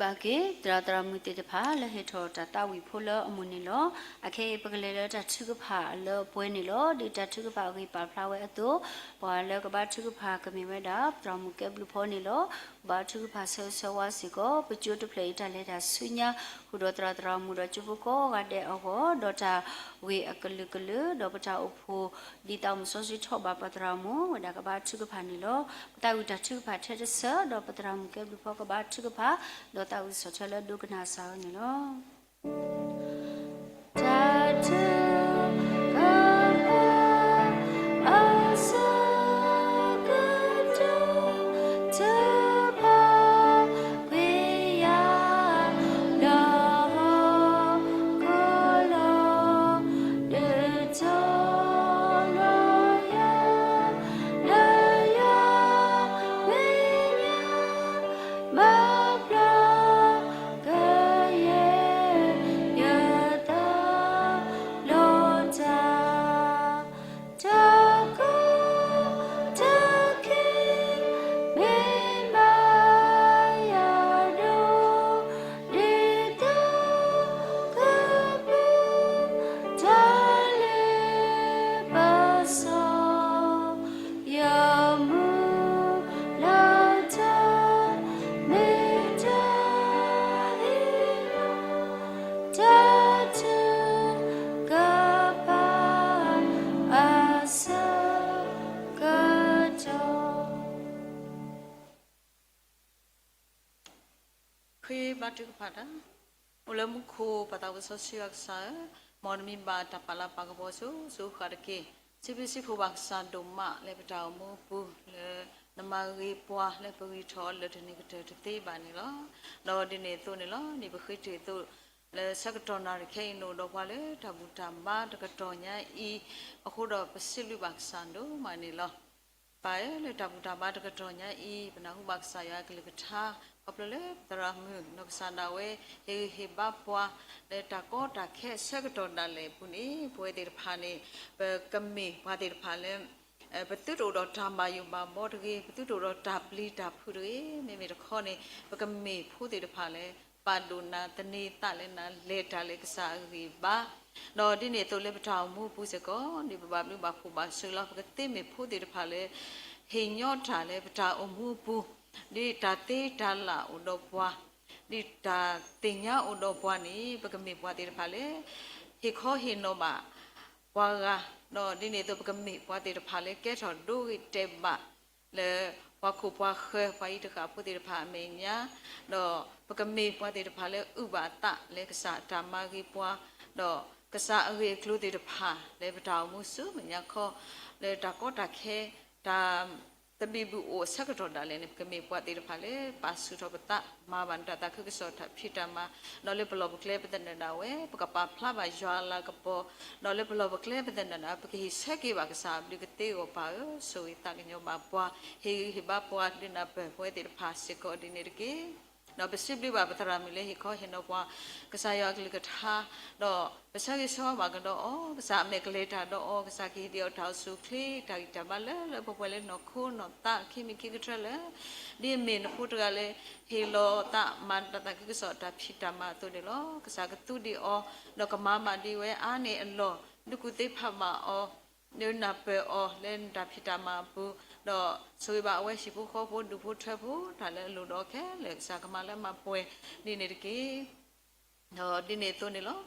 ပက့ၤ သရၣ်သရၣ်မုၣ်သ့ၣ်တဖၣ်လၢဟဲထီၣ်တၢ်သးဝံၣ်ဖိလၢအမိၢ်န့ၣ်လီၤ. အခဲအံၤ ပကလဲၤလၢတၢ်ထုကဖၣ်လၢပှဲၤန့ၣ်လီၤ. ဒ်တၢ်ထုကဖၣ်အဂ့ၢ်ပာ်ဖျါဝဲအသိး, ပှၤလၢကဘါထုကဖၣ်ကမ့ၢ်ဝဲဒၣ် ပသရၣ်မုၣ်ကဲဘျုးဖီန့ၣ်လီၤ. ကဘါထုကဖၣ်ဆၢဂ့ၤဆၢဝါစ့ၢ်ကီး ပကၠိတဖျၢၣ်အံၤတၢ်လဲၤတၢ်ဆူညါ ဃုာ်ဒီးသရၣ်သရၣ်မုၣ်ဒီးကၠိဖိကိးဂၤဒဲးအဂီၢ်, ဒီးတၢ်ဂ့ၢ်အကလုာ်ကလုာ်, ဒီးပတၢ်အိၣ်ဖှိၣ် ဒ်သးမုၣ်စီဆှံထီၣ်ဘၣ်ပသရၣ်မုၣ်ဝဲဒၣ်ကဘါထုကဖၣ်န့ၣ်လီၤ. ပသးဝံၣ်တၢ်ထုကဖၣ်ထဲတစၢၢ်, ဒီးပသရၣ်မုၣ်ကဲဘျုးဖီကဘါထုကဖၣ်, ဒီးသးဝံၣ်ဆီၣ်ထွဲလၢဒိကနၣ်စၢ်ဝဲန့ၣ်လီၤ. တၢ်ထုကဖၣ် အဆၢကတီၢ် တဖၣ်ကွံာ်ယၤ ဒီးဟီၣ်ခိၣ်လီၤ ဒုးတီၤလီၤယၤ လၢယွၤဝိညာဉ် မၤပျီကယဲၢ် ယသးလိတၢ် တၢ်ကီတၢ်ခဲ မ့ၢ်ဘၣ်ယၤဒိၣ် ဒ်သိးကပူၤ တၢ်လ့ပစီ ယမူလၢတၢ် မ့ၢ်တၢ်ဟ့ၣ်လီၤ တၢ်ထုကဖၣ် အဆၢကတီၢ် ဃ့ဘါထုကဖၣ်တၢ်. အိၣ်လၢမူခိၣ် ပၢ်သးစီဆှံယွၤကစၢ်ဧၢ, မ်နမံၤဘၣ်တၢ်ပာ်လၤပာ်ကပီၤစိၤစိၤဃၣ်ဃၣ်တက့ၢ်. စံးဘျုးစံးဖှိၣ်ဘၣ်ကစၢ်ဒိၣ်မးလၢပတၢ်အိၣ်မူအပူၤ လၢနမၤဂ့ၤပှၤလၢပဂံၢ်ထီၣ်အီၤလၢတနံၤကတၢၢ်တသ့ဘၣ်န့ၣ်လီၤ. ဒီးဒ်န့ၣ်အသိးန့ၣ်လီၤ, ဒ်ပဃ့တ့ၢ်အသိး လၢဆၢကတီၢ်နၣ်ရံၣ်ခဲအံၤ နအိၣ်ဒီးပှၤလၢတၢ်ဘူၣ်တၢ်ဘါတကတီၢ်ညါအံၤ, အဃိဒီးပစံးဘျုးဘၣ်ကစၢ်ဒိၣ်မးန့ၣ်လီၤ. ပၢ်ဧၢ, လၢတၢ်ဘူၣ်တၢ်ဘါတကတီၢ်ညါအံၤ ပနၢ်ဟူဘၣ်ကစၢ်ယွၤအကလုၢ်ကထါ ခီဖျိလၢပသရၣ်မုၣ် နီၢ်ကစၢ်ဒၣ်ဝဲ ဟ့ၣ်ဂံၢ်ဟ့ၣ်ဘါပှၤ လၢတၢ်ကီတၢ်ခဲအဆၢကတီၢ်ဒၣ်လဲာ်အပူၤန့ၣ် ပဝဲသ့ၣ်တဖၣ်န့ၣ် ပကမ့ၢ်ပှၤသ့ၣ်တဖၣ်လၢ ပသုတအိၣ်ဒီးတၢ်ဘၣ်ယိၣ်ဘၣ်ဘီတဂ့ၤ, ပသုတအိၣ်ဒီးတၢ်ပျံၤတၢ်ဖုးတဂ့ၤ, မ့မ့ၢ်တခီန့ၣ် ပကမ့ၢ်ဖိသ့ၣ်တဖၣ်လၢ ပာ်ဒိၣ်နၤ သန့ၤသးလၢနၤ လဲၤတၢ်လၢကစၢ်အဂံၢ်ဘါ, ဒီးဒ်န့ၣ်အသိးလၢပတၢ်အိၣ်မူအပူၤစ့ၢ်ကီး ဒ်ပဘၣ်ဘျုးဘၣ်ဖှိၣ်ဘၣ်ဆိၣ်ဂ့ၤလီၤ ပကသ့မ့ၢ်ဖိသ့ၣ်တဖၣ်လၢ ဟ့ၣ်ညီတၢ်လၢပတၢ်အိၣ်မူအပူၤ, ဒ်တၢ်သ့တၢ်လၢ်အိၣ်ဒီးပှၤ, ဒ်တၢ်သ့ၣ်ညါအိၣ်ဒီးပှၤန့ၣ် ပကမ့ၢ်ပှၤသ့ၣ်တဖၣ်လၢ ဟ့ၣ်ခီဟ့ၣ်နီၤဘၣ် ပှၤဂၤ, ဒီးဒ်န့ၣ်အသိး ပကမ့ၢ်ပှၤသ့ၣ်တဖၣ်လၢကဲထီၣ်ဒိဂ့ၤတဲာ်ဘၣ် လၢပှၤခိၣ်ပှၤဃၢၤ ပှၤအံၤတဃၣ်ဖိသ့ၣ်တဖၣ်အမဲာ်ညါ, ဒီးပကမ့ၢ်ပှၤသ့ၣ်တဖၣ်လၢအုၣ်ဘၣ်အသးလၢကစၢ်အတၢ်မၤဂ့ၤပှၤ, ဒီးကစၢ်အဂ့ၢ်အကျိၤသ့ၣ်တဖၣ် လၢပတၢ်အိၣ်မူဆူမဲာ်ညါခီ, လၢတၢ်ကီတၢ်ခဲ တၢ် သဘံၣ်ဘုၣ်အိၣ်အဆၢကတီၢ်ဒၣ်လဲာ်န့ၣ် ပကမ့ၢ်ပှၤသ့ၣ်တဖၣ်လၢပာ်ဆူၣ်ထီၣ်ပသး မၤဘၣ်နတၢ်သးခုကစီၣ်တၢ်ဖံးတၢ်မၤ, ဒီးလၢပလီၢ်ပကျဲပသနၢၣ်ဒၣ်ဝဲ ပကပာ်ဖျါဘၣ်ယွၤအလၤကပီၤ, ဒီးလၢပလီၢ်ပကျဲပသနၢၣ်ဒၣ် ပကဟ့ၣ်ဆၢက့ၤဘၣ်ကစၢ်အဘျုးကသ့အဂီၢ်ပၢ်ဧၢ, ဆိၣ်ဂ့ၤသးကညီၤဘၣ်ပှၤ, ဟ့ၣ်ဂံၢ်ဟ့ၣ်ဘါပှၤဒုးနၢ်ပၢၢ်ပဝဲသ့ၣ်တဖၣ်စ့ၢ်ကီးဒ်န့ၣ်တက့ၢ်. ဒီးပစံးဘျုးဘၣ်ပသရၣ်မုၣ်လၢဟ့ၣ်ခီဟ့ၣ်နီၤပှၤ ကစၢ်ယွၤအကလုၢ်ကထါ, ဒီးပဆၢဂ့ၤဆၢဝါဘၣ်ကဒီးအီၤ, ကစၢ်အမဲာ်ကလဲၤတၢ်ဒီးအီၤ, ကစၢ်ကဟ့ၣ်ဒံးအီၤတၢ်အိၣ်ဆူၣ်အိၣ်ချ့ တၢ်ဂံၢ်တၢ်ဘါလၢလၢပှဲၤပှဲၤလၢနီၢ်ခိနီၢ်သးခံမံၤခံကတၢၢ်လၢ ဒ်အမ့ၢ်နဖိတဂၤလၢ ဟ့ၣ်လီၤသးမၤနတၢ်သးခုကစီၣ်တၢ်ဖံးတၢ်မၤအသိးန့ၣ်လီၤ. ကစၢ်ကသူဒံးအီၤ, ဒီးကမၤဘၣ်ဒံးဝဲအါန့ၢ်အလီၢ်, ဒုးကူၣ်သ့ဖးဘၣ်အီၤ ဒုးနၢ်ပၢၢ်အီၤလၢနတၢ်ဖံးတၢ်မၤအပူၤ, ဒီးဆိၣ်ဂ့ၤဘၣ်အဝဲဟံၣ်ဖိဃီဖိဒူၣ်ဖိထၢဖိ တၢ်လၢအလိၣ်ဒီးခဲလၢာ်ကစၢ်ကမၤလၢမၤပှဲၤဒ်န့ၣ်တက့ၢ်. ဒီးဒ်န့ၣ်အသိးန့ၣ်လီၤ.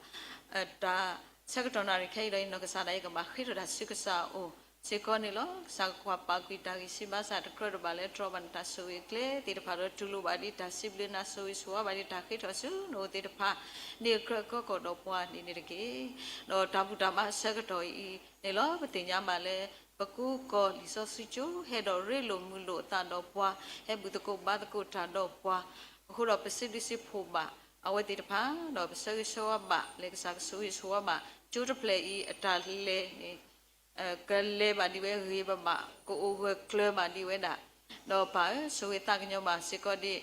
တၢ်ဆၢကတီၢ်နၣ်ရံၣ်ခဲအံၤဒီး နီၢ်ကစၢ်ဒၣ်အံၤကဘၣ်ဃ့ထီၣ်တၢ်ဆူကစၢ်အအိၣ်စ့ၢ်ကီးန့ၣ်လီၤ. ကစၢ်ကကွၢ်ပာ်ကွံာ်တၢ်ဂံၢ်စၢ်ဘါစၢ်တကြၢးတဘၣ်လၢတြီဘၣ်နတၢ်ဆိၣ်ဂ့ၤအကျဲသ့ၣ်တဖၣ်ဒီးတူၢ်လိာ်ဘၣ်ဒ်တၢ်စံးဘျုးနၤ ဆိၣ်ဂ့ၤဆိၣ်ဝါဘၣ်ဒ်တၢ်ဃ့ထီၣ်ဆူနအိၣ်သ့ၣ်တဖၣ် ဒ်အကြၢးအကီကီၢ်ဒီးပှၤဒ်န့ၣ်တက့ၢ်. ဒီးတၢ်ဘူၣ်တၢ်ဘါအဆၢကတီၢ်အံၤန့ၣ်လီၤ. ပသ့ၣ်ညါဘၣ်လၢ ပကူကီၢ်လံာ်စီဆှံကၠိ ဟဲဒီးရ့လိာ်မုာ်လိာ်အသးဒီးပှၤ, ဟဲဘူၣ်သကိးဘါသကိးတၢ်ဒီးပှၤ, အဃိဒီးပစံးဘျုးစံးဖှိၣ်ဘၣ်အဝဲသ့ၣ်တဖၣ်, ဒီးပဆၢဂ့ၤဆၢဝါဘၣ်လၢကစၢ်ကဆိၣ်ဂ့ၤဆိၣ်ဝါဘၣ် ကၠိတဖျၢၣ်အံၤအတၢ်လဲၤန့ၣ် ကလဲၤဘၣ်ဒ်ဝဲဂ့ၤဘၣ်ဘၣ်, ကအိၣ်ဂၢၢ်ကျၢၤဘၣ်ဒ်ဝဲဒၣ်, ဒီးပၢ်ဧၢ, ဆိၣ်ဂ့ၤသးကညီၤဘၣ်စ့ၢ်ကီးဒ်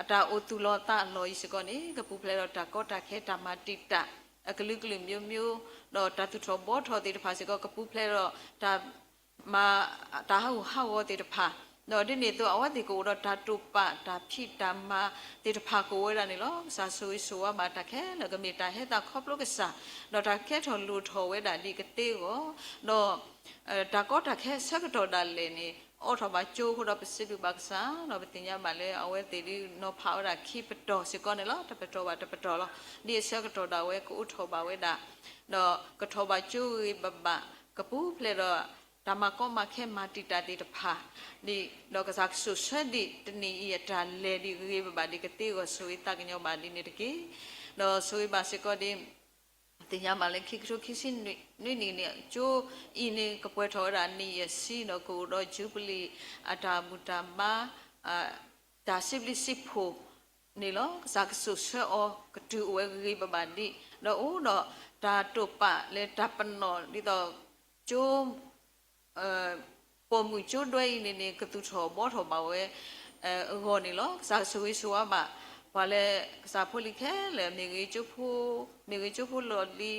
အတၢ်အိၣ်သူၣ်လီၤသးလီၤအံၤစ့ၢ်ကီးန့ၣ် ကပူၤဖျဲးဒီးတၢ်ကီတၢ်ခဲတၢ်မၤတံာ်တာ် အကလုာ်ကလုာ်မျိုးမျိုး, ဒီးတၢ်သူၣ်ထီၣ်ဘှီထီၣ်သ့ၣ်တဖၣ်စ့ၢ်ကီး ကပူၤဖျဲးဒီးတၢ် မၤတၢ်ဟးဂူာ်ဟးဂီၤသ့ၣ်တဖၣ်, ဒီးဒ်န့ၣ်အသိး အဝဲသ့ၣ်ကအိၣ်ဒီးတၢ်တိာ်ပာ်တၢ်ဖံးတၢ်မၤသ့ၣ်တဖၣ်ကအိၣ်ဝဲဒၣ်န့ၣ်လီၤ. ကစၢ်ဆိၣ်ဂ့ၤဆိၣ်ဝါဘၣ်တၢ်ခဲလၢာ် ကမ့ၢ်တၢ်ဟဲသးခီဖျိကစၢ်, ဒီးတၢ်ကဲထီၣ်လိၣ်ထီၣ်ဝဲဒၣ်ဒ်ကသ့အဂီၢ်, ဒီး တၢ်ကီတၢ်ခဲဆၢကတီၢ်ဒၣ်လဲာ်န့ၣ် အိးထီၣ်ဘၣ်ကၠိအဃိဒီး ပစံးဘျုးဘၣ်ကစၢ်, ဒီးပသ့ၣ်ညါဘၣ်လၢအဝဲသ့ၣ်ဒ်နီၤဖးဝဲဒၣ်ခံပတီၢ်စ့ၢ်ကီးန့ၣ်လီၤ. တပတီၢ်ဘၣ်တပတီၢ်လီၤ. ဒ်အဆၢကတီၢ်ဒၣ်ဝဲကအိးထီၣ်ဘၣ်ဝဲဒၣ်, ဒီးကထီၣ်ဘၣ်ကၠိဂ့ၤဂ့ၤဘၣ်ဘၣ်, ကပူၤဖျဲးဒီး တၢ်မၤကီမၤခဲမၤတံာ်တာ်သ့ၣ်တဖၣ်, ဒ်ဒီးကစၢ်ကဆိၣ်ဆၢဒံးတနံၣ်အံၤအတၢ်လဲၤဒံးဂ့ၤဂ့ၤဘၣ်ဘၣ်ဒ်ကသ့အဂီၢ် ဆိၣ်ဂ့ၤသးကညီၤဘၣ်ဒ်န့ၣ်တက့ၢ်. ဒီးဆိၣ်ဂ့ၤဘၣ်စ့ၢ်ကီးဒ် သ့ၣ်ညါဘၣ်လၢခံကထိခံဆံနွံနံၣ်န့ၣ် ကၠိအံၤန့ၣ် ကပှဲၤထီၣ်ဝဲဒၣ်နံၣ်ယဲၢ်ဆံ ဒီးကအိၣ်ဒီး jubilee အတၢ်ဘူၣ်တၢ်ဘါ တၢ်စံးဘျုးစံးဖှိၣ်န့ၣ်လီၤ. ကစၢ်ကဆိၣ်ဆၢအီၤ ကတုၤအိၣ်ဝဲဂ့ၤဂ့ၤဘၣ်ဘၣ်ဒံး, ဒီးအိၣ်ဒီးတၢ်တိာ်ပာ်လၢတၢ်ပနီၣ်ဒ်သိး ကၠိ ပိာ်မုၣ်ကၠိဒွဲအံၤန့ၣ်န့ၣ် ကသူၣ်ထီၣ်ဘှီထီၣ်ဘၣ်ဝဲအဂီၢ်န့ၣ်လီၤ. ကစၢ်ကဆိၣ်ဂ့ၤဆိၣ်ဝါဘၣ် ပှၤလၢကစၢ်ဖိလံၤခဲလၢာ် မ့ၢ်ဂ့ၤကၠိဖိ, မ့ၢ်ဂ့ၤကၠိဖိလီၢ်လံၤ ဒီး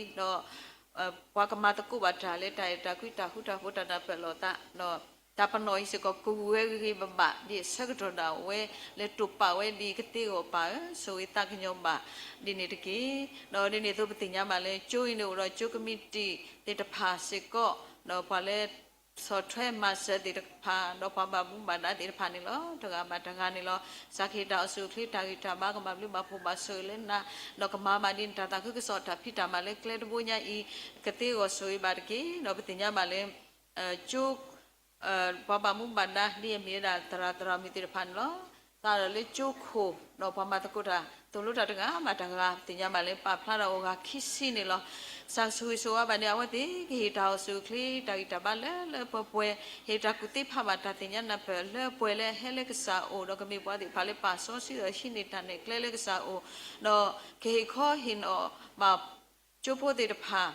ပှၤကမၤသကိးဘၣ်တၢ်လၢတၢ်အဲၣ်တၢ်ကွံ တၢ်ဃူတၢ်ဖိး တၢ်နၢ်ပၢၢ်လိာ်သး, ဒီးတၢ်ပနီၣ်အံၤစ့ၢ်ကီး ကအိၣ်ဝဲဂ့ၤဂ့ၤဘၣ်ဘၣ် ဒ်အဆၢကတီၢ်ဒၣ်ဝဲ လၢတိာ်ပာ်ဝဲဒ်ကသ့အဂီၢ်ပၢ်ဧၢ, ဆိၣ်ဂ့ၤသးကညီၤဘၣ်ဒ်န့ၣ်တက့ၢ်. ဒီးဒ်န့ၣ်အသိး ပသ့ၣ်ညါဘၣ်လၢ ကၠိအံၤန့ၣ်အိၣ်ဒီးကၠိကမံးတံာ်သ့ၣ်တဖၣ်စ့ၢ်ကီး, ဒီးပှၤလၢ ဆီၣ်ထွဲမၤစၢၤသ့ၣ်တဖၣ် ဒီးပှၤဘၣ်မူဘၣ်ဒါသ့ၣ်တဖၣ်န့ၣ်လီၤ. တဂၤဘၣ်တဂၤန့ၣ်လီၤ. ကစၢ်ကဟ့ၣ်တၢ်အိၣ်ဆူၣ်အိၣ်ချ့ တၢ်ဂံၢ်တၢ်ဘါ ကဘၣ်ဘျုးဘၣ်ဖှိၣ်ဘၣ်ဆိၣ်ဂ့ၤလၢနၤ, ဒီးကမၤဘၣ်ဒ်နတၢ်သးခုကစီၣ်တၢ်ဖံးတၢ်မၤလၢကျဲတဘိညါအံၤ ကသ့အဂီၢ်ဆိၣ်ဂ့ၤဘၣ်တက့ၢ်. ဒီးပသ့ၣ်ညါဘၣ်လၢ ကၠိ ပှၤဘၣ်မူဘၣ်ဒါ ဒ်အမ့ၢ်ဝဲဒၣ်သရၣ်သရၣ်မုၣ်သ့ၣ်တဖၣ်န့ၣ်လီၤ. စးထီၣ်လၢကၠိခိၣ် ဒီးပှၤမၤသကိးတၢ် သိၣ်လိတၢ်တဂၤဘၣ်တဂၤ ပသ့ၣ်ညါဘၣ်လၢပာ်ဖျါထီၣ်အိၣ်ဂၤခံဆံန့ၣ်လီၤ. ကစၢ်ကဆိၣ်ဂ့ၤဆိၣ်ဝါဘၣ်န့ၣ် အဝဲသ့ၣ်ကဟ့ၣ်တၢ်အိၣ်ဆူၣ်အိၣ်ချ့ တၢ်ဂံၢ်တၢ်ဘါလၢလၢပှဲၤပှဲၤ, ဟ့ၣ်တၢ်ကူၣ်သ့ဖးဘၣ်တၢ်သ့ၣ်ညါနၢ်ပၢၢ်လၢပှဲၤလၢအဟဲလၢကစၢ်အအိၣ်, ဒီးကမ့ၢ်ပှၤသ့ၣ်တဖၣ်လၢပာ်စီဆှံဒီးဟံးန့ၢ်တၢ်နဲၣ်ကျဲလၢကစၢ်အအိၣ်, ဒီးကဟ့ၣ်ခီဟ့ၣ်နီၤဘၣ် ကၠိဖိသ့ၣ်တဖၣ်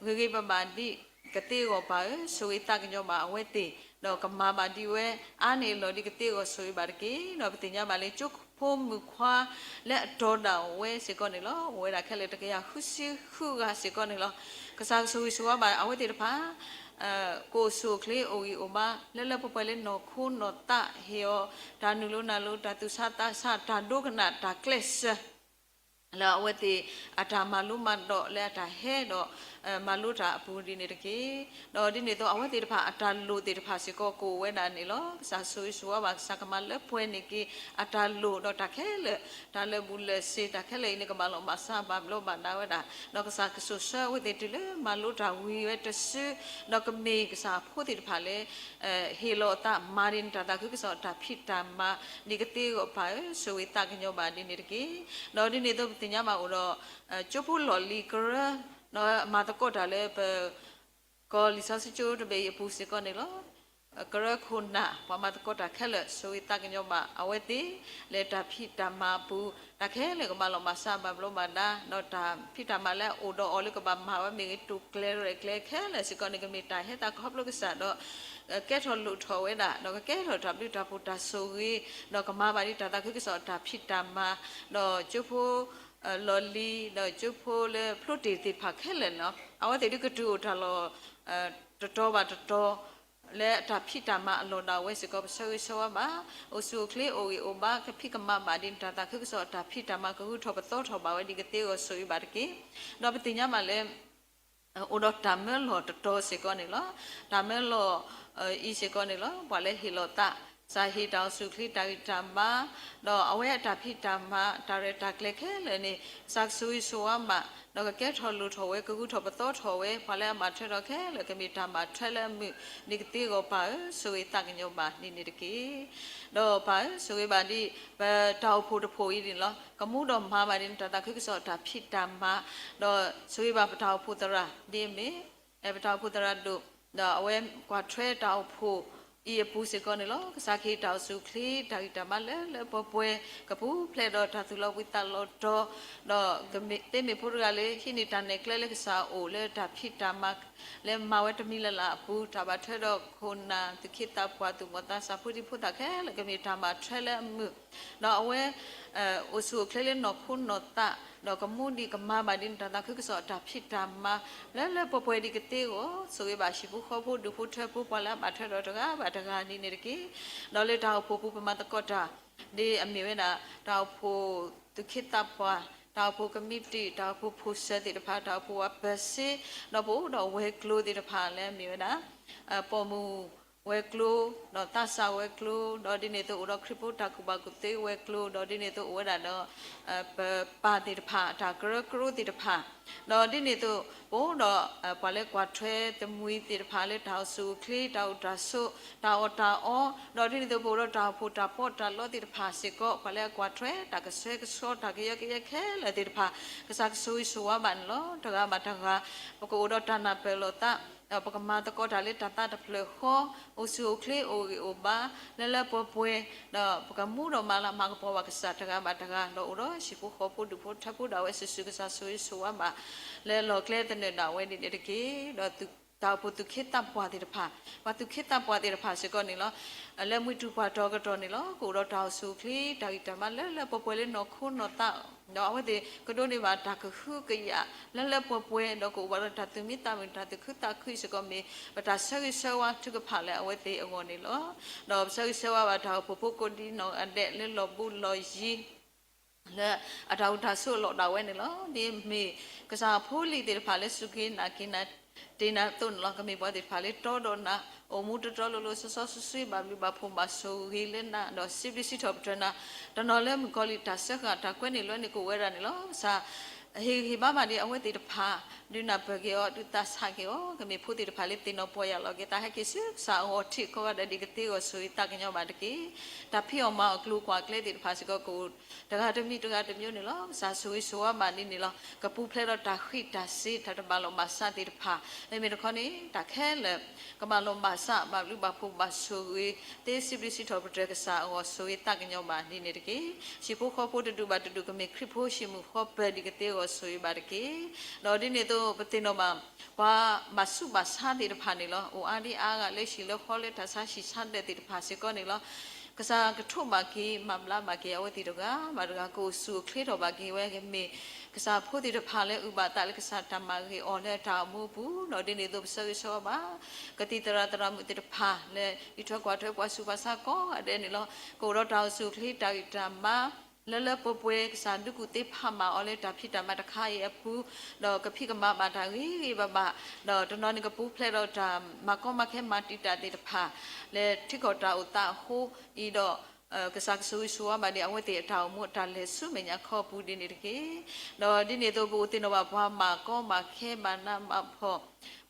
ဂ့ၤဂ့ၤဘၣ်ဘၣ်ဒ်ကသ့အဂီၢ်ပၢ်ဧၢ, ဆိၣ်ဂ့ၤသးကညီၤဘၣ်အဝဲသ့ၣ်, ဒီးကမၤဘၣ်ဒ်ဝဲအါန့ၢ်အလီၢ်ဒ်ကသ့အဂီၢ်ဆိၣ်ဂ့ၤဘၣ်တက့ၢ်. ဒီးပသ့ၣ်ညါဘၣ်လၢကၠိဖိမုၣ်ခွါလၢအတီၤဒၣ်ဝဲစ့ၢ်ကီးန့ၣ်လီၤ. အိၣ်ဝဲဒၣ်ခဲလၢာ်တကယၤဃုဆံဃုဂၤစ့ၢ်ကီးန့ၣ်လီၤ. ကစၢ်ကဆိၣ်ဂ့ၤဆိၣ်ဝါဘၣ်အဝဲသ့ၣ်တဖၣ် ကအိၣ်ဆူၣ်အိၣ်ချ့ အိၣ်ဂံၢ်အိၣ်ဘါ လၢလၢပှဲၤပှဲၤလၢနီၢ်ခိနီၢ်သး ဟ့ၣ်အီၤတၢ်နုာ်လိၤနၢ်လိၤ တၢ်သူၣ်ဆးသးဆး တၢ်ဒိကနၣ်တၢ်ကျဲးစၢး လၢအဝဲသ့ၣ်အတၢ်မၤလိမၤဒိးလၢအတၢ်ဟဲဒီး မၤလိတၢ်အပူၤဒ်န့ၣ်တက့ၢ်. ဒီးဒ်န့ၣ်အသိး အဝဲသ့ၣ်တဖၣ်အတၢ်လိၣ်သ့ၣ်တဖၣ်စ့ၢ်ကီးကအိၣ်ဝဲဒၣ်န့ၣ်လီၤ. ကစၢ်ဆိၣ်ဂ့ၤဆိၣ်ဝါဘၣ် ကစၢ်ကမၤလၢပှဲၤန့ၢ်က့ၤအတၢ်လိၣ်ဒီးတၢ်ခဲလၢာ် တၢ်လၢာ်ဘူၣ်လၢာ်စ့ၤ တၢ်ခဲလၢာ်အံၤန့ၣ် ကဘၣ်လီၤဘၣ်စးဘၣ်ဘျီးဘၣ်ဒါဝဲဒၣ်, ဒီးကစၢ်ကဆိၣ်ဆၢအဝဲသ့ၣ်တုၤလၢမၤလိတၢ်ဝံၤဝဲတစု, ဒီးကမ့ၢ်ကစၢ်အဖိသ့ၣ်တဖၣ်လၢ ဟ့ၣ်လီၤအသးမၤဒ်နတၢ်သးခုကစီၣ်တၢ်ဖံးတၢ်မၤ ဒ်ကသ့အဂီၢ်ပၢ်ဧၢ, ဆိၣ်ဂ့ၤသးကညီၤဘၣ်ဒ်န့ၣ်တက့ၢ်. ဒီးဒ်န့ၣ်အသိးပသ့ၣ်ညါဘၣ်အိၣ်ဒီး ကၠိဖိလီၢ်လံၤကရၢ ဒီးမၤသကိးတၢ်လၢပ ကီၢ်လံာ်စီဆှံကၠိတဘ့ၣ်အံၤအပူၤစ့ၢ်ကီးန့ၣ်လီၤ. ကရၢခိၣ်နၢ် ပှၤမၤသကိးတၢ်ခဲလၢာ် ဆိၣ်ဂ့ၤသးကညီၤဘၣ်အဝဲသ့ၣ် လၢတၢ်ဖံးတၢ်မၤအပူၤ တၢ်ခဲလၢာ်ကဘၣ်လီၤဘၣ်စးဘၣ်ဘျီးဘၣ်ဒါ ဒီးတၢ်ဖံးတၢ်မၤလၢအအိၣ်ဒီးအီၤလၢကဘၣ်မၤဝဲမ့ၢ်ဂ့ၤ တိာ်ကျဲရဲၣ်ကျဲခဲလၢာ်စ့ၢ်ကီးန့ၣ် ကမ့ၢ်တၢ်ဟဲသးခီဖျိကစၢ်ဒီး ကဲထီၣ်လိၣ်ထီၣ်ဝဲဒၣ် ဒီးကကဲထီၣ်တၢ်ဘျုးတၢ်ဖှိၣ်တၢ်ဆိၣ်ဂ့ၤ ဒီးကမၤဘၣ်ဒ်တၢ်သးခုကစီၣ်တၢ်ဖံးတၢ်မၤ ဒီးကၠိဖိ လီၢ်လံၤ ဒီးကၠိဖိလၢဖျိတ့ၢ်သ့ၣ်တဖၣ်ခဲလၢာ်န့ၣ်လီၤ. အဝဲသ့ၣ်ဒုးကတုၤအိၣ်တၢ်လီၢ် တတီၤဘၣ်တတီၤ လၢအတၢ်ဖံးတၢ်မၤအလီၢ်ဒၣ်ဝဲစ့ၢ်ကီး ပဆၢဂ့ၤဆၢဝါဘၣ် အိၣ်ဆူၣ်အိၣ်ချ့အိၣ်ဂံၢ်အိၣ်ဘါ ကဖံးကမၤဘၣ်ဒ်နတၢ်သးခုကစီၣ်တၢ်ဖံးတၢ်မၤ ကဂုာ်ထီၣ်ပသီထီၣ်ဘၣ်ဝဲဒ်ကသ့အဂီၢ်ဆိၣ်ဂ့ၤဘၣ်တက့ၢ်. ဒီးပသ့ၣ်ညါဘၣ်လၢ အိၣ်ဒီးတၢ်မၢလီၢ်တတီၤစ့ၢ်ကီးန့ၣ်လီၤ. တၢ်မၢလီၢ်အံၤစ့ၢ်ကီးန့ၣ်လီၤ ပှၤလၢဟ့ၣ်လီၤသး ကစၢ်ဟ့ၣ်တၢ်အိၣ်ဆူၣ်အိၣ်ချ့တၢ်ဂံၢ်တၢ်ဘါ ဒီးအဝဲအတၢ်ဖံးတၢ်မၤ တၢ်ရဲၣ်တၢ်ကျဲၤခဲလၢာ်န့ၣ် ကစၢ်ကဆိၣ်ဂ့ၤဆိၣ်ဝါဘၣ် ဒီးကကဲထီၣ်လိၣ်ထီၣ်ဝဲ ကဂုာ်ထီၣ်ပသီထီၣ်ဝဲ ပှၤလၢအဘၣ်ထွဲဒီးခဲလၢာ် ကမ့ၢ်တၢ်ဘၣ်ထွဲလၢအမုာ် ဒ်ကသ့အဂီၢ်ပၢ်ဧၢ ဆိၣ်ဂ့ၤသးကညီၤဘၣ်ဒ်န့ၣ်တက့ၢ်. ဒီးပၢ်ဧၢ ဆိၣ်ဂ့ၤဘၣ်ဒ် ပတၢ်အိၣ်ဖှိၣ်တဖှိၣ်အံၤန့ၣ်လီၤ ကမူဒီးမၤဘၣ်ဒ်နတၢ်သးခုကစီၣ်တၢ်ဖံးတၢ်မၤ ဒီးဆိၣ်ဂ့ၤဘၣ်ပတၢ်အိၣ်ဖှိၣ်သရၣ် ဒ်အမ့ၢ် ပတၢ်အိၣ်ဖှိၣ်သရၣ်ဒိၣ် ဒီးအဝဲကွၢ်ထွဲတၢ်အိၣ်ဖှိၣ်အံၤအပူၤစ့ၢ်ကီးန့ၣ်လီၤ. ကစၢ်ကဟ့ၣ်တၢ်အိၣ်ဆူၣ်အိၣ်ချ့ တၢ်ဂံၢ်တၢ်ဘါလၢလၢပှဲၤပှဲၤ ကပူၤဖျဲးဒီးတၢ်သူၣ်လီၤဘှံးသးလီၤတီၤ ဒီးကမ့ၢ်သ့မ့ၢ်ဖိတဂၤလၢ ဟံးန့ၢ်တၢ်နဲၣ်ကျဲလၢကစၢ်အအိၣ်လၢတၢ်ဖံးတၢ်မၤ လၢမၤဝဲတမံၤလၢ်လၢ်အပူၤ တၢ်ဘၣ်ထွဲဒီးခိၣ်နၢ် သူၣ်က့သးပှၢ် သူၣ်မိၢ်သးစၢ် ဖိဒံဖိသၣ်ခဲလၢာ် ကမ့ၢ်တၢ်ဘၣ်ထွဲလၢအမုာ် ဒီးအဝဲ အိၣ်ဆူၣ်အိၣ်ချ့လၢနီၢ်ခိနီၢ်သး ဒီးကမူဒံးကမၤဘၣ်ဒ်န့ၣ် တၢ်သးခုကစီၣ်အတၢ်ဖံးတၢ်မၤ လၢလၢပှဲၤပှဲၤဒံးကသ့အဂီၢ် ဆိၣ်ဂ့ၤဘၣ်ဟံၣ်ဖိဃီဖိဒူၣ်ဖိထၢဖိ ပှၤလၢအဘၣ်ထွဲဒီးတဂၤဘၣ်တဂၤဒ်န့ၣ်တက့ၢ်. ဒီးလၢတၢ်အိၣ်ဖှိၣ်ပူၤ ပမၤသကိးတၢ် ဒ်အမ့ၢ်ဝဲဒၣ် တၢ်အိၣ်ဖှိၣ်သူၣ်က့သးပှၢ်, တၢ်အိၣ်ဖှိၣ်ကမံးတံာ်, တၢ်အိၣ်ဖှိၣ်ဖိၣ်စၢၤသ့ၣ်တဖၣ်, တၢ်အိၣ်ဖှိၣ်ပၢၤစ့, ဒီးပအိၣ်ဒီးဝဲၤကျိၤသ့ၣ်တဖၣ်လၢအမ့ၢ်ဝဲဒၣ် ပိာ်မုၣ်ဝဲၤကျိၤ, ဒီးသးစၢ်ဝဲၤကျိၤ, ဒီးဒ်န့ၣ်အသိးအိၣ်ဒီးခရံာ်ဖိတၢ်ကူၣ်ဘၣ်ကူၣ်သ့ဝဲၤကျိၤ, ဒီးဒ်န့ၣ်အသိးအိၣ်ဝဲဒၣ်ဒီး ပပၢ်သ့ၣ်တဖၣ် တၢ်ကရၢကရိသ့ၣ်တဖၣ်, ဒီးဒ်န့ၣ်အသိး ပအိၣ်ဒီး ပှၤလၢကွၢ်ထွဲတမှံၤသ့ၣ်တဖၣ်လၢတၢ်အိၣ်ဆူၣ်အိၣ်ချ့ တၢ်အိၣ်တၢ်ဆိး တၢ်အီၣ်တၢ်အီ, ဒီးဒ်န့ၣ်အသိးပအိၣ်ဒီးတၢ်အိၣ်ဖှိၣ်တၢ်ပီးတၢ်လီသ့ၣ်တဖၣ်စ့ၢ်ကီး ပှၤလၢအကွၢ်ထွဲ တၢ်ကဆှဲကဆှီ တၢ်ကယီကယီခဲလၢာ်သ့ၣ်တဖၣ် ကစၢ်ကဆိၣ်ဂ့ၤဆိၣ်ဝါဘၣ်န့ၣ်လီၤ. တဂၤဘၣ်တဂၤ ပကအိၣ်ဒီးတၢ်နၢ်ပၢၢ်လိာ်သး ဒီးပကမၤသကိးတၢ်လၢတၢ်သးတဖျၢၣ်ဃီ, အိၣ်ဆူၣ်အိၣ်ချ့ အိၣ်ဂ့ၤအိၣ်ဘါ လၢလၢပှဲၤပှဲၤ, ဒီးပကမူဒီးမၤလၤမၤကပီၤဘၣ်ကစၢ်တဂၤဘၣ်တဂၤ, ဒီးအိၣ်ဒီးဟံၣ်ဖိဃီဖိဒူၣ်ဖိထၢဖိဒၣ်ဝဲစုာ်စုာ် ကစၢ်ဆိၣ်ဂ့ၤဆိၣ်ဝါဘၣ် လၢလီၢ်ကျဲသနၢၣ်ဒၣ်ဝဲဒ်န့ၣ်တက့ၢ်. ဒီးတၢ်အိၣ်ဖှိၣ်သူၣ်က့သးပှၢ်သ့ၣ်တဖၣ်, ပှၤသူၣ်က့သးပှၢ်သ့ၣ်တဖၣ်စ့ၢ်ကီးန့ၣ်လီၤ. လၢမှံတူၢ်ပှၢ်တီၤကတီၢ်န့ၣ်လီၤ ကအိၣ်ဒီးတၢ်အိၣ်ဆူၣ်အိၣ်ချ့ တၢ်ဂံၢ်တၢ်ဘါလၢလၢပှဲၤပှဲၤလၢနီၢ်ခိနီၢ်သး, ဒီးအဝဲသ့ၣ်ကဒိးန့ၢ်ဘၣ်တၢ်ကဟုကယာ် လၢလၢပှဲၤပှဲၤ ဒီးကအိၣ်ဘၣ်ဒီးတၢ်သူၣ်မံသးမုာ် တၢ်သူၣ်ခုသးခုစ့ၢ်ကီးမ့ၢ် ပတၢ်ဆၢဂ့ၤဆၢဝါထုကဖၣ်လၢအဝဲသ့ၣ်အဂီၢ်န့ၣ်လီၤ. ဒီးပဆၢဂ့ၤဆၢဝါဘၣ်တၢ်အိၣ်ဖှိၣ်ဖိကိးဒံနီၢ်ဂၤဒဲးလၢလီၢ်ဘူးလီၢ်ယံၤ လၢအတၢ်အိၣ်တၢ်ဆိးအလီၢ်ဒၣ်ဝဲန့ၣ်လီၤ. ဒ်မ့ၢ်ကစၢ်ဖိလံၤသ့ၣ်တဖၣ်လၢစူၢ်က့ၤနာ်က့ၤနာ်တ့ၢ်နၤအသိးန့ၣ်လီၤ. ကမ့ၢ်ပှၤသ့ၣ်တဖၣ်လၢတီဒီးနၤ အိၣ်မူတီတီလိၤလိၤ စီစီဆှံဆှံ ဘၣ်ဘျုးဘၣ်ဖှိၣ်ဘၣ်ဆိၣ်ဂ့ၤလၢနၤ ဒီးစံးဘျုးစံးထီၣ်ပတြၢၤနၤ, တနီၤလၢမုၣ်ကီၤလံၢ်တၢ်စၢဃာ်တၢ်ကွဲန့ၢ်လွဲန့ၣ် ကအိၣ်ဝဲဒၣ်န့ၣ်လီၤ. ကစၢ် ဟ့ၣ်ဂံၢ်ဟ့ၣ်ဘါဘၣ်ဒ်အဝဲသ့ၣ်တဖၣ် ဒုးနၢ်ပၢၢ်က့ၤအီၤ ဒုးသးဆးက့ၤအီၤ, ကမ့ၢ်ဖိသ့ၣ်တဖၣ်လၢသ့ၣ်နီၣ်ပီၢ်ယၢ်လီၤက့ၤသး ဟဲက့ၤဆူကစၢ်အဂီၢ်ထံးကိးဂၤဒဲးဒ်ကသ့အဂီၢ် ဆိၣ်ဂ့ၤသးကညီၤဘၣ်တက့ၢ်. တၢ်ဖံးအီၣ်မၤအီၣ်ကျိၤကွာ်ကျဲသ့ၣ်တဖၣ်စ့ၢ်ကီး ကအိၣ်တဂၤတမံၤတဂၤတမံၤန့ၣ်လီၤ. ကစၢ်ဆိၣ်ဂ့ၤဆိၣ်ဝါဘၣ်ဒ်န့ၣ်လီၤ. ကပူၤဖျဲးဒီးတၢ်ဃံးတၢ်စ့ တၢ်တဘၣ်လီၢ်ဘၣ်စးသ့ၣ်တဖၣ် မ့မ့ၢ်တခီန့ၣ် တၢ်ခဲလၢာ် ကဘၣ်လီၢ်ဘၣ်စး ဘၣ်ဘျုးဘၣ်ဖှိၣ်ဘၣ်ဆိၣ်ဂ့ၤ သ့စံးဘျုးစံးထီၣ်ပတြၢၤကစၢ်အဂီၢ် ဆိၣ်ဂ့ၤသးကညီၤဘၣ်ဒ်န့ၣ်တက့ၢ်. ဟံၣ်ဖိဃီဖိတဒူၣ်ဘၣ်တဒူၣ် ကမ့ၢ်ခရံာ်ဖိဟံၣ်မုၣ်ဃီပၢၤဒ်ကသ့အဂီၢ် ဆိၣ်ဂ့ၤဘၣ်တက့ၢ်. ဒီးဒ်န့ၣ်အသိး ပသ့ၣ်နီၣ်ဘၣ် ပှၤဘၣ်ဆူးဘၣ်ဆါသ့ၣ်တဖၣ်န့ၣ်လီၤ. အိၣ်အါဒံအါဂၤလၢဟံၣ်လၢဃီလၢတၢ်ဆါဟံၣ်ဆါဒၢးသ့ၣ်တဖၣ်စ့ၢ်ကီးန့ၣ်လီၤ. ကစၢ်ကထိးဘၣ်က့ၤ မၤဘျါဘၣ်က့ၤ အဝဲသ့ၣ်တဂၤဘၣ်တဂၤ ကအိၣ်ဆူၣ်အိၣ်ချ့ထီၣ်ဘၣ်က့ၤဝဲ ကမ့ၢ်ကစၢ်ဖိသ့ၣ်တဖၣ်လၢအုၣ်ဘၣ်သးလၢကစၢ်တၢ်မၤဂ့ၤအီၤလၢအတၢ်အိၣ်မူအပူၤ, ဒီးဒ်န့ၣ်အသိးပဆၢဂ့ၤဆၢဝါဘၣ် ကသံၣ်သရၣ်သရၣ်မုၣ်သ့ၣ်တဖၣ်လၢ အံးထွဲကွၢ်ထွဲပှၤဆူးပှၤဆါကိးဂၤဒဲးန့ၣ်လီၤ. ကအိၣ်ဒီးတၢ်အိၣ်ဆူၣ်အိၣ်ချ့တၢ်ဂံၢ်တၢ်ဘါ လၢလၢပှဲၤပှဲၤ ကစၢ်ဒုးကူၣ်သ့ဖးမၤအီၤလၢတၢ်ဖံးတၢ်မၤတခါအံၤအပူၤ, ဒီးကဖံးကမၤဘၣ်တၢ်ဂ့ၤဂ့ၤဘၣ်ဘၣ်, ဒီးတနီၤန့ၣ်ကပူၤဖျဲးဒီးတၢ်မၤကီမၤခဲမၤတံာ်တာ်သ့ၣ်တဖၣ် လၢထံကီၢ်တၢ်အိၣ်သးအဃိအံၤဒီး ကစၢ်ကဆိၣ်ဂ့ၤဆိၣ်ဝါဘၣ်ဒ်အဝဲသ့ၣ်အတၢ်အိၣ်မူအတၢ်လဲၤဆူမဲာ်ညါခီအပူၤဒ်န့ၣ်တက့ၢ်. ဒီးဒ်န့ၣ်အသိးပအိၣ်သ့ၣ်နီၣ်ဘၣ်ပှၤမၤကီမၤခဲဘၣ်နးဘၣ်ဖှီၣ်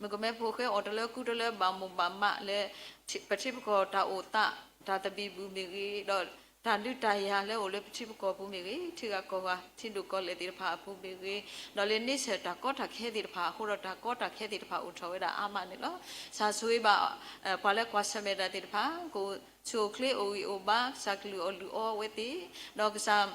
မုၣ်ကမဲဖိဃဲအီၣ်တလၢကူတလၢဘၣ်မိၢ်ဘၣ်မးလၢ ပထံပကီၢ်တၢ်အိၣ်သး တၢ်သဘံၣ်ဘုၣ်မ့ၢ်ဂ့ၤ, ဒီးတၢ်ဒုးတၢ်ယၤလၢအိၣ်လၢပထံပကီၢ်ပူၤမ့ၢ်ဂ့ၤ, ထံဂၤကီၢ်ဂၤ ထံဒိၣ်ကီၢ်လဲၢ်သ့ၣ်တဖၣ်အပူၤမ့ၢ်ဂ့ၤ, ဒီးလၢန့ဆၢၣ်တၢ်ကီတၢ်ခဲသ့ၣ်တဖၣ်အဃိဒီး တၢ်ကီတၢ်ခဲသ့ၣ်တဖၣ်အိၣ်ထီၣ်ဝဲဒၣ်အါမးန့ၣ်လီၤ. ကစၢ်ဆိၣ်ဂ့ၤဘၣ် ပှၤလၢကွၢ်ဆၢၣ်မဲာ်တၢ်သ့ၣ်တဖၣ် ကအိၣ်ဆူၣ်အိၣ်ချ့အိၣ်ဂံၢ်အိၣ်ဘါ ကစၢ်ကလုၢ်အီၣ်လုၢ်အီအဝဲသ့ၣ်, ဒီးကစၢ်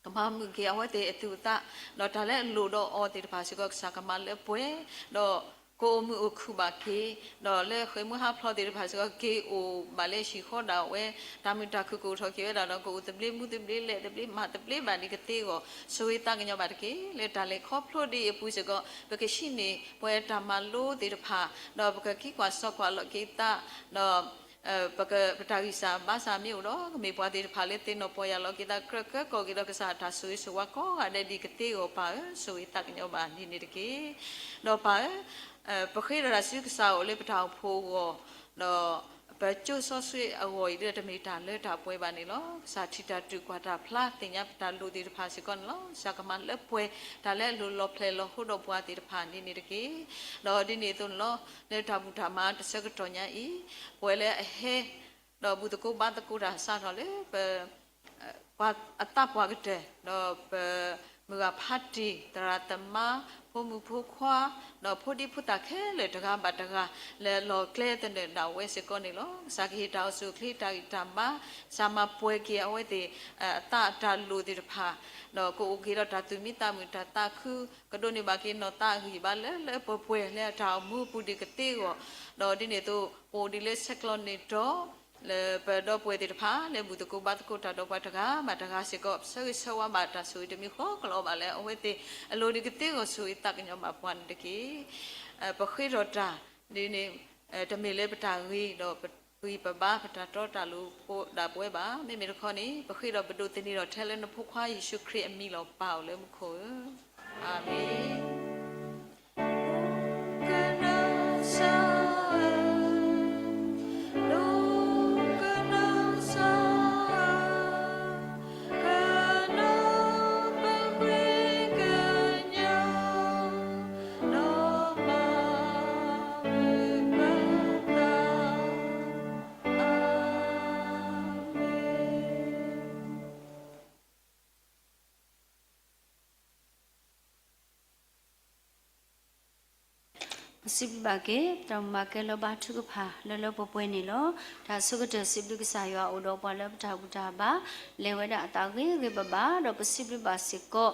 ကမၤမုာ်က့ၤအဝဲသ့ၣ်အသူၣ်အသး, ဒီးတၢ်လၢအလိၣ်ဒီးအီၤသ့ၣ်တဖၣ်စ့ၢ်ကီး ကစၢ်ကမၤလၢပှဲၤ, ဒီးကအိၣ်မုာ်အိၣ်ခုၣ်ဘၣ်က့ၤ, ဒီးလၢဃဲၢ်မုၢ်ဟါဖျိးသ့ၣ်တဖၣ်စ့ၢ်ကီး က့ၤအိၣ်ဘၣ်လၢဟံၣ်ဃီဒၣ်ဝဲ, တၢ်မုာ်တၢ်ခုၣ်ကအိၣ်ထီၣ်က့ၤဝဲဒၣ်ဒီး ကအိၣ်သဘျ့မူသဘျ့လဲၤသဘျ့မၤသဘျ့ဘၣ်ဒ်ကသ့အဂီၢ် ဆိၣ်ဂ့ၤသးကညီၤဘၣ်တက့ၢ်. လၢတၢ်လဲၤခီဖျိဒ်အံၤအပူၤစ့ၢ်ကီး ပကဟံးန့ၢ်ပှၤအတၢ်မၤလိသ့ၣ်တဖၣ်, ဒီးပကကံကွၢ်စီကွၢ်လီၤက့ၤသး, ဒီး ပတၢ်ဂံၢ်စၢ်ဘါစၢ်မ့ၢ်အိၣ်ဒီး ကမ့ၢ်ပှၤသ့ၣ်တဖၣ်လၢသ့ၣ်နီၣ်ပီၢ်ယၢ်လီၤက့ၤသး ကြၢးကၢကီၢ်က့ၤဒီး ကစၢ်အတၢ်ဆိၣ်ဂ့ၤဆိၣ်ဝါကိးဂၤဒဲးဒ်ကသ့အဂီၢ် ပၢ်ဧၢ, ဆိၣ်ဂ့ၤသးကညီၤဘၣ်ဒ်န့ၣ်တက့ၢ်. ဒီးပၢ်ဧၢ, ပဃ့တၢ်ဒၣ်ဆူကစၢ်အအိၣ်လၢပတၢ်အိၣ်ဖှိၣ်အဂီၢ်, ဒီးပကၠိစီဆှံအဂီၢ်အံၤဒီး တမ့ၢ်တၢ်လၢတၢ်ပှဲၤဘၣ်န့ၣ်လီၤ. ကစၢ်ထံၣ်တၢ်တူၢ်ကွၢ်တၢ်ဖျါ သ့ၣ်ညါပတၢ်လိၣ်သ့ၣ်တဖၣ်စ့ၢ်ကီးန့ၣ်လီၤ. ကစၢ်ကမၤလၢပှဲၤ တၢ်လၢအလိၣ်လီၤဖျဲၣ်လီၤဟိဒီးပှၤသ့ၣ်တဖၣ်ဒ်န့ၣ်တက့ၢ်. ဒီးဒ်န့ၣ်အသိးန့ၣ်လီၤ, လၢတၢ်ဘူၣ်တၢ်မၤတဆၢကတီၢ်ညါအံၤ, ပဝဲလၢအဟဲ ဒီးဘူၣ်သကိးဘါသကိးတၢ်စးထီၣ်လၢပ ပှၤအသးပှၢ်ကတၢၢ်, ဒီးပမုၢ်ဂၤဖးတံၢ် သရၣ်သမါ ဖိမုၣ်ဖိခွါ, ဒီးဖိဒံဖိသၣ်ခဲလၢာ်တဂၤဘၣ်တဂၤ လၢလီၢ်ကျဲသနၢၣ်ဒၣ်ဝဲစ့ၢ်ကီးန့ၣ်လီၤ. ကစၢ်ကဟ့ၣ်တၢ်အိၣ်ဆူၣ်အိၣ်ချ့တၢ်ဂံၢ်တၢ်ဘါ, ကစၢ်မၤပှဲၤက့ၤအဝဲသ့ၣ် အသးအတၢ်လိၣ်သ့ၣ်တဖၣ်, ဒီးကအိၣ်က့ၤဒီးတၢ်သူၣ်မံသးမုာ်တၢ်သးခု, ကဒိးန့ၢ်ဘၣ်က့ၤနီၢ်သးအဂံၢ်ဘါလၢလၢပှဲၤပှဲၤ လၢအတၢ်အိၣ်မူအပူၤဒ်ကသ့အဂီၢ်, ဒီးဒ်န့ၣ်အသိး ပအိၣ်ဒ်လၢဆဲးကျိးန့ၢ်တီၤ လၢပဒီပုၢ်ဝဲၢ်သ့ၣ်တဖၣ် လၢဘူၣ်သကိးဘါသကိးတၢ်ဒီးပှၤတဂၤဘၣ်တဂၤစ့ၢ်ကီး ပဆၢဂ့ၤဆၢဝါဘၣ်တၢ်ဆိၣ်ဂ့ၤတမံၤဃီ ကလီၤဘၣ်လၢအဝဲသ့ၣ်အလိၤန့ၣ် ကသ့ဂီၢ်ဆိၣ်ဂ့ၤသးကညီၤဘၣ်ပှၤန့ၣ်တက့ၢ်. ပဃ့ထီၣ်တၢ်ဒ်န့ၣ် တမ့ၢ်လၢပတၢ်ဂ့ၤဒီးပဂံၢ်ပဘါ ပတၢ်တီတၢ်လိၤဖိဒၣ်ပဝဲဘၣ်. မ့မ့ၢ်တခီန့ၣ် ပဃ့ဒီးပဒိးသန့ၤထီၣ်ထဲလၢနဖိခွါယ့ၣ်ၡူးခရံာ်အမံၤလီၤ. ပၢ်အိၣ်လၢမူခိၣ်ဧၢ, အၤမ့ၣ်.ပစံးဘျုးဘၣ်က့ၤ တၢ်မၤကဲလၢဘါထုကဖၣ်လၢလၢပှဲၤပှဲၤန့ၣ်လီၤ. တၢ်ဆိကတၢၢ်စံးဘျုးကစၢ်ယွၤအိၣ်ဒီးပှၤလၢပတၢ်ဘူၣ်တၢ်ဘါ လဲၤဝဲဒၣ်အသးဂ့ၤဂ့ၤဘၣ်ဘၣ် ဒီးပစံးဘျုးဘၣ်စ့ၢ်ကီး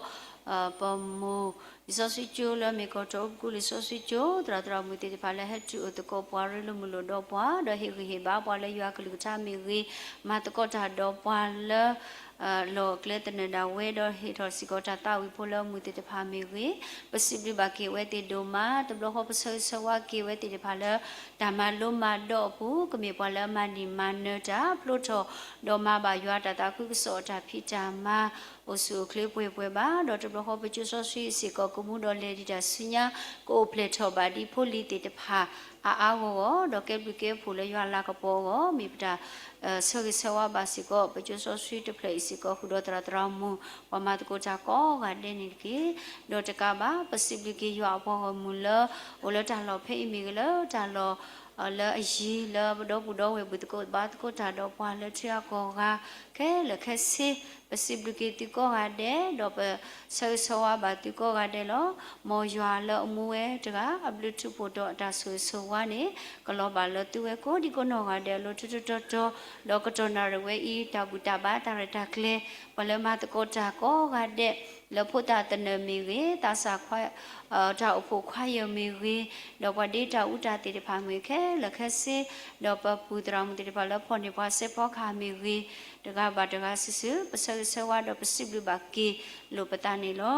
ပမိၢ် လံာ်စီဆှံကၠိလၢအမ့ၢ်ကီၢ်တီအပူၤလံာ်စီဆှံကၠိ သရၣ်သရၣ်မုၣ်သ့ၣ်တဖၣ်လၢဟဲတုၤအိၣ်သကိးပှၤရ့လိာ်မုာ်လိာ်ဒီးပှၤ ဒီးဟ့ၣ်ဂံၢ်ဟ့ၣ်ဘါပှၤလၢယွၤကလုၢ်ကထါမ့ၢ်ဂ့ၤ, မၤသကိးတၢ်ဒီးပှၤလၢ လီၢ်ကျဲသနၢၣ်ဒၣ်ဝဲ ဒီးဟ့ၣ်ထီၣ်စ့ၢ်ကီးတၢ်သးဝံၣ်ဖိလၢအမုၢ်သ့ၣ်တဖၣ်မ့ၢ်ဂ့ၤ, ပစံးဘျုးဘၣ်က့ၤဝဲသ့ၣ်ဒိၣ်မး တဘျီဃီပဆၢဂ့ၤဆၢဝါက့ၤဝဲသ့ၣ်တဖၣ်လၢ တၢ်မၤလိမၤဒိးအပူၤ ကမ့ၢ်ပှၤလၢအမၤန့ၢ်မၤနၢၤတၢ် ဖျိထီၣ်ဒီးမၤဘၣ်ယွၤတၢ်သးခုကစီၣ်အတၢ်ဖံးတၢ်မၤ အိၣ်ဆူၣ်အိၣ်ချ့ပှဲၤပှဲၤဘၣ်, ဒီးတဘျီဃီပကၠိစီဆှံစ့ၢ်ကီးကမူဒီးလဲၤဒံးတၢ်ဆူညါ ကအိၣ်ဖျဲၣ်ထီၣ်ဘၣ်ဒ်ဖိလံၤသ့ၣ်တဖၣ် အါအါဂီၢ်ဂီၢ် ဒီးကဲဘျုးကဲဖှိၣ်လၢယွၤလၤကပီၤအဂီၢ် မ့ၢ်ပတၢ် ဆၢဂ့ၤဆၢဝါဘၣ်စ့ၢ်ကီး ပကၠိစီဆှံတဖျၢၣ်အံၤစ့ၢ်ကီး ဃုာ်ဒီးသရၣ်သရၣ်မုၣ် ပှၤမၤသကိးတၢ်ကိးဂၤဒဲးန့ၣ်တက့ၢ်. ဒီးတကးဘၣ် ပစံးဘျုးက့ၤယွၤအပှၤဂီၢ်မုၢ်လၢ အိၣ်လၢတၢ်လီၢ်ဖဲအံၤမ့ၢ်ဂ့ၤ လၢတၢ်လီၢ် လၢအယံၤ လၢပဒီပုၢ်ဒီဝဲၢ်ဘူၣ်သကိးဘါသကိးတၢ်ဒီးပှၤလၢထံဂၤကီၢ်ဂၤ ခဲလၢာ်ခဲဆ့ ပစံးဘျုးက့ၤသုကိးဂၤဒဲး ဒီးပဆၢဂ့ၤဆၢဝါဘၣ်သုကိးဂၤဒဲးလီၤ. မ်ယွၤလၢအမူဝဲတဂၤ အဘျုးထူးဖှိၣ်ဒီးအတၢ်ဆိၣ်ဂ့ၤဆိၣ်ဝါန့ၣ် ကလီၤဘၣ်လၢသုဝဲကိးဒံကိးနီၢ်ဂၤဒဲးအလိၤ ထူထူတီတီ ဒီးကတီၢ်နၣ်ရံၣ်ဝဲအံၤ တၢ်ဘူၣ်တၢ်ဘါတၢ်ရဲၣ်တၢ်ကျဲၤ ပှၤလၢမၤသကိးတၢ်ကိးဂၤဒဲး လၢဖိသၣ်သနၢၣ်မ့ၢ်ဂ့ၤ သးစၢ် တၢ်အိၣ်ဖှိၣ်ခွါယၢ်မ့ၢ်ဂ့ၤ ဒီးပှၤဒ့တၢ်အူတၢ်သ့ၣ်တဖၣ်မ့ၢ်ဂ့ၤ ခဲလၢာ်ခဲဆ့ ဒီးပပုၢ်သရၣ်မုၣ်သ့ၣ်တဖၣ်လၢဖီၣ်န့ၢ်ပှၤစဲးဖီကဟၣ်မ့ၢ်ဂ့ၤ တဂၤဘၣ်တဂၤစုာ်စုာ် ပဆၢဂ့ၤဆၢဝါဒီးပစံးဘျုးဘၣ်က့ၤလိာ်ပသးန့ၣ်လီၤ.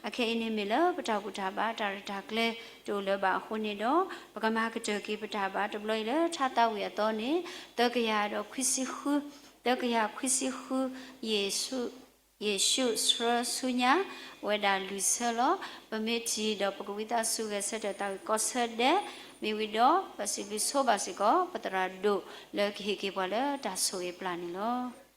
အခဲအံၤန့ၣ်မ့ၢ်လၢပတၢ်ဘူၣ်တၢ်ဘါတၢ်ရဲၣ်တၢ်ကျဲၤ တအိၣ်လၢၤဘၣ်အဃိန့ၣ်ဒီး ပကမၤကတၢၢ်က့ၤပတၢ်ဘါတဘျီအံၤလၢထါသးဝံၣ်အသီန့ၣ် သၢကယၤဒီးခွံဆံဃု, သၢကယၤခွံဆံဃု ယ့ၣ်ၡူး ယ့ၣ်ၡူးဆှၢဆူညါ အဝဲဒၣ်လွံၢ်ဆၢလီၤ. ပမ့ၢ်ထံၣ်ဒီးပကဝံသးစူၤဂဲၤဆၢထၢၣ်သးဝံၣ်ကိးဆၢဒဲး, မ့ၢ်ဝံၤဒီး ပစံးဘျုးဆိဘၣ်စ့ၢ်ကီး ပသရၣ်ဒိၣ်လၢကဟ့ၣ်က့ၤပှၤလၢတၢ်ဆိၣ်ဂ့ၤပျၢ်န့ၣ်လီၤ.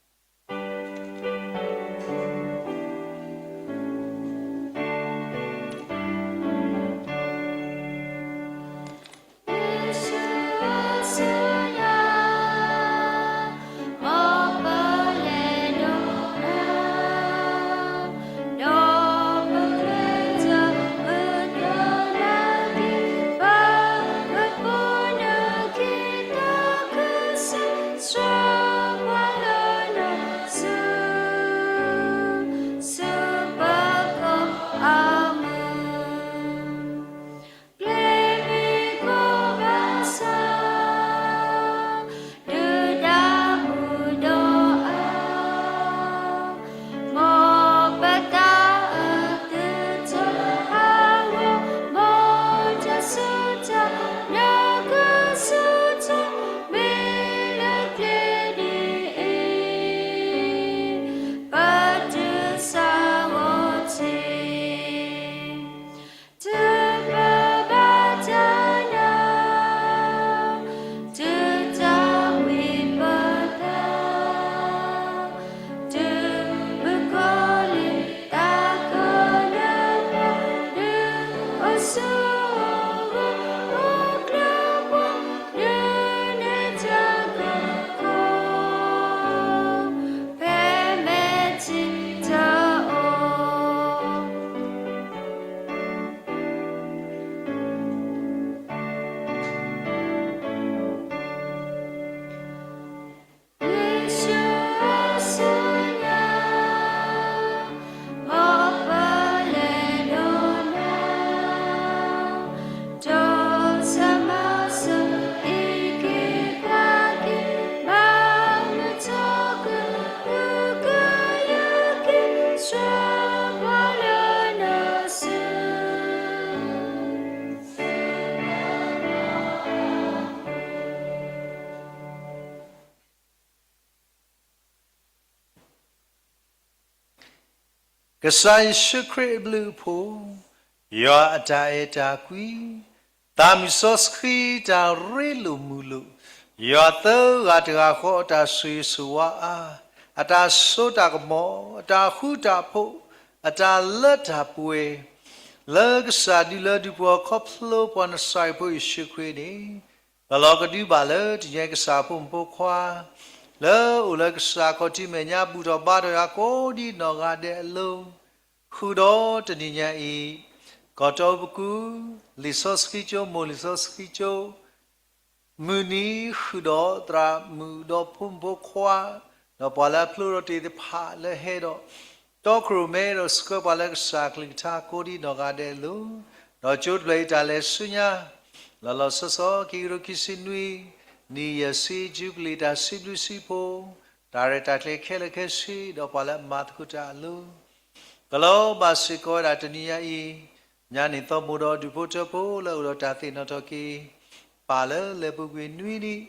ကစၢ်ယ့ၣ်ၡူးခရံာ်အဘျုးအဖှိၣ်, ယွၤအတၢ်အဲၣ်တၢ်ကွံ, သးမုၢ်စီဆှံတၢ်ရ့လိာ်မုာ်လိာ်, ယွၤသၢဂၤတဂၤဃီအတၢ်ဆိၣ်ဂ့ၤဆိၣ်ဝါအါ, အတၢ်စိတၢ်ကမီၤ, အတၢ်ဃူတၢ်ဖိး, အတၢ်လၢတၢ်ပှဲၤ, လၢကစၢ်ဒုးလၢဒုးပှၤခီဖျိပှၤနစၤရ့းဖိယ့ၣ်ၡူးခရံာ်န့ၣ်, ဒီးလီၤကဒုဘၣ်လၢတနံၤအံၤကစၢ်ဖိမုၣ်ဖိခွါ လၢအိၣ်လၢကစၢ်ခီၣ်ထံးမဲာ်ညါ ဘူၣ်ထီၣ်ဘါထီၣ်ယွၤကိးဒံနီၢ်ဂၤဒဲးအလိၤ, ဃုာ်ဒီးတနံၤညါအံၤ, ကီၢ်တီပကူ, လံာ်စီဆှံကၠိ, မိၢ်လံာ်စီဆှံကၠိ, မုၢ်နံၤဃုာ်ဒီးသရၣ်မုၣ်ဒီးဖိမုၣ်ဖိခွါ, ဒီးပှၤလၢအဖျိထီၣ်တ့ၢ်တဖၣ်လၢဟဲဒီး တီခိၣ်ရိၣ်မဲဒီးဆှၢပှၤလၢကစၢ်ကလုၢ်ကထါကိးဒံနီၢ်ဂၤဒဲးအလိၤ, ဒီးကၠိတဖျၢၣ်အံၤတၢ်လဲၤဆူညါ, လီၤလီၤဆီဆီခံကထိခံဆံနွံ, နံၣ်ယဲၢ်ဆံ ယူဘလံၣ်တၢ်စံးဘျုးစံးဖှိၣ်, တၢ်ရဲၣ်တၢ်ကျဲၤခဲလၢာ်ခဲဆ့ ဒီးပှၤလၢအမၤသကိးတၢ်အလိၤ, ကလီၤဘၣ်စ့ၢ်ကီးဝဲဒၣ်တနံၤညါအံၤ, ညါန့ၣ်သီမိၢ်ဒီးဒူၣ်ဖိထၢဖိလၢအအိၣ်ဒီးတၢ်သ့ၣ်နီၣ်ထီၣ်က့ၤ, ပၢ်လၢလဲၤပူၤကွံာ်နွံနံၣ်,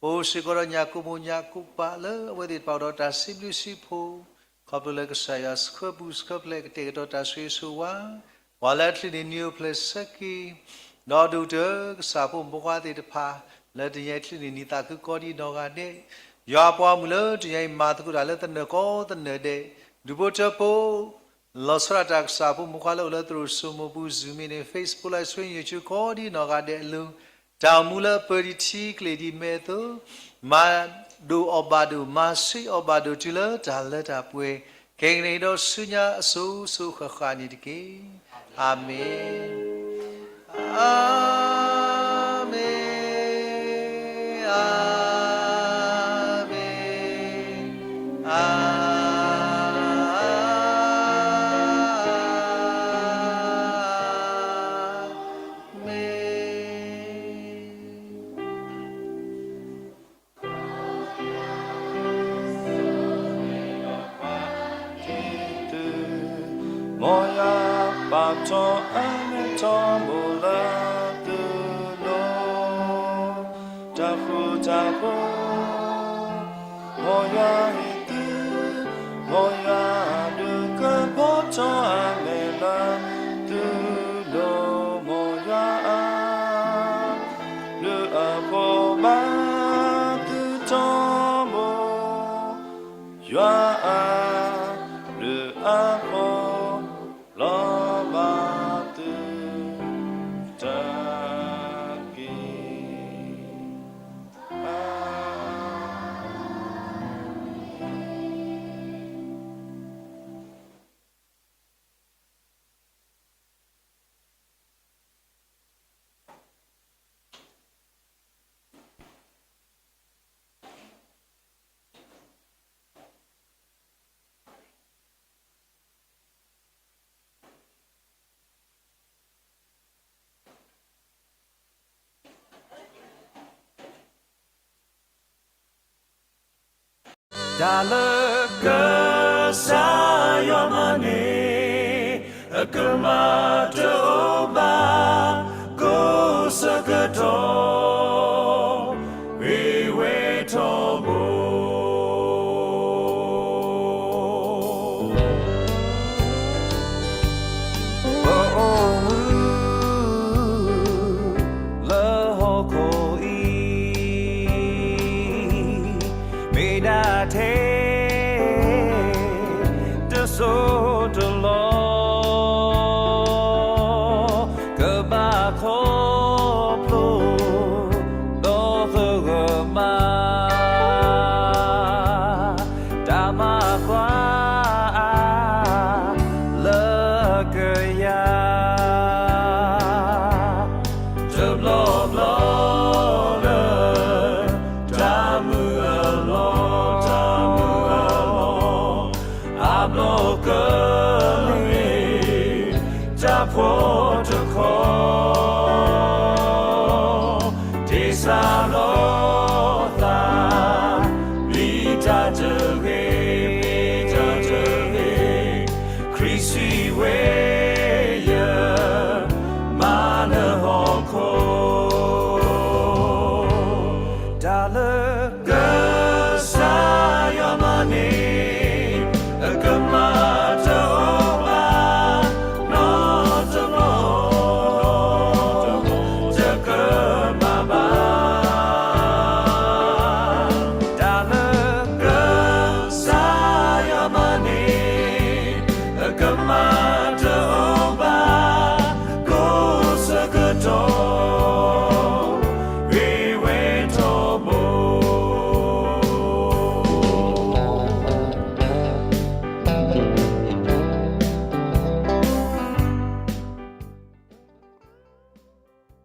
အိၣ်စ့ၢ်ကီးဒီးညၣ်ကိၢ်မိၢ်ညၣ်ကိၢ်ပၢ်လၢအဝဲသ့ၣ်တဖၣ်အိၣ်ဒီးတၢ်စံးဘျုးစံးဖှိၣ်, ခီဖျိလၢကစၢ်ယွၤဆှၢပူၤဆှၢဖျဲးကတဲာ်ကတီၤတၢ်ဆိၣ်ဂ့ၤဆိၣ်ဝါ, ပှၤလၢအချုးန့ၢ်နံၤအိၣ်ဖျဲၣ်ဆၢက့ၤ, ဒီးဒိၣ်ကတၢၢ်ကစၢ်ဖိမုၣ်ဖိခွါသ့ၣ်တဖၣ်, လၢတနံၤအံၤချုးန့ၢ်နံၤသးခုကိးဒံနီၢ်ဂၤဒဲး, ယွၤအပှၤမုၣ်လၢတနံၤအံၤမၤသကိးတၢ်လၢသနၢၣ်ကိးသနၢၣ်ဒဲး, ဒူၣ်ဖိထၢဖိ လီၤဆီဒၣ်တၢ်ကစၢ်ဖိမုၣ်ဖိခွါလၢအိၣ်လၢသရိာ်စိမိၢ်ပူၤ Zoom မ့ၢ်န့ၣ် Facebook Live Stream YouTube ကိးဒံနီၢ်ဂၤဒဲးအလိၤ, တၢ်အိၣ်မူလၢအပၢၤဒံးထံကျဲၤဒံးမဲာ်အသိး, မၤဒိၣ်အီၣ်ဘၣ်ဒိၣ်, မၤဆံးအီၣ်ဘၣ်ဒိၣ်တုၤလၢတၢ်လၢတၢ်ပှဲၤ, ခဲကနံၣ်အံၤဒီးဆူညါအစိၤစိၤဃၣ်ဃၣ်န့ၣ်တက့ၢ်. အၤမ့ၣ်. အၤမ့ၣ်, အၤမ့ၣ်, အၤမ့ၣ်, အၤမ့ၣ်. မ်ယွၤပာ်ထီၣ်အမဲထီဘိလၢသုလိၤ, တၢ်ဃူတၢ်ဖိး, မ်ယွၤဟ့ၣ်သု, မ်ယွၤဒုးကဖီထီၣ်အမဲာ်လၢသုလိၤ, မ်ယွၤအ ဘျုးအဖှိၣ်ဘၣ်သုထီဘိ, ယွၤအဘျုးအဖှိၣ်လီၤဘၣ်သုတၢ် က့ၤ.တၢ်လၢကစၢ်ယွၤမၤန့ၣ် အကမၣ်တအိၣ်ဘၣ်, ကိးဆၢကတီၢ်